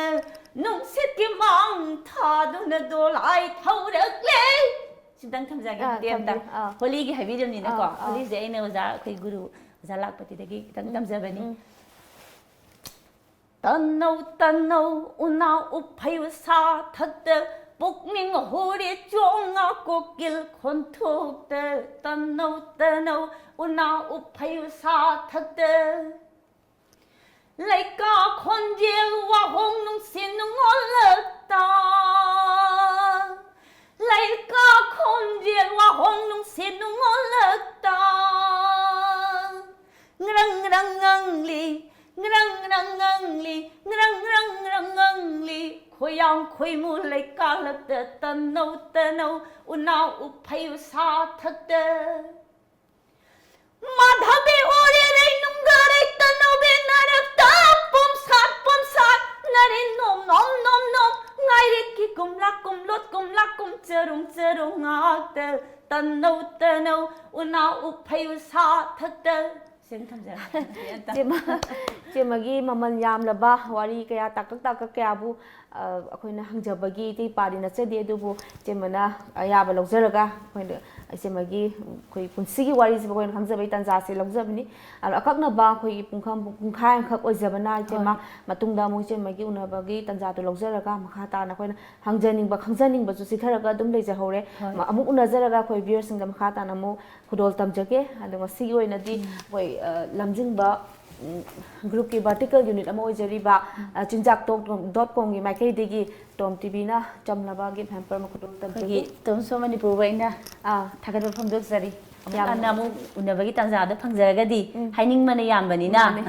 ꯅꯨꯡꯁꯤꯠꯀꯤ ꯃꯥꯡ ꯊꯥꯗꯨꯅ ꯗꯣꯂꯥꯏ ꯊꯧꯔꯛꯂꯦ"꯫ ꯁꯤꯝꯇꯪ ꯊꯝꯖꯒꯦ, ꯑꯥ, ꯃꯇꯦꯛ ꯑꯝꯇ꯫ ꯊꯝꯕꯤꯌꯨ꯫ ꯑꯥ꯫ ꯍꯣꯂꯤꯒꯤ ꯍꯥꯏꯕꯤꯔꯕꯅꯤꯅꯀꯣ꯫ ꯑꯥ, ꯑꯥ꯫ ꯍꯣꯂꯤꯁꯦ ꯑꯩꯅ ꯑꯣꯖꯥ, ꯑꯩꯈꯣꯏ ꯒꯨꯔꯨ ꯑꯣꯖꯥ ꯂꯥꯛꯄꯇꯤꯗꯒꯤ ꯈꯤꯇꯪ ꯇꯝꯖꯕꯅꯤ꯫ "ꯇꯅꯧ ꯇꯅꯧ ꯎꯅꯥꯎ ꯎꯐꯩ ꯎꯁꯥ ꯊꯛꯇ ꯄꯨꯛꯅꯤꯡ ꯍꯨꯔꯤ ꯆꯣꯡꯉ ꯀꯣꯀꯤꯜ ꯈꯣꯟꯊꯣꯛꯇ, ꯇꯟꯅꯧ ꯇꯟꯅꯧ ꯎꯅꯥ ꯎꯐꯩ ꯎꯁꯥ ꯊꯛꯇ꯫ ꯂꯩꯀꯥ ꯈꯣꯟꯖꯦꯜ ꯋꯥꯍꯣꯡ ꯅꯨꯡꯁꯤ ꯅꯨꯡꯉꯣꯜꯂꯛꯇ꯫ ꯂꯩꯀꯥ ꯈꯣꯟꯖꯦꯜ ꯋꯥꯍꯣꯡ ꯅꯨꯡꯁꯤ ꯅꯨꯡꯉꯣꯜꯂꯛꯇ꯫ ꯉ꯭ꯔꯪ ꯉ꯭ꯔꯪ ꯉꯪꯂꯤ, ꯉ꯭ꯔꯪ ꯉ꯭ꯔꯪ ꯉꯪꯂꯤ, ꯉ꯭ꯔꯪ ꯉ꯭ꯔꯪ ꯉ꯭ꯔꯪ ꯉꯪꯂꯤ꯫ ꯈꯣꯏꯌꯥꯡ ꯈꯣꯏꯃꯨ ꯂꯩꯀꯥꯂꯛꯇ ꯇꯟꯅꯧ ꯇꯟꯅꯧ ꯎꯅꯥ ꯎꯐꯩ ꯎꯁꯥ ꯊꯛꯇ꯫ ꯃꯥꯙꯕꯤ ꯑꯣꯔꯦ ꯔꯩ ꯅꯨꯡꯒꯥꯔꯩ ꯇꯅꯧꯕꯤ ꯅꯔꯛꯇ ꯄꯣꯝꯁꯥꯠ ꯄꯣꯝꯁꯥꯠ ꯅꯔꯦ ꯅꯣꯝ ꯅꯣꯝ ꯅꯣꯝ ꯅꯣꯝ ꯉꯥꯏꯔꯦꯀꯤ ꯀꯨꯝꯂꯥ ꯀꯨꯝꯂꯣꯠ ꯀꯨꯝꯂꯥ ꯀꯨꯝ ꯆꯔꯨꯡ ꯆꯔꯨꯡ ꯉꯥꯛꯇ ꯇꯟꯅꯧ ꯇꯟꯅꯧ ꯎꯅꯥ ꯎꯐꯩ ꯎꯁꯥ ꯊꯛꯇ꯫ ꯁꯤꯗ ꯊꯝꯖꯔꯒꯦ꯫ ꯏꯆꯦꯃ, ꯏꯆꯦꯃꯒꯤ ꯃꯃꯜ ꯌꯥꯝꯂꯕ ꯋꯥꯔꯤ ꯀꯌꯥ, ꯇꯥꯀꯛ ꯇꯥꯀꯛ ꯀꯌꯥꯕꯨ ꯑ, ꯑꯩꯈꯣꯏꯅ ꯍꯪꯖꯕꯒꯤ ꯏꯇꯩ ꯏꯄꯥꯗꯤ ꯅꯠꯆꯗꯦ, ꯑꯗꯨꯕꯨ ꯏꯆꯦꯃꯅ ꯑꯌꯥꯕ ꯂꯧꯖꯔꯒ ꯑꯩꯈꯣꯏꯅ ꯏꯆꯦꯃꯒꯤ ꯑꯩꯈꯣꯏ ꯄꯨꯟꯁꯤꯒꯤ ꯋꯥꯔꯤꯁꯤꯕꯨ ꯑꯩꯈꯣꯏꯅ ꯈꯪꯖꯕꯒꯤ ꯇꯥꯟꯖꯥꯁꯦ ꯂꯧꯖꯕꯅꯤ꯫ ꯑꯗꯣ ꯑꯀꯛꯅꯕ ꯑꯩꯈꯣꯏꯒꯤ ꯄꯨꯡꯈꯝ, ꯄꯨꯡꯈꯥꯏ ꯑꯃꯈꯛ ꯑꯣꯏꯖꯕꯅ ꯏꯆꯦꯃ, ꯍꯣꯏ꯫ ꯃꯇꯨꯡꯗ ꯑꯃꯨꯛ ꯏꯆꯦꯃꯒꯤ ꯎꯅꯕꯒꯤ ꯇꯥꯟꯖꯥꯗꯣ ꯂꯧꯖꯔꯒ ꯃꯈꯥ ꯇꯥꯅ ꯑꯩꯈꯣꯏꯅ ꯍꯪꯖꯅꯤꯡꯕ, ꯈꯪꯖꯅꯤꯡꯕꯁꯨ ꯆꯤꯊꯔꯒ ꯑꯗꯨꯝ ꯂꯩꯖꯍꯧꯔꯦ꯫ ꯍꯣꯏ꯫ ꯃ-, ꯑꯃꯨꯛ ꯎꯅꯖꯔꯒ ꯑꯩꯈꯣꯏ viewersꯁꯤꯡꯗ ꯃꯈꯥ ꯇꯥꯅ ꯑꯃꯨꯛ ꯈꯨꯗꯣꯜ ꯇꯝꯖꯒꯦ꯫ ꯑꯗꯣ ꯉꯁꯤꯒꯤ ꯑꯣꯏꯅꯗꯤ ꯎꯝ꯫ ꯑꯩꯈꯣꯏ, ꯑ, ꯂꯝꯖꯤꯡꯕ, ꯎꯝ, groupꯀꯤ vertical unit ꯑꯃ ꯑꯣꯏꯖꯔꯤꯕ, ꯎꯝ꯫ ꯑ, ꯆꯤꯟꯖꯥꯛ ꯇꯣꯛ ꯗꯣꯠ ꯀꯣꯝꯒꯤ ꯃꯥꯏꯀꯩꯗꯒꯤ ꯇꯣꯝ ꯇꯤꯚꯤꯅ ꯆꯝꯂꯕ gift hamper ꯑꯃ ꯈꯨꯗꯣꯜ ꯇꯝꯖꯒꯦ꯫ ꯑꯩꯈꯣꯏꯒꯤ ꯇꯣꯝꯁꯣ ꯃꯅꯤꯄꯨꯔꯕꯨ ꯑꯩꯅ ꯑꯥ꯫ ꯊꯥꯒꯠꯄ ꯐꯣꯡꯗꯣꯛꯆꯔꯤ꯫ ꯑꯃꯨꯛ ꯌꯥꯝ ꯍꯟꯅ ꯑꯃꯨꯛ ꯎꯅꯕꯒꯤ ꯇꯥꯟꯖꯥꯗꯣ ꯐꯪꯖꯔꯒꯗꯤ ꯎꯝ꯫ ꯍꯥꯏꯅꯤꯡꯕꯅ ꯌꯥꯝꯕꯅꯤꯅ ꯃꯥꯅꯦ꯫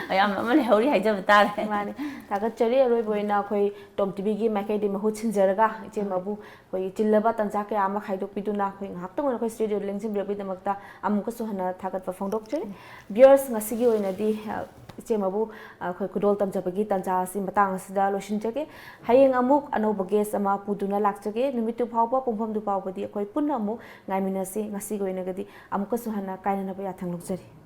ꯃꯌꯥꯝ ꯑꯃ ꯂꯩꯍꯧꯔꯤ ꯍꯥꯏꯖꯕ ꯇꯥꯔꯦ꯫ ꯃꯥꯅꯦ꯫ ꯊꯥꯒꯠꯆꯔꯤ꯫ ꯑꯔꯣꯏꯕ ꯑꯣꯏꯅ ꯑꯩꯈꯣꯏ ꯇꯣꯝ ꯇꯤꯚꯤꯒꯤ ꯃꯥꯏꯀꯩꯗꯒꯤ ꯃꯍꯨꯠ ꯁꯤꯟꯖꯔꯒ ꯏꯆꯦꯃꯕꯨ ꯑꯩꯈꯣꯏꯒꯤ ꯆꯤꯜꯂꯕ ꯇꯥꯟꯖꯥ ꯀꯌꯥ ꯑꯃ ꯈꯥꯏꯗꯣꯛꯄꯤꯗꯨꯅ ꯑꯩꯈꯣꯏ ꯉꯥꯏꯍꯥꯛꯇꯪ ꯑꯣꯏꯅ ꯑꯩꯈꯣꯏ studioꯗ ꯂꯦꯡꯁꯤꯟꯕꯤꯔꯛꯄꯒꯤꯗꯃꯛꯇ ꯑꯃꯨꯛꯀꯁꯨ ꯍꯟꯅ ꯊꯥꯒꯠꯄ ꯐꯣꯡꯗꯣꯛꯆꯔꯤ꯫ Viewers, ꯉꯁꯤꯒꯤ ꯑꯣꯏꯅꯗꯤ, ꯑ, ꯏꯆꯦꯃꯕꯨ, ꯑ, ꯑꯩꯈꯣꯏ ꯈꯨꯗꯣꯜ ꯇꯝꯖꯕꯒꯤ ꯇꯥꯟꯖꯥ ꯑꯁꯤ ꯃꯇꯥꯡ ꯑꯁꯤꯗ ꯂꯣꯏꯁꯤꯟꯖꯒꯦ꯫ ꯍꯌꯦꯡ ꯑꯃꯨꯛ ꯑꯅꯧꯕ guest ꯑꯃ ꯄꯨꯗꯨꯅ ꯂꯥꯛꯆꯒꯦ꯫ ꯅꯨꯃꯤꯠꯇꯨ ꯐꯥꯎꯕ, ꯄꯨꯡꯐꯝꯗꯨ ꯐꯥꯎꯕꯗꯤ ꯑꯩꯈꯣꯏ ꯄꯨꯟꯅ ꯑꯃꯨꯛ ꯉꯥꯏꯃꯤꯟꯅꯁꯤ꯫ ꯉꯁꯤꯒꯤ ꯑꯣꯏꯅꯒꯗꯤ ꯑꯃꯨꯛꯀꯁꯨ ꯍꯟꯅ ꯀꯥꯏꯅꯅꯕ ꯌꯥꯊꯪ ꯂꯧꯖꯔꯤ꯫